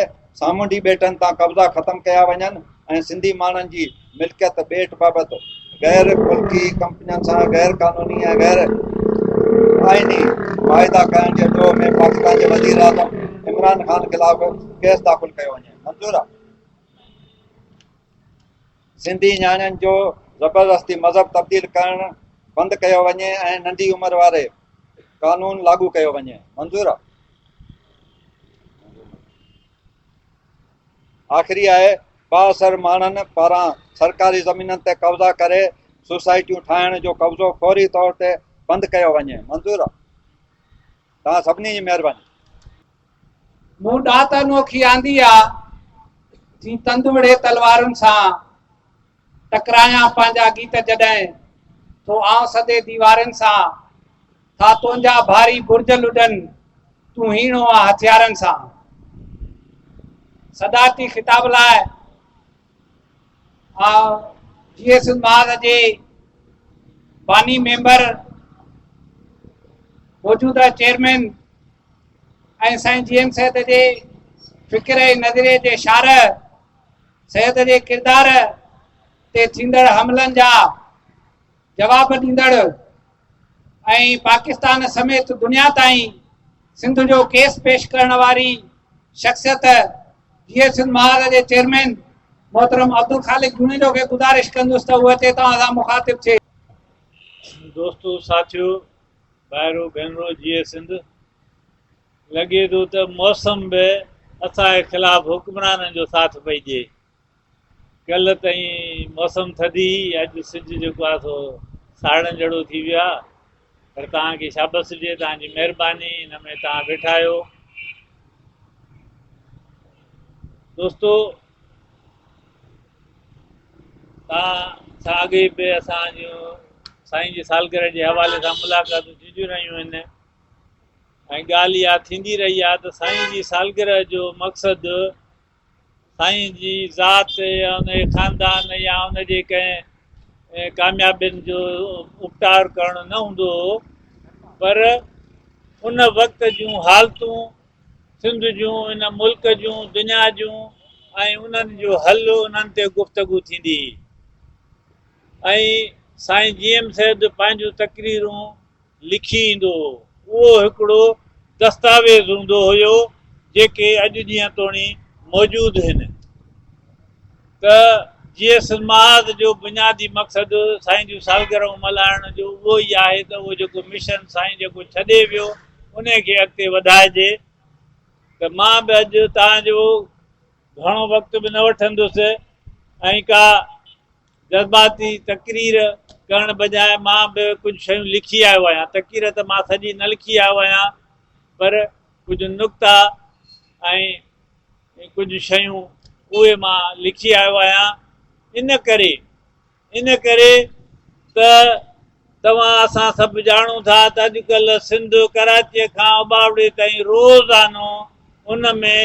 سامونڊي ٻيٽن تان قبضا ختم ڪيا وڃن ۽ سنڌي ماڻهن جي ملڪيت ٻيٽ بابت غير ملڪي ڪمپنين سان غير قانوني ۽ غير آئيني معاهدا ڪرڻ جي ڏوهه ۾ پاڪستان جي وزيراعظم عمران خان خلاف ڪيس داخل ڪيو وڃي. منظور آ. سنڌي نياڻين جو زبردستي مذهب تبديل ڪرڻ بند ڪيو وڃي ۽ ننڍي عمر واري قانون لاڳو ڪيو وڃي. منظور آ. آخري آهي بااثر ماڻهن پاران سرڪاري زمينن تي قبضا ڪري سوسائٽيون ٺاهڻ جو قبضو فوري طور تي بند ڪيو وڃي. منظور آ. توهان سڀني جي مهرباني. مون ڏات انوکي آندي آ، جين تند وڙهي تلوارن سان، ٽڪرايان پنهنجا گيت جڏهن، ٿو آئون سدي ديوارن سان، ٿا تنهنجا ڀاري برج لڏن، تون هيڻو آن هٿيارن سان. صدارتي خطاب لاء آء جي ايس محاذ جي باني ميمبر، موجوده چيئرمين ۽ سائين جي ايم سيد جي فڪر ۽ نظريي جي شارح سيد جي ڪردار تي ٿيندڙ حملن جا جواب ڏيندڙ ۽ پاڪستان سميت دنيا تائين سنڌ جو ڪيس پيش ڪرڻ واري شخصيت جي ايس سنڌ محاذ جي چيئرمين محترم عبدالخالق جوڻيجو کي گذارش ڪندس ته هو اچي توهان سان مخاطب ٿئي. دوستو ساٿيو ڀائرو ڀينرو جيئي سنڌ لڳي ٿو ته موسم به اسان جي خلاف حڪمرانن جو ساٿ پئي ڏئي ڪلهه تائين موسم ٿڌي هئي، اڄ سج جيڪو آهي سو ساڙڻ جهڙو ٿي ويو آهي پر توهان کي شابس هجي توهان جي مهرباني ان ۾ توهان ويٺا آهيو دوستو توهان سان اڳي به اسان جون سائين جي سالگرهه جي حوالي سان ملاقاتون ٿينديون رهيون آهن ۽ ڳالهه اها ٿيندي رهي آهي ته سائين جي سالگرهه جو مقصد سائين جي ذات يا ان جي خاندان يا ان جي ڪنهن ڪاميابين جو اپٽار ڪرڻ نه هوندو هو پر ان وقت جون حالتون سنڌ جون ان ملڪ جون دنيا جون ۽ انهن جو حل انهن تي گفتگو ٿيندي هئي ۽ سائين جي ايم سيد پنهنجون تقريرون لکي ايندو هو. اهو هڪڙو دستاويز هوندو هيو جيڪي اڄ ڏينهن توڻي موجود هن. ته جي ايس محاذ جو بنيادي مقصد سائين جون سالگرهون ملهائڻ جو اهو ئي آهي ته اهو جيڪو مشن سائين جيڪو ڇڏي ويو انهي کي اڳتي وڌائجي ته مان به اڄ توهان جو گهڻو وقت به نه وٺندس ۽ ڪا جذباتي تقرير ڪرڻ بجاء مان به ڪجهه شيون لکي آيو آهيان. تقرير ته مان سڄي نه لکي آيو آهيان پر ڪجهه نقطا ۽ ڪجهه شيون اهي مان لکي آيو آهيان. ان ڪري ان ڪري ته توهان اسان سڀ ڄاڻون ٿا ته اڄڪلهه سنڌ ڪراچيء کان اٻاوڙي تائين روزانو ان ۾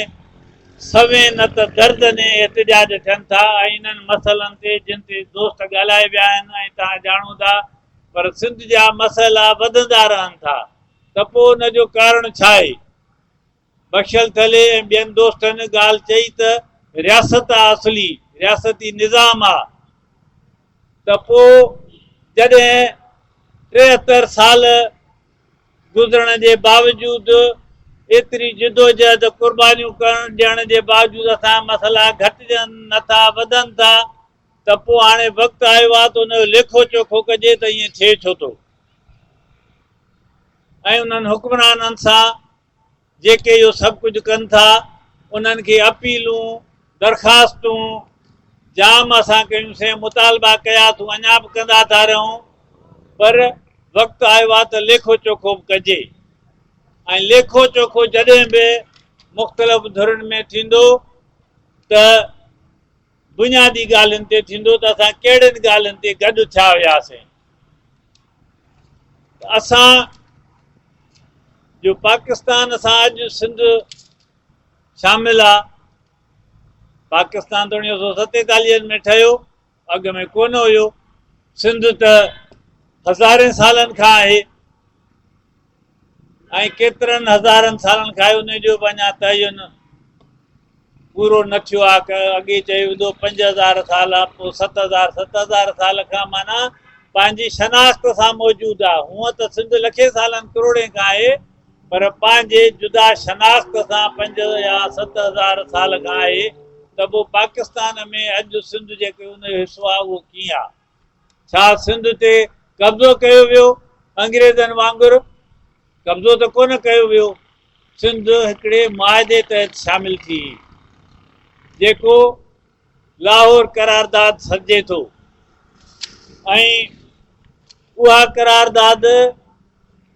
سوين نه ته درزنين احتجاج ٿين ٿا ۽ انهن مسئلن تي جن تي دوست ڳالهائي ويا آهن ۽ توهان ڄاڻو ٿا پر سنڌ جا مسئلا وڌندا رهن ٿا ته پوء ان جو ڪارڻ ڇا آهي؟ بخشل ٿلهي ۽ ٻين دوستن ڳالهه چئي ته رياست آ اصلي رياستي نظام آ ته پو جڏهن 73 سال گذرڻ جي باوجود ايتري جدوجهد قربانيون ڪرڻ ڏيڻ جي باوجود اسان جا مسئلا گهٽجن نٿا وڌن ٿا ته پو هاڻي وقت آيو آ ته ان جو ليکو چوکو ڪجي ته ائين ٿئي ڇو ٿو ۽ انهن حڪمرانن سان جيڪي اهو سڀ ڪجهه ڪن ٿا انهن کي اپيلون، درخواستون جام اسان ڪيون سين، مطالبا ڪيا اٿون اڃا به ڪندا ٿا رهون پر وقت آيو آهي ته ليکو چوکو به ڪجي ۽ ليکو چوکو جڏهن به مختلف ڌرين ۾ ٿيندو ته بنيادي ڳالهين تي ٿيندو ته اسان ڪهڙين ڳالهين تي گڏ ٿيا هياسين. ته اسان جو پاڪستان سان اڄ سنڌ شامل آ، پاڪستان ته اڻويهه سو ستيتاليهن ۾ ٺهيو، اڳ ۾ ڪونه هيو، سنڌ ته هزارين سالن کان آهي ۽ ڪيترن هزارن سالن کان آهي، ان جو به اڃا تعين پورو نه ٿيو آ، اڳي چيو ويندو هو 5000 سال آ، پوء 7000، 7000 سال کان معنيٰ پنهنجي شناخت سان موجود آ، هونء ته سنڌ لکين سالن ڪروڙين کان آهي پر پنهنجي جدا شناخت سان 5 يا 7000 سال کان آهي ته پوء پاڪستان ۾ اڄ سنڌ جيڪو ان جو حصو آ اهو ڪيئن آ؟ ڇا سنڌ تي قبضو ڪيو ويو؟ انگريزن وانگر قبضو ته ڪونه ڪيو ويو. سنڌ هڪڙي معاهدي تحت شامل ٿي هئي، جيڪو لاهور قرارداد سڏجي ٿو ۽ اها قرارداد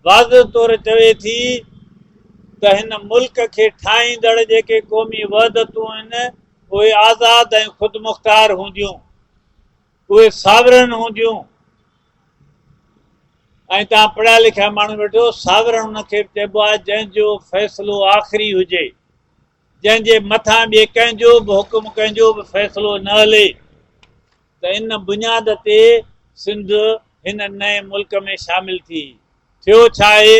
واضح طور چوي ٿي ته هن ملڪ کي ٺاهيندڙ جيڪي قومي وحدتون آهن، اهي آزاد ۽ خودمختار هونديون. اهي ساورن هونديون ۽ توهان پڙهيا لکيا ماڻهو ويٺو ساورن ان کي به چئبو آهي جنهن جو فيصلو آخري هجي جنهن جي مٿان ٻئي ڪنهن جو به حڪم ڪنهن جو به فيصلو نه هلي ته ان بنياد تي سنڌ هن نئين ملڪ ۾ شامل ٿي ٿيو ڇا آهي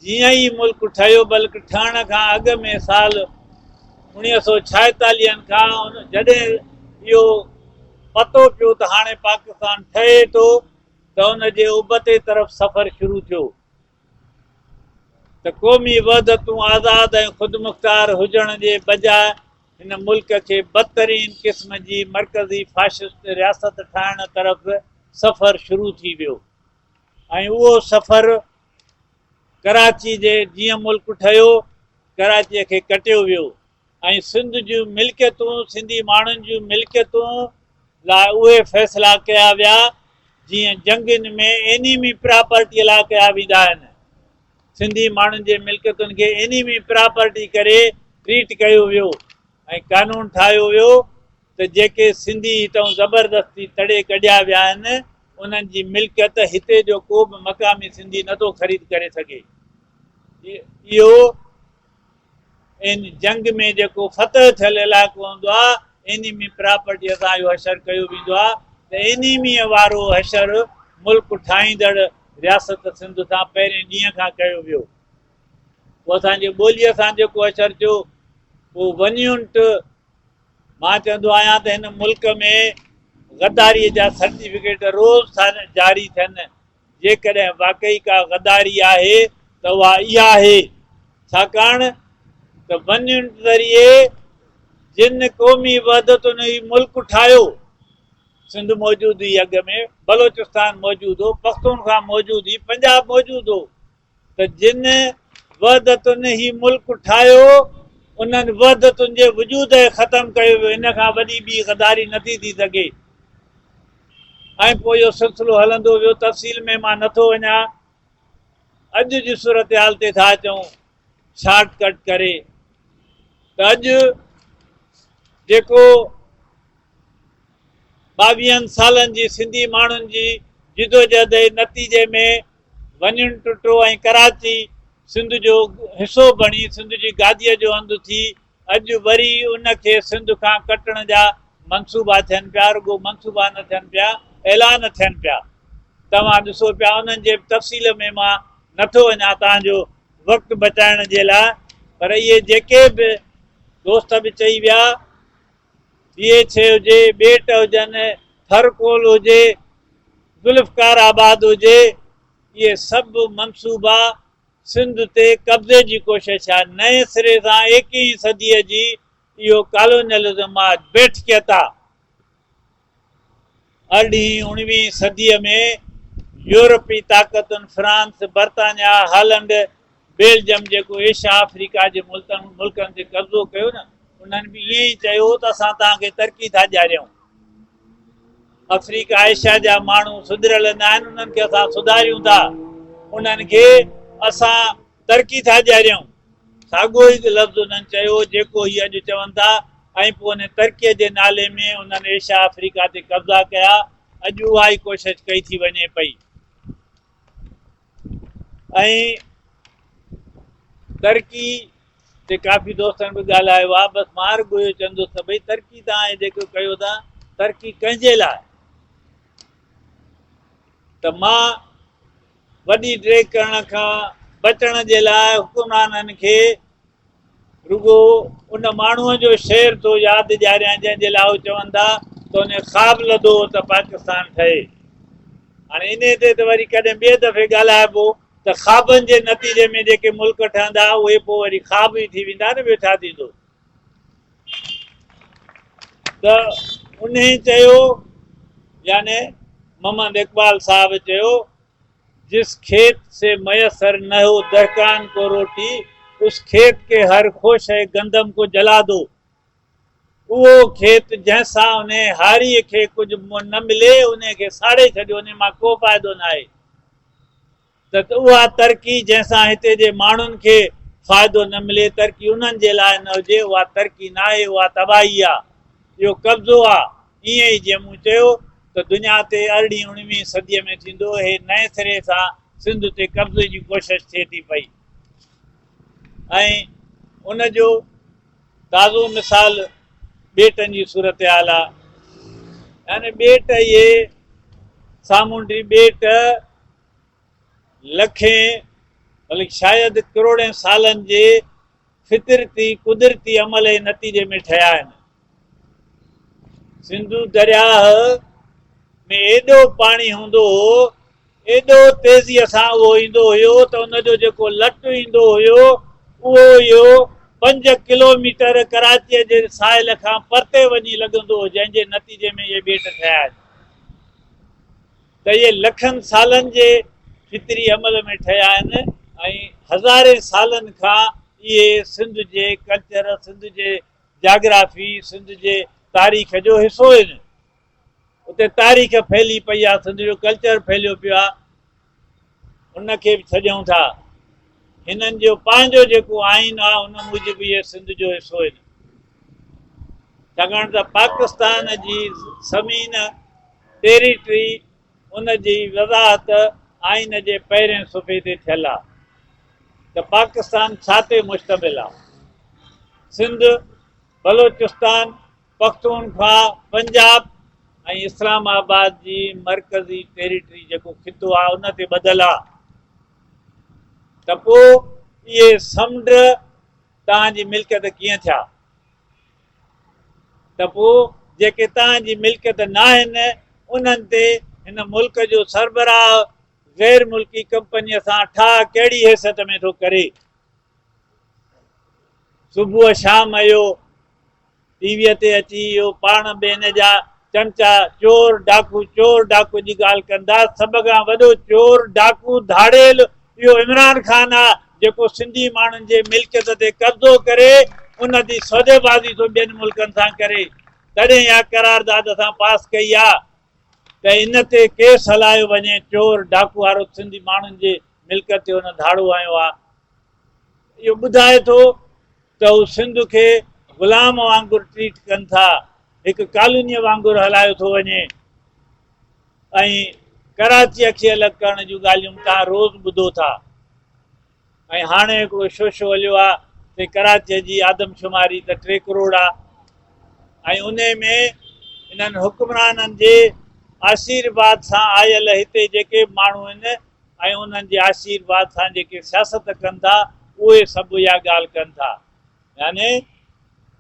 جيئن ئي ملڪ ٺهيو بلڪ ٺهڻ کان اڳ ۾ سال اڻيهه سو ڇائيتاليهن کان جڏهن اهو پتو پيو ته هاڻي پاڪستان ٺهي ٿو ته ان جي ابتي طرف سفر شروع ٿيو ته قومي وحدتون آزاد ۽ خودمختار هجڻ جي بجاء هن ملڪ کي بدترين قسم جي مرڪزي فاشسٽ رياست ٺاهڻ طرف سفر شروع ٿي ويو ۽ اهو سفر ڪراچي جي جيئن ملڪ ٺهيو، ڪراچيء کي ڪٽيو ويو ۽ سنڌ جون ملڪيتون، سنڌي ماڻهن جون ملڪيتون لاء اهي فيصلا ڪيا ويا، جيئن جنگين ۾ اينيمي پراپرٽيء لاء ڪيا ويندا آهن. سنڌي ماڻهن جي ملڪيتن کي اينيمي پراپرٽي ڪري ٽريٽ ڪيو ويو ۽ قانون ٺاهيو ويو ته جيڪي سنڌي هتئون زبردستي تڙي ڪڍيا ويا آهن، انهن جي ملڪيت هتي جو ڪو به مقامي سنڌي نه ٿو خريد ڪري سگهي. اهو ان جنگ ۾ جيڪو فتح ٿيل علائقو هوندو آهي، اينيمي پراپرٽيء سان اهو حشر ڪيو ويندو آهي ته اينيميء وارو حشر ملڪ ٺاهيندڙ رياست سنڌ سان پهرين ڏينهن کان ڪيو ويو. پوء اسان جي ٻوليء سان جيڪو حشر ٿيو، اهو ون يونٽ مان چوندو آهيان ته هن ملڪ ۾ غداريء جا سرٽيفڪيٽ روز ٿا جاري ٿين، جيڪڏهن واقعي ڪا غداري آهي ته اها اها آهي، ڇاڪاڻ ته ون يونٽ ذريعي جن قومي وحدتن هي ملڪ ٺاهيو، سنڌ موجود هئي اڳ ۾، بلوچستان موجود هو، پختونخوا موجود هئي، پنجاب موجود هو ته جن وحدتن هي ملڪ ٺاهيو، انهن وحدتن جي وجود کي ختم ڪيو ويو، ان کان وڏي ٻي غداري نٿي ٿي سگهي ۽ پوء اهو سلسلو هلندو ويو، تفصيل ۾ مان نٿو وڃان، اڄ جي صورتحال تي ٿا اچون شارٽ ڪٽ ڪري ته اڄ جيڪو ٻاويهن سالن جي سنڌي ماڻهن جي جدوجهد جي نتيجي ۾ وڃڻ ٽٽو ۽ ڪراچي سنڌ جو حصو بڻي سنڌ جي گاديء جو هنڌ ٿي، اڄ وري ان کي سنڌ کان ڪٽڻ جا منصوبا ٿين پيا، رڳو منصوبا نه ٿين پيا، اعلان ٿين پيا. توهان ڏسو پيا انهن جي به تفصيل ۾ مان نٿو وڃان توهان جو وقت بچائڻ جي لاء پر اهي جيڪي به دوست به چئي ويا، ڊي ايڇ اي هجي، ٻيٽ هجن، ٿر ڪول هجي، ذوالفقار آباد هجي، اهي سڀ منصوبا سنڌ تي قبضي جي ڪوشش آهي. نئين سري سان ايڪيهين صديء جي اهو ڪالونيلزم آهي، بيٺڪيت آهي. ارڙهين اڻويهين صديء ۾ يورپي طاقتن فرانس، برطانيا، هالنڊ، بيلجم جيڪو ايشيا آفريڪا جي ملڪن تي قبضو ڪيو نه انهن به ائين ئي چيو هو ته اسان توهان کي ترقي ٿا ڏياريون. آفريڪا ايشيا جا ماڻهو سڌريل نه آهن انهن کي اسان سڌاريون ٿا انهن کي اسان ترقي ٿا ڏياريون. ساڳيو ئي لفظ انهن چيو جيڪو هي اڄ چون ٿا ۽ پوء ان ترقيء جي نالي ۾ انهن ايشيا آفريڪا تي قبضا ڪيا. اڄ اها ئي ڪوشش ڪئي ٿي وڃي پئي ۽ ترقي تي ڪافي دوستن به ڳالهايو آهي بس مان رڳو اهو چوندس ته ڀئي ترقي توهان هي جيڪو ڪيو ٿا ترقي ڪنهن جي لاء؟ ته مان وڏي ڊيگهه ڪرڻ کان بچڻ جي لاء حڪمرانن کي رڳو ان ماڻهوء جو شعر ٿو ياد ڏياريان جنهن جي لاء هو چون ٿا ته ان خواب لڌو هو ته پاڪستان ٺهي. هاڻي انهي تي ته وري ڪڏهن ٻئي دفعي ڳالهائبو ته خوابن جي نتيجي ۾ جيڪي ملڪ ٺهندا اهي پوء وري خواب ئي ٿي ويندا نه ٻيو ڇا ٿيندو. ته انهي چيو يعني محمد اقبال صاحب چيو جس کيت سي ميسر نه هو دهقان ڪو روٽي اس کيت ڪي هر خوشه گندم ڪو جلا دو اهو کيت جنهن سان انهي هاريء کي ڪجهه نه ملي انهي کي ساڙي ڇڏيو انهي مان ڪو فائدو ناهي. ته اها ترقي جنهن سان هتي جي ماڻهن کي فائدو نه ملي، ترقي انهن جي لاء نه هجي، اها ترقي ناهي، اها تباهي آ، اهو قبضو آ. ائين ئي جيئن مون چيو ته دنيا تي ارڙهين اڻويهين صديء ۾ ٿيندو، هي نئين سري سان سنڌ تي قبضي جي ڪوشش ٿئي ٿي پئي ۽ ان جو تازو مثال ٻيٽن جي صورتحال آ. يعني ٻيٽ اهي سامونڊي ٻيٽ لکين بلڪ شايد ڪروڙين سالن جي فطرتي قدرتي عمل جي نتيجي ۾ ٺهيا آهن. سنڌو درياهه ۾ ايڏو پاڻي هوندو هو، ايڏو تيزيء سان اهو ايندو هيو ته ان جو جيڪو لٽ ايندو هيو اهو اهو 5 ڪلوميٽر ڪراچيء جي ساحل کان پرتي وڃي لڳندو هو جنهن جي نتيجي ۾ اهي ٻيٽ ٺهيا آهن. ته اهي لکن سالن جي فطري عمل ۾ ٺهيا آهن ۽ هزارين سالن کان اهي سنڌ جي ڪلچر، سنڌ جي جاگرافي، سنڌ جي تاريخ جو حصو آهن. اتي تاريخ ڦهلي پئي آهي، سنڌ جو ڪلچر ڦهليو پيو آهي، ان کي به ڇڏيون ٿا. هنن جو پنهنجو جيڪو آئين آهي ان موجب اهي سنڌ جو حصو آهن. ڇاڪاڻ ته پاڪستان جي زمين ٽيريٽري ان جي وضاحت آئين جي پهرين صفحي تي ٿيل آهي ته پاڪستان ڇا تي مشتمل آهي. سنڌ، بلوچستان، پختونخوا، پنجاب ۽ اسلام آباد جي مرڪزي ٽيريٽري جيڪو خطو آهي ان تي ٻڌل آهي ته پوء اهي سمنڊ توهان جي ملڪيت ڪيئن ٿيا؟ ته پوء جيڪي توهان جي ملڪيت ناهن، انهن تي هن ملڪ جو سربراهه غير ملڪي ڪمپنيء سان ٺاهه ڪهڙي حيثيت ۾ ٿو ڪري؟ صبح شام اهو ٽي ويء تي اچي اهو پاڻ به هن جا چمچا چور ڊاڪو چور ڊاڪو جي ڳالهه ڪندا، سڀ کان وڏو چور ڊاڪو ڌاڙيل اهو عمران خان آ جيڪو سنڌي ماڻهن جي ملڪيت تي قبضو ڪري ان جي سوديبازي ٿو ٻين ملڪن سان ڪري تڏهن اها قرارداد اسان پاس ڪئي آ ته ان تي ڪيس هلايو وڃي چور ڊاڪو وارو سنڌي ماڻهن جي ملڪيت تي هن ڌاڙو هنيو آ اهو ٻڌائي ٿو ته هو سنڌ کي غلام وانگر ٽريٽ ڪن ٿا، هڪ ڪالونيء وانگر هلايو ٿو وڃي ۽ ڪراچيء کي الڳ ڪرڻ جون ڳالهيون به توهان روز ٻڌو ٿا ۽ هاڻي هڪڙو شوشو هليو آهي ته ڪراچيء جي آدمشماري ته ٽي ڪروڙ آهي ۽ انهي ۾ انهن حڪمرانن جي آشيرواد سان آيل هتي جيڪي به ماڻهو آهن ۽ انهن جي آشيرواد سان جيڪي سياست ڪن ٿا اهي سڀ اها ڳالهه ڪن ٿا. يعني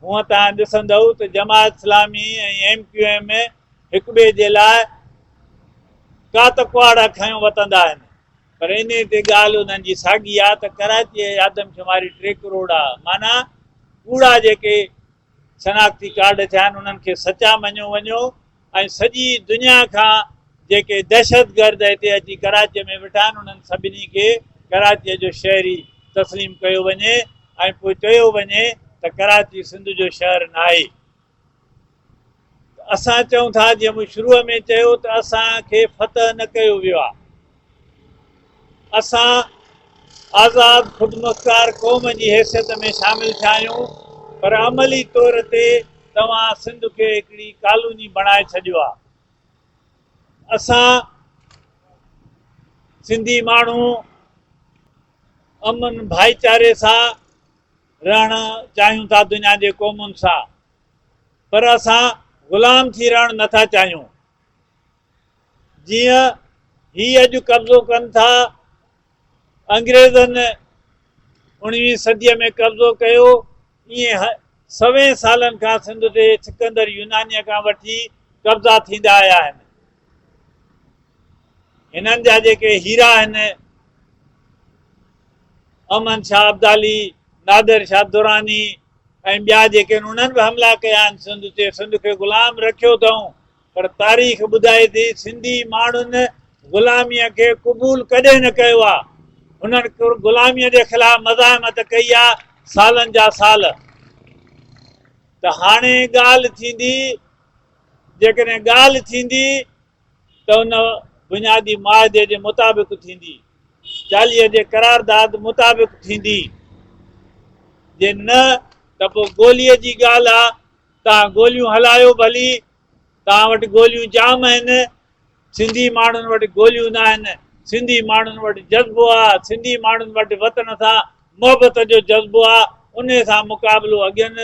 هونء توهان ڏسندؤ ته Jamaat Islami ۽ M Q M هڪ ٻئي جي لاء ڪات ڪهاڙا کنيو وتندا آهن پر انهي تي ڳالهه انهن جي ساڳي آهي ته ڪراچي جي آدمشماري ٽي ڪروڙ آهي معنيٰ ڪوڙا جيڪي شناختي ڪارڊ ٿيا آهن انهن کي سچا مڃيو وڃو ۽ سڄي دنيا کان جيڪي دهشتگرد هتي اچي ڪراچي ۾ ويٺا آهن انهن سڀني کي ڪراچي جو شهري تسليم ڪيو وڃي ۽ پوء چيو وڃي ته ڪراچي سنڌ جو شهر ناهي. اسان چئون ٿا جيئن مون شروع ۾ چيو ته اسان کي فتح نه ڪيو ويو آهي. اسان آزاد خودمختار قوم جي حيثيت ۾ شامل ٿيا آهيون پر عملي طور تي توهان سنڌ کي هڪڙي ڪالوني بڻائي ڇڏيو آهي. اسان سنڌي ماڻهو امن ڀائيچاري سان رهڻ چاهيون ٿا دنيا جي قومن سان پر اسان غلام ٿي رهڻ نٿا چاهيون. جيئن هي اڄ قبضو ڪن ٿا، انگريزن اڻويهين صديء ۾ قبضو ڪيو، ائين سوين سالن کان سنڌ تي سڪندر يونانيء کان وٺي قبضا ٿيندا آيا آهن. هنن جا جيڪي هيرا آهن، احمد شاهه ابدالي، نادر شاهه دراني ۽ ٻيا جيڪي آهن، انهن به حملا ڪيا آهن سنڌ تي، سنڌ کي غلام رکيو اٿئون. پر تاريخ ٻڌائي ٿي سنڌي ماڻهن غلاميء کي قبول ڪڏهن نه ڪيو آ. هنن غلاميء جي خلاف مزاحمت ڪئي آ سالن جا سال. ته هاڻي ڳالهه ٿيندي، جيڪڏهن ڳالهه ٿيندي ته ان بنيادي معاهدي جي مطابق ٿيندي، 40 جي قرارداد مطابق ٿيندي، جي نه ته پوء گوليء جي ڳالهه آ. توهان گوليون هلايو ڀلي، توهان وٽ گوليون جام آهن، سنڌي ماڻهن وٽ گوليون نه آهن، سنڌي ماڻهن وٽ جذبو آ، سنڌي ماڻهن وٽ وطن سان محبت جو جذبو آ، انهي سان مقابلو اڳين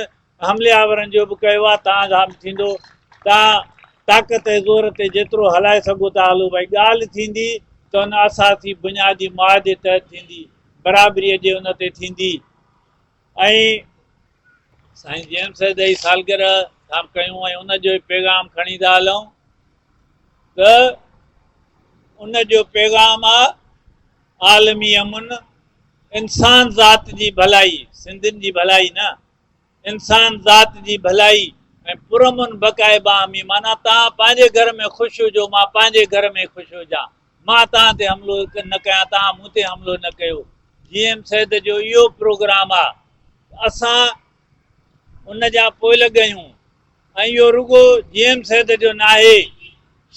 حملي آورن جو به ڪيو آ، توهان سان به ٿيندو، توهان طاقت ۽ زور تي جيترو هلائي سگهو ٿا هلو، ڀائي ڳالهه ٿيندي ته ان اساسي بنيادي معاهدي تحت ٿيندي، برابريء جي ان تي ٿيندي. ۽ سائين جي ايم سيد جي سالگرهه ٿا ڪيون ۽ ان جو پيغام کڻي ٿا هلون ته ان جو پيغام آ عالمي امن، انسان ذات جي ڀلائي، سنڌين جي ڀلائي نه، انسان ذات جي ڀلائي ۽ پرامن بقاء باهمي، معنيٰ توهان پنهنجي گهر ۾ خوش هجو، مان پنهنجي گهر ۾ خوش هجان. مان توهان تي حملو نه ڪيان، توهان مون تي حملو نه ڪيو. جي ايم سيد جو اهو پروگرام آ ته اسان ان جا پوئلڳ آهيون ۽ اهو رڳو جي ايم سيد جو ناهي،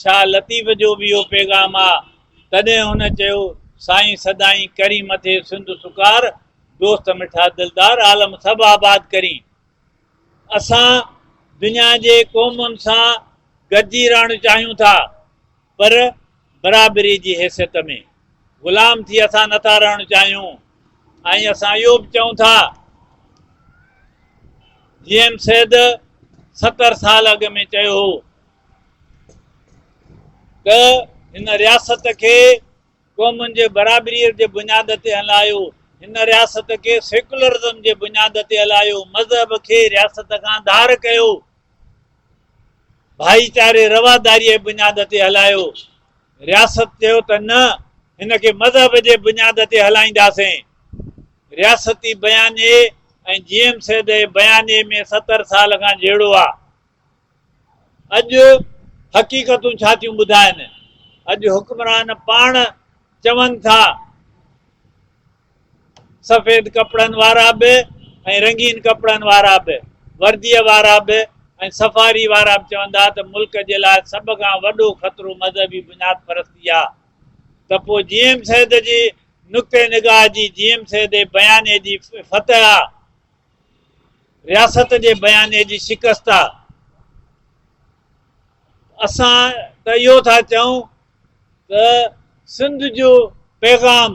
شاهه لطيف جو به اهو پيغام آ. تڏهن هن چيو، سائين سدائين ڪرين مٿي سنڌ سڪار، دوست مٺا دلدار، عالم سڀ آباد ڪرين. اسان دنيا جي قومن سان گڏجي رهڻ چاهيون ٿا. پر برابري جي حيثيت ۾ غلام ٿي اسان نٿا رهڻ چاهيون ۽ اسان اهو به چئون ٿا جي ايم سيد 70 سال اڳ ۾ چيو هو ته هن رياست کي قومن جي برابري جي بنياد تي هلايو، هن رياست کي سيڪولرزم جي بنياد تي هلايو، مذهب کي رياست کان ڌار ڪيو. ڀائيچاري رواداريء جي بنياد تي هلايو. رياست چيو ته نه هن کي مذهب جي بنياد تي هلائينداسين. رياستي بيانيي ۽ جي ايم سيد جي بيانيي ۾ 70 سال کان جهيڙو آ. اڄ حقيقتون ڇا ٿيون ٻڌائن؟ اڄ حڪمران پاڻ چون ٿا سفيد ڪپڙن وارا به ۽ رنگين ڪپڙن وارا به، ورديء وارا به ۽ سفاري وارا به چوندا ته ملڪ جي لاء سڀ کان وڏو خطرو مذهبي بنياد پرستي آ ته پوء جي ايم سيد جي نقطه نگاهه جي جي ايم سيد جي بيانيي جي فتح آ، رياست جي بيانيي جي شڪست آ. اسان ته اهو ٿا چئون ته سنڌ جو پيغام،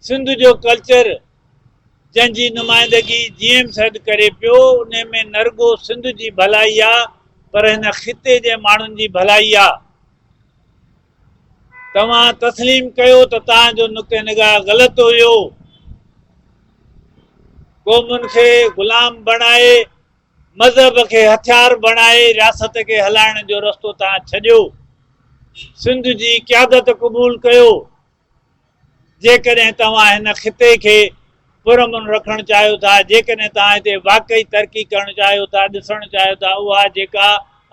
سنڌ جو ڪلچر جنهن جي نمائندگي جي ايم سيد ڪري پيو ان ۾ نه رڳو سنڌ جي ڀلائي آ پر هن خطي جي ماڻهن جي ڀلائي آ. توهان تسليم ڪيو ته توهان جو نقطه نگاهه غلط هيو. قومن کي غلام بڻائي مذهب کي هٿيار بڻائي رياست کي هلائڻ جو رستو توهان ڇڏيو. سنڌ جي قيادت قبول ڪيو. جيڪڏهن توهان هن خطي کي پرامن رکڻ چاهيو ٿا، جيڪڏهن توهان هتي واقعي ترقي ڪرڻ چاهيو ٿا، ڏسڻ چاهيو ٿا، اها جيڪا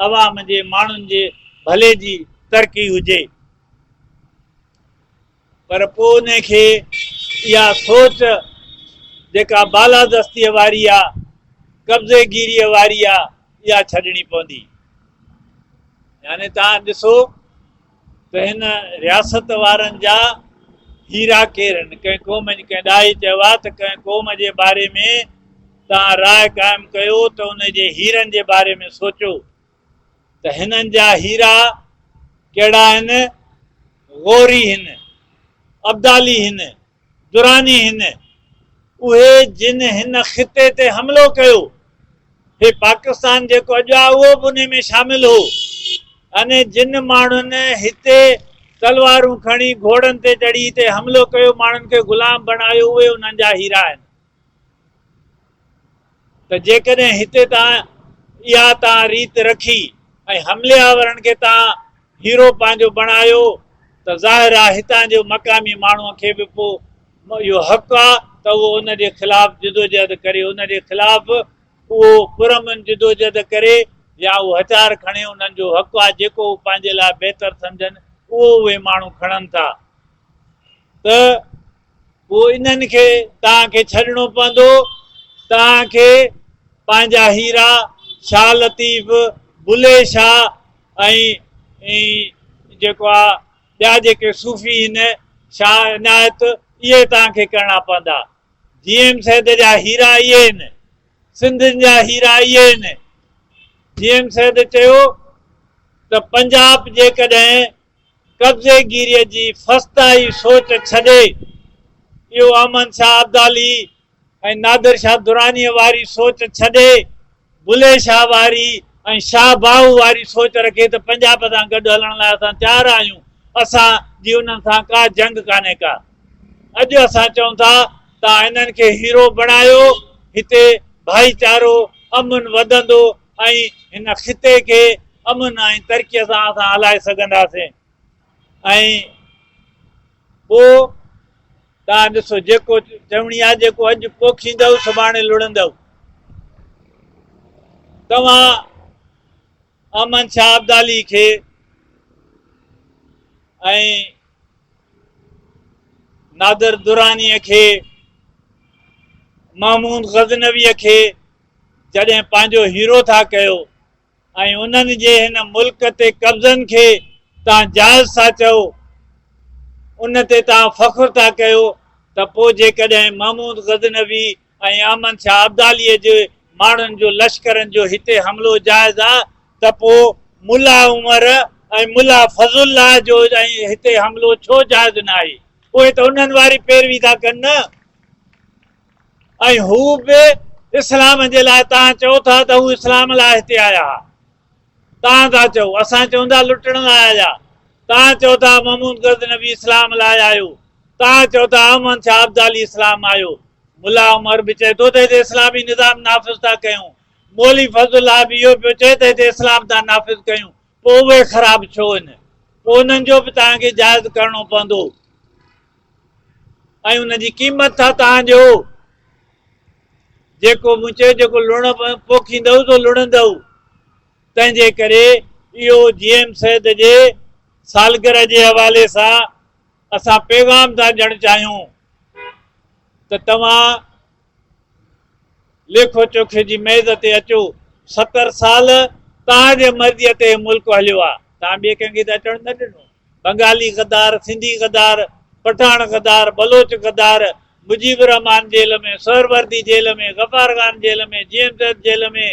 عوام جي ماڻهن جي ڀلي جي ترقي هجي. پر پوء ان کي اها سوچ جيڪا بالادستيء واري آ، قبضي گيريء واري آ، اها ڇڏڻي پوندي. يعني توهان ڏسو ته هن رياست وارن جا هيرا ڪير آهن؟ ڪنهن قوم جي ڪنهن ڏاهي چيو آهي ته ڪنهن قوم جي باري ۾ توهان راء قائم ڪيو ته ان جي هيرن جي باري ۾ سوچو ته هنن جا هيرا ڪهڙا آهن؟ غوري هن، ابدالي هن، دراني هن، اهي جن هن خطي تي حملو ڪيو، هي پاڪستان جيڪو اڄ آهي اهو به انهي ۾ شامل هو، يعني جن ماڻهن هتي تلوارون کڻي گهوڙن تي چڙهي هتي حملو ڪيو، ماڻهن کي غلام بڻايو، اهي انهن جا هيرا آهن. ته جيڪڏهن هتي توهان اها توهان ريت رکي ۽ حملي آورن کي توهان هيرو پنهنجو بڻايو ته ظاهر آهي هتان جي مقامي ماڻهوء کي به پوء اهو حق آهي ته اهو ان جي خلاف جدوجهد ڪري، ان جي خلاف اهو پرامن جدوجهد ڪري يا اهو هٿيار کڻي، انهن جو حق آهي جيڪو هو پنهنجي لاء بهتر سمجهن اهو اهي ماڻهو کڻن ٿا ته پوء انهن کي توهان کي ڇڏڻو پوندو. توهان کي پنهنجا هيرا شاهه لطيف، بلهي شاهه ۽ جيڪو آ ٻيا جيڪي صوفي هن شاهه عنايت اهي توهان کي ڪرڻا پوندا. جي ايم سيد جا هيرا اهي آهن. سنڌين جا هيرا اهي آهن. جي ايم سيد چيو ته پنجاب جيڪڏهن قبضي گيريء جي فسطائي سوچ ڇڏي، اهو احمد شاهه ابدالي ۽ نادر شاهه درانيء واري سوچ ڇڏي، بلهي شاهه واري ۽ شاهه باهو واري سوچ رکي ته پنجاب سان گڏ هلڻ لاء اسان تيار آهيون، اسان جي انهن سان ڪا جنگ ڪانهي ڪا. اڄ اسان چئون ٿا توهان انهن کي هيرو بڻايو، هتي ڀائيچارو، امن وڌندو ۽ هن خطي کي امن ۽ ترقيء سان اسان هلائي سگهنداسين ۽ پوء توهان ڏسو جيڪو چوڻي آهي جيڪو اڄ پوکيندؤ سڀاڻي لڙندؤ. توهان احمد شاهه ابدالي کي ۽ نادر درانيء کي محمود غزنويء کي جڏهن پنهنجو هيرو ٿا ڪيو ۽ انهن جي هن ملڪ تي قبضن کي توهان جائز ٿا چئو، ان تي توهان فخر ٿا ڪيو ته پوء جيڪڏهن محمود غزنوي ۽ احمد شاهه ابداليء جي ماڻهن جو لشڪرن جو هتي حملو جائز آ ته پوء ملا عمر ۽ ملا فضل الله جو هتي حملو ڇو جائز ناهي؟ اهي ته انهن واري پيروي ٿا ڪن نه. ۽ هو به اسلام جي لاء توهان چئو ٿا ته هو اسلام لاء هتي آيا ها توهان ٿا چئو اسان چئون ٿا لٽڻ لاء آيا توهان چئو ٿا محمود غزنوي اسلام لاء آيو توهان چئو ٿا احمد شاهه ابدالي اسلام آيو ملا عمر به چئي ٿو ته هتي اسلامي نظام نافذ ٿا ڪيون. مولوي فضل الله به اهو پيو چئي ته هتي اسلام ٿا نافذ ڪيون، پوء اهي خراب ڇو آهن؟ پوء انهن جو به توهان کي جائز ڪرڻو پوندو ۽ ان جي قيمت ٿا توهان ڏيو. جيڪو مون چيو جيڪو لڻ پوکيندؤ سو لڻندؤ. تنهن جي ڪري اهو جي ايم سيد جي سالگرهه جي حوالي سان اسان پيغام ٿا ڏيڻ چاهيون ته توهان ليکو چوکي جي ميز تي اچو، 70 سال توهان جي مرضيء تي هي ملڪ هليو آهي، توهان ٻئي ڪنهن کي ته اچڻ نه ڏنو. بنگالي غدار، سنڌي غدار، پٺاڻ غدار، بلوچ غدار، Mujib ur Rehman jail ۾، Suhrawardy jail ۾، Ghaffar Khan jail ۾، G M Syed jail ۾،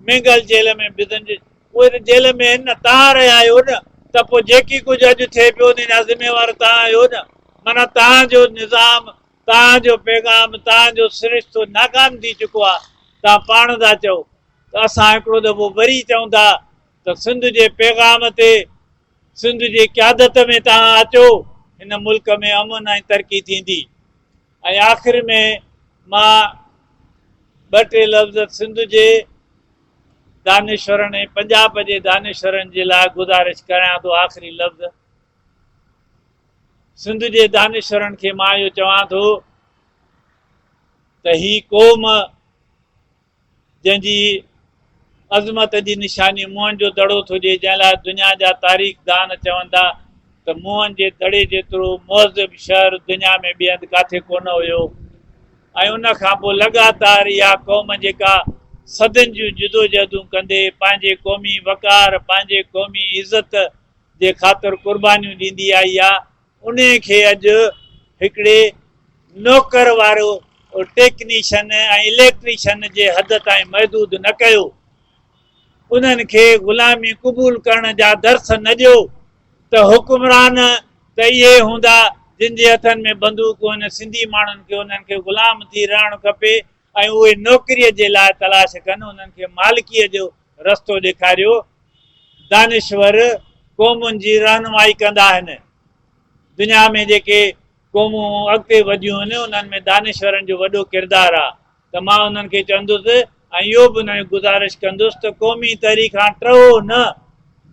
Mengal jail ۾، Bizenjo اهي ته جيل ۾ آهن نه، توهان رهيا آهيو نه، ته پوء جيڪي ڪجهه اڄ ٿئي پيو ان جا ذميوار توهان آهيو نه، معنيٰ توهان جو نظام، توهان جو پيغام، توهان جو سرشتو ناڪام ٿي چڪو آهي، توهان پاڻ ٿا چئو ته اسان هڪڙو دفعو وري چئون ٿا ته سنڌ جي پيغام تي سنڌ جي قيادت ۾ توهان اچو، هن ملڪ ۾ امن ۽ ترقي ٿيندي. ۽ آخر ۾ مان ٻه ٽي لفظ سنڌ جي دانشورن ۽ پنجاب جي دانشورن جي لاء گذارش ڪريان ٿو. آخري لفظ سنڌ جي دانشورن کي مان اهو چوان ٿو ته هي قوم جنهن جي عظمت جي نشاني موهن جو دڙو ٿو ڏئي، جنهن لاء دنيا جا تاريخ دان چون ٿا ته موهن جي دڙي جيترو مهذب شهر دنيا ۾ ٻئي هنڌ ڪاٿي ڪونه هيو ۽ ان کان پوء لڳاتار اها قوم جيڪا صدين جون جدوجهدون ڪندي پنهنجي قومي وقار، پنهنجي قومي عزت جي خاطر قربانيون ڏيندي آئي آ، انهيء کي اڄ هڪڙي نوڪر وارو ٽيڪنيشن ۽ اليڪٽريشن جي حد تائين محدود نه ڪيو. انهن کي غلامي قبول ڪرڻ جا درس نه ڏيو ته حڪمران ته اهي هوندا جن جي هٿن ۾ بندوقون آهن، سنڌي ماڻهن کي انهن کي غلام ٿي رهڻ کپي ۽ اهي نوڪريء جي لاء تلاش ڪن، انهن کي مالڪيء جو رستو ڏيکاريو. دانشور قومن جي رهنمائي ڪندا آهن. دنيا ۾ جيڪي قومون اڳتي وڌيون آهن، انهن ۾ دانشورن جو وڏو ڪردار آهي ته مان انهن کي چوندس ۽ اهو به انهن کي گذارش ڪندس ته قومي تحريڪ کان ٽهو نه.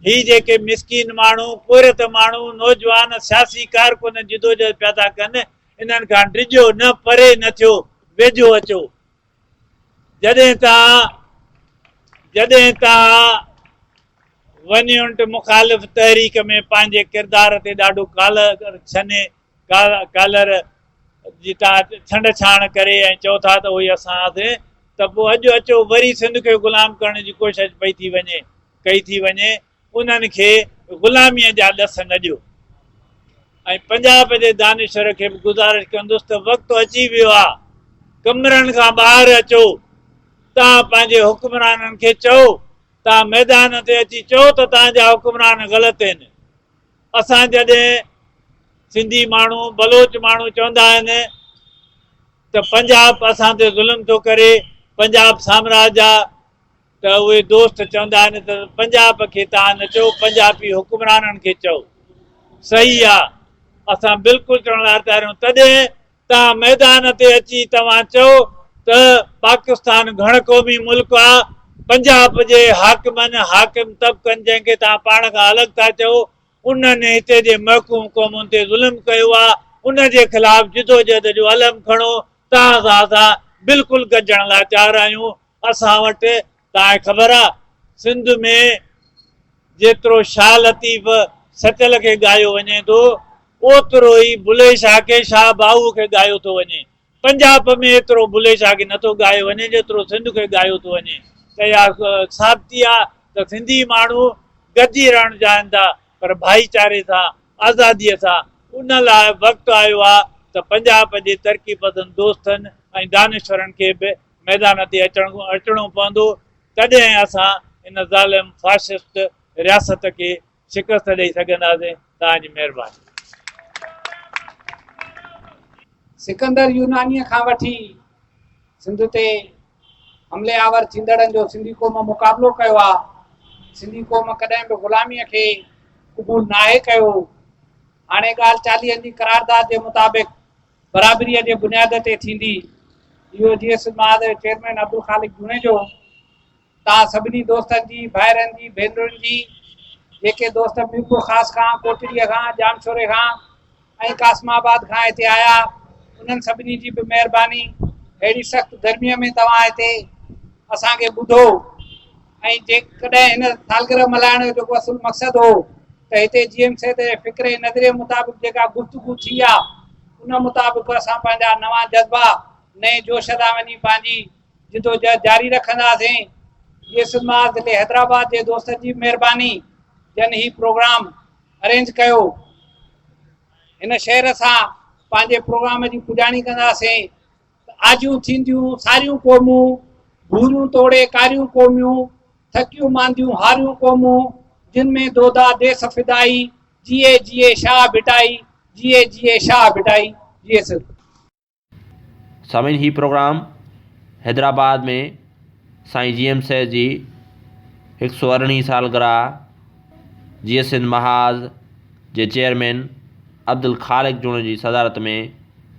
هي جيڪي مسڪين ماڻهو، پورهيت ماڻهو، نوجوان، سياسي ڪارڪن جدوجهد پيا ٿا ڪن، انهن کان ڊڄو نه، پري نه ٿيو، ويجهو اچو. جڏهن توهان جڏهن توهان ون يونٽ مخالف تحريڪ ۾ پنهنجي ڪردار تي ڏاڍو ڪالر ڇني ڪالر جي توهان ڇنڊ ڇاڻ ڪري ۽ چئو ٿا ته اهي اسان هئاسين ته پوء اڄ اچو وري سنڌ کي غلام ڪرڻ جي ڪوشش پئي ٿي وڃي ڪئي ٿي وڃي انهن کي غلاميء جا ڏس نه ڏيو ۽ پنجاب جي دانشور کي به گذارش ڪندس ته وقت اچي ويو آ ڪمرن کان ٻاهر اچو توهان پنهنجي حڪمرانن کي چئو توهان ميدان تي اچي چئو ته توهان جا حڪمران غلط آهن اسان جڏهن سنڌي ماڻهو بلوچ ماڻهو چوندا آهن ته پنجاب اسان تي ظلم ٿو ڪري پنجاب سامراج آ ته اهي دوست چوندا آهن ته پنجاب کي توهان نه چئو پنجابي حڪمرانن کي چئو. صحيح آ اسان بلڪل چوڻ لاء تيار آهيون تڏهن توهان ميدان تي اچي توهان چئو ته پاڪستان گهڻ قومي ملڪ آ پنجاب جي حاڪمن حاڪم طبقن جنهن کي توهان پاڻ کان الڳ ٿا چئو انهن هتي جي محڪوم قومن تي ظلم ڪيو آ ان جي خلاف جدوجهد جو علم کڻو توهان سان اسان بلڪل گڏجڻ لاء تيار آهيون. اسان وٽ توهان کي خبر آ سنڌ ۾ جيترو شاهه لطيف سچل کي ڳايو وڃي ٿو اوترو ئي بلهي شاهه کي شاهه باهو کي ڳايو ٿو وڃي. پنجاب ۾ ايترو بلهي شاهه کي نٿو ڳايو وڃي جيترو سنڌ کي ڳايو ٿو وڃي ته اها ثابتي آ ته سنڌي ماڻهو گڏجي رهڻ چاهين ٿا پر ڀائيچاري سان آزاديء سان ان لاء وقت آيو آ ته پنجاب جي ترقي پسند دوستن ۽ دانشورن کي به ميدان تي اچڻو پوندو تڏهن اسان ان ظالم فاشسٽ رياست کي شڪست ڏئي سگهنداسين توهان جي مهرباني. سڪندر يونانيء کان وٺي سنڌ تي حملي آور ٿيندڙن جو سنڌي قوم مقابلو ڪيو آ. سنڌي قوم ڪڏهن به غلاميء کي قبول ناهي ڪيو. هاڻي ڳالهه چاليهن جي قرارداد جي مطابق برابريء جي بنياد تي ٿيندي. اهو جي ايس محاذ جو چيئرمين عبدالخالق جوڻيجو توهان سڀني دوستن جي، ڀائرن جي، ڀينرن جي، جيڪي دوست ميرپورخاص کان، ڪوٽڙيء کان، ڄامشوري کان ۽ قاسم آباد کان هتي آيا، انهن سڀني جي به مهرباني. ههڙي سخت گرميء ۾ توهان هتي اسان کي ٻڌو ۽ جيڪڏهن هن سالگرهه ملهائڻ جو جيڪو اصل مقصد هو ته هتي جي ايم سيد جي فڪر ۽ نظريي مطابق جيڪا گفتگو ٿي آ، ان مطابق اسان پنهنجا نوان جذبا نئين جوش سان وڃي پنهنجي جدوجهد جاري رکنداسين. جي سنڌ محاذ ضلعي حيدرآباد جي دوستن جي به مهرباني جن هي پروگرام ارينج ڪيو. هن شعر سان پنهنجي پروگرام جي پڄاڻي ڪنداسين ته آجيون ٿينديون ساريون قومون، ڀوريون توڙي ڪاريون قوميون، ٿڪيون مانديون هاريون قومون، جن ۾ دودا ديس فدائي، جيئي جيئي شاهه ڀٽائي، جيئي جيئي شاهه ڀٽائي، جيئي سنڌ. سامعين هي پروگرام حيدرآباد ۾ سائين جي ايم سيد جي هڪ سو ارڙهين سالگرهه جيئي سنڌ محاذ جي چيئرمين عبدالخالق جوڻيجو جي صدارت ۾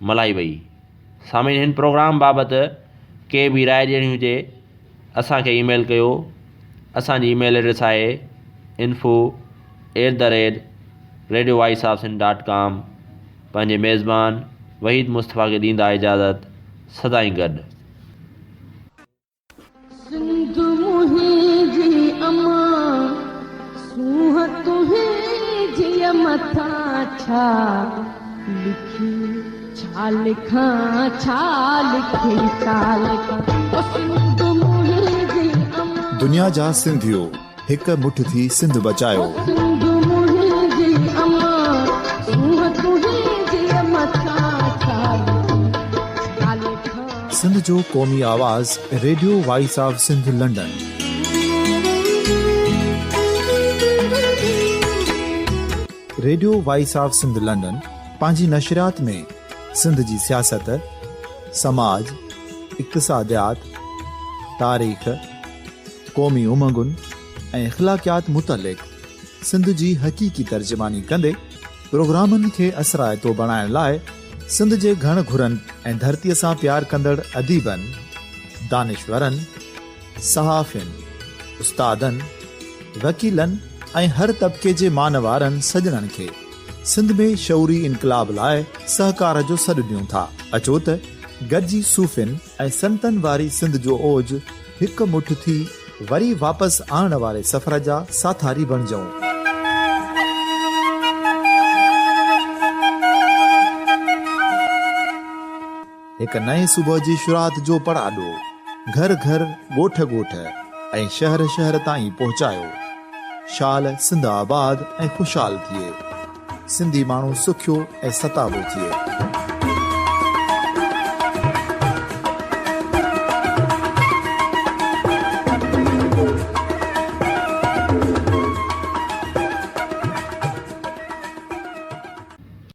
ملهائي وئي سامعين هن پروگرام بابت ڪي به راء ڏيڻي هجي اسان کي اي ميل ڪيو اسان جي اي ميل ايڊريس آهي info at the rate radio voice of Sindh dot com پنهنجي ميزبان وحيد مصطفيٰ کي ڏيندا اجازت سدائين گڏ. سنڌ منهنجي امان سونهن تنهنجي مٿان ڇا لکي ڇا لکان ڇا لکي ڇا لکان او سنڌ منهنجي امان. دنيا جا سنڌيو هڪ مٺ ٿي سنڌ بچايو. سنڌ منهنجي امان سونهن تنهنجي مٿان ڇا لکان ڇا لکان. سنڌ جو قومي آواز radio voice of Sindh London. Radio voice of Sindh London پنهنجي نشريات ۾ سنڌ جي سياست، سماج، اقتصاديات، تاريخ، قومي امنگن ۽ اخلاقيات متعلق سنڌ جي حقيقي ترجماني ڪندي پروگرامن کي اثرائتو بڻائڻ لاء سنڌ جي گهڻ گهرن ۽ ڌرتيء سان پيار ڪندڙ اديبن، دانشورن، صحافين، استادن، وڪيلن ۽ هر طبقي جي مان وارن سڄڻن کي سنڌ ۾ شعوري انقلاب لاء سهڪار جو سڏ ڏيون ٿا. اچو ته گڏجي صوفين ۽ سنتن واري سنڌ جو اوج هڪ مٺ ٿي وري واپس آڻڻ واري سفر جا ساٿاري بڻجون. هڪ نئين صبح جي شروعات جو پڙاڏو گهر گهر، ڳوٺ ڳوٺ ۽ شهر شهر تائين پهچايو. شال سنڌ آباد ۽ خوشحال ٿئي. سنڌي ماڻهو سکيو ۽ ستابو ٿئي.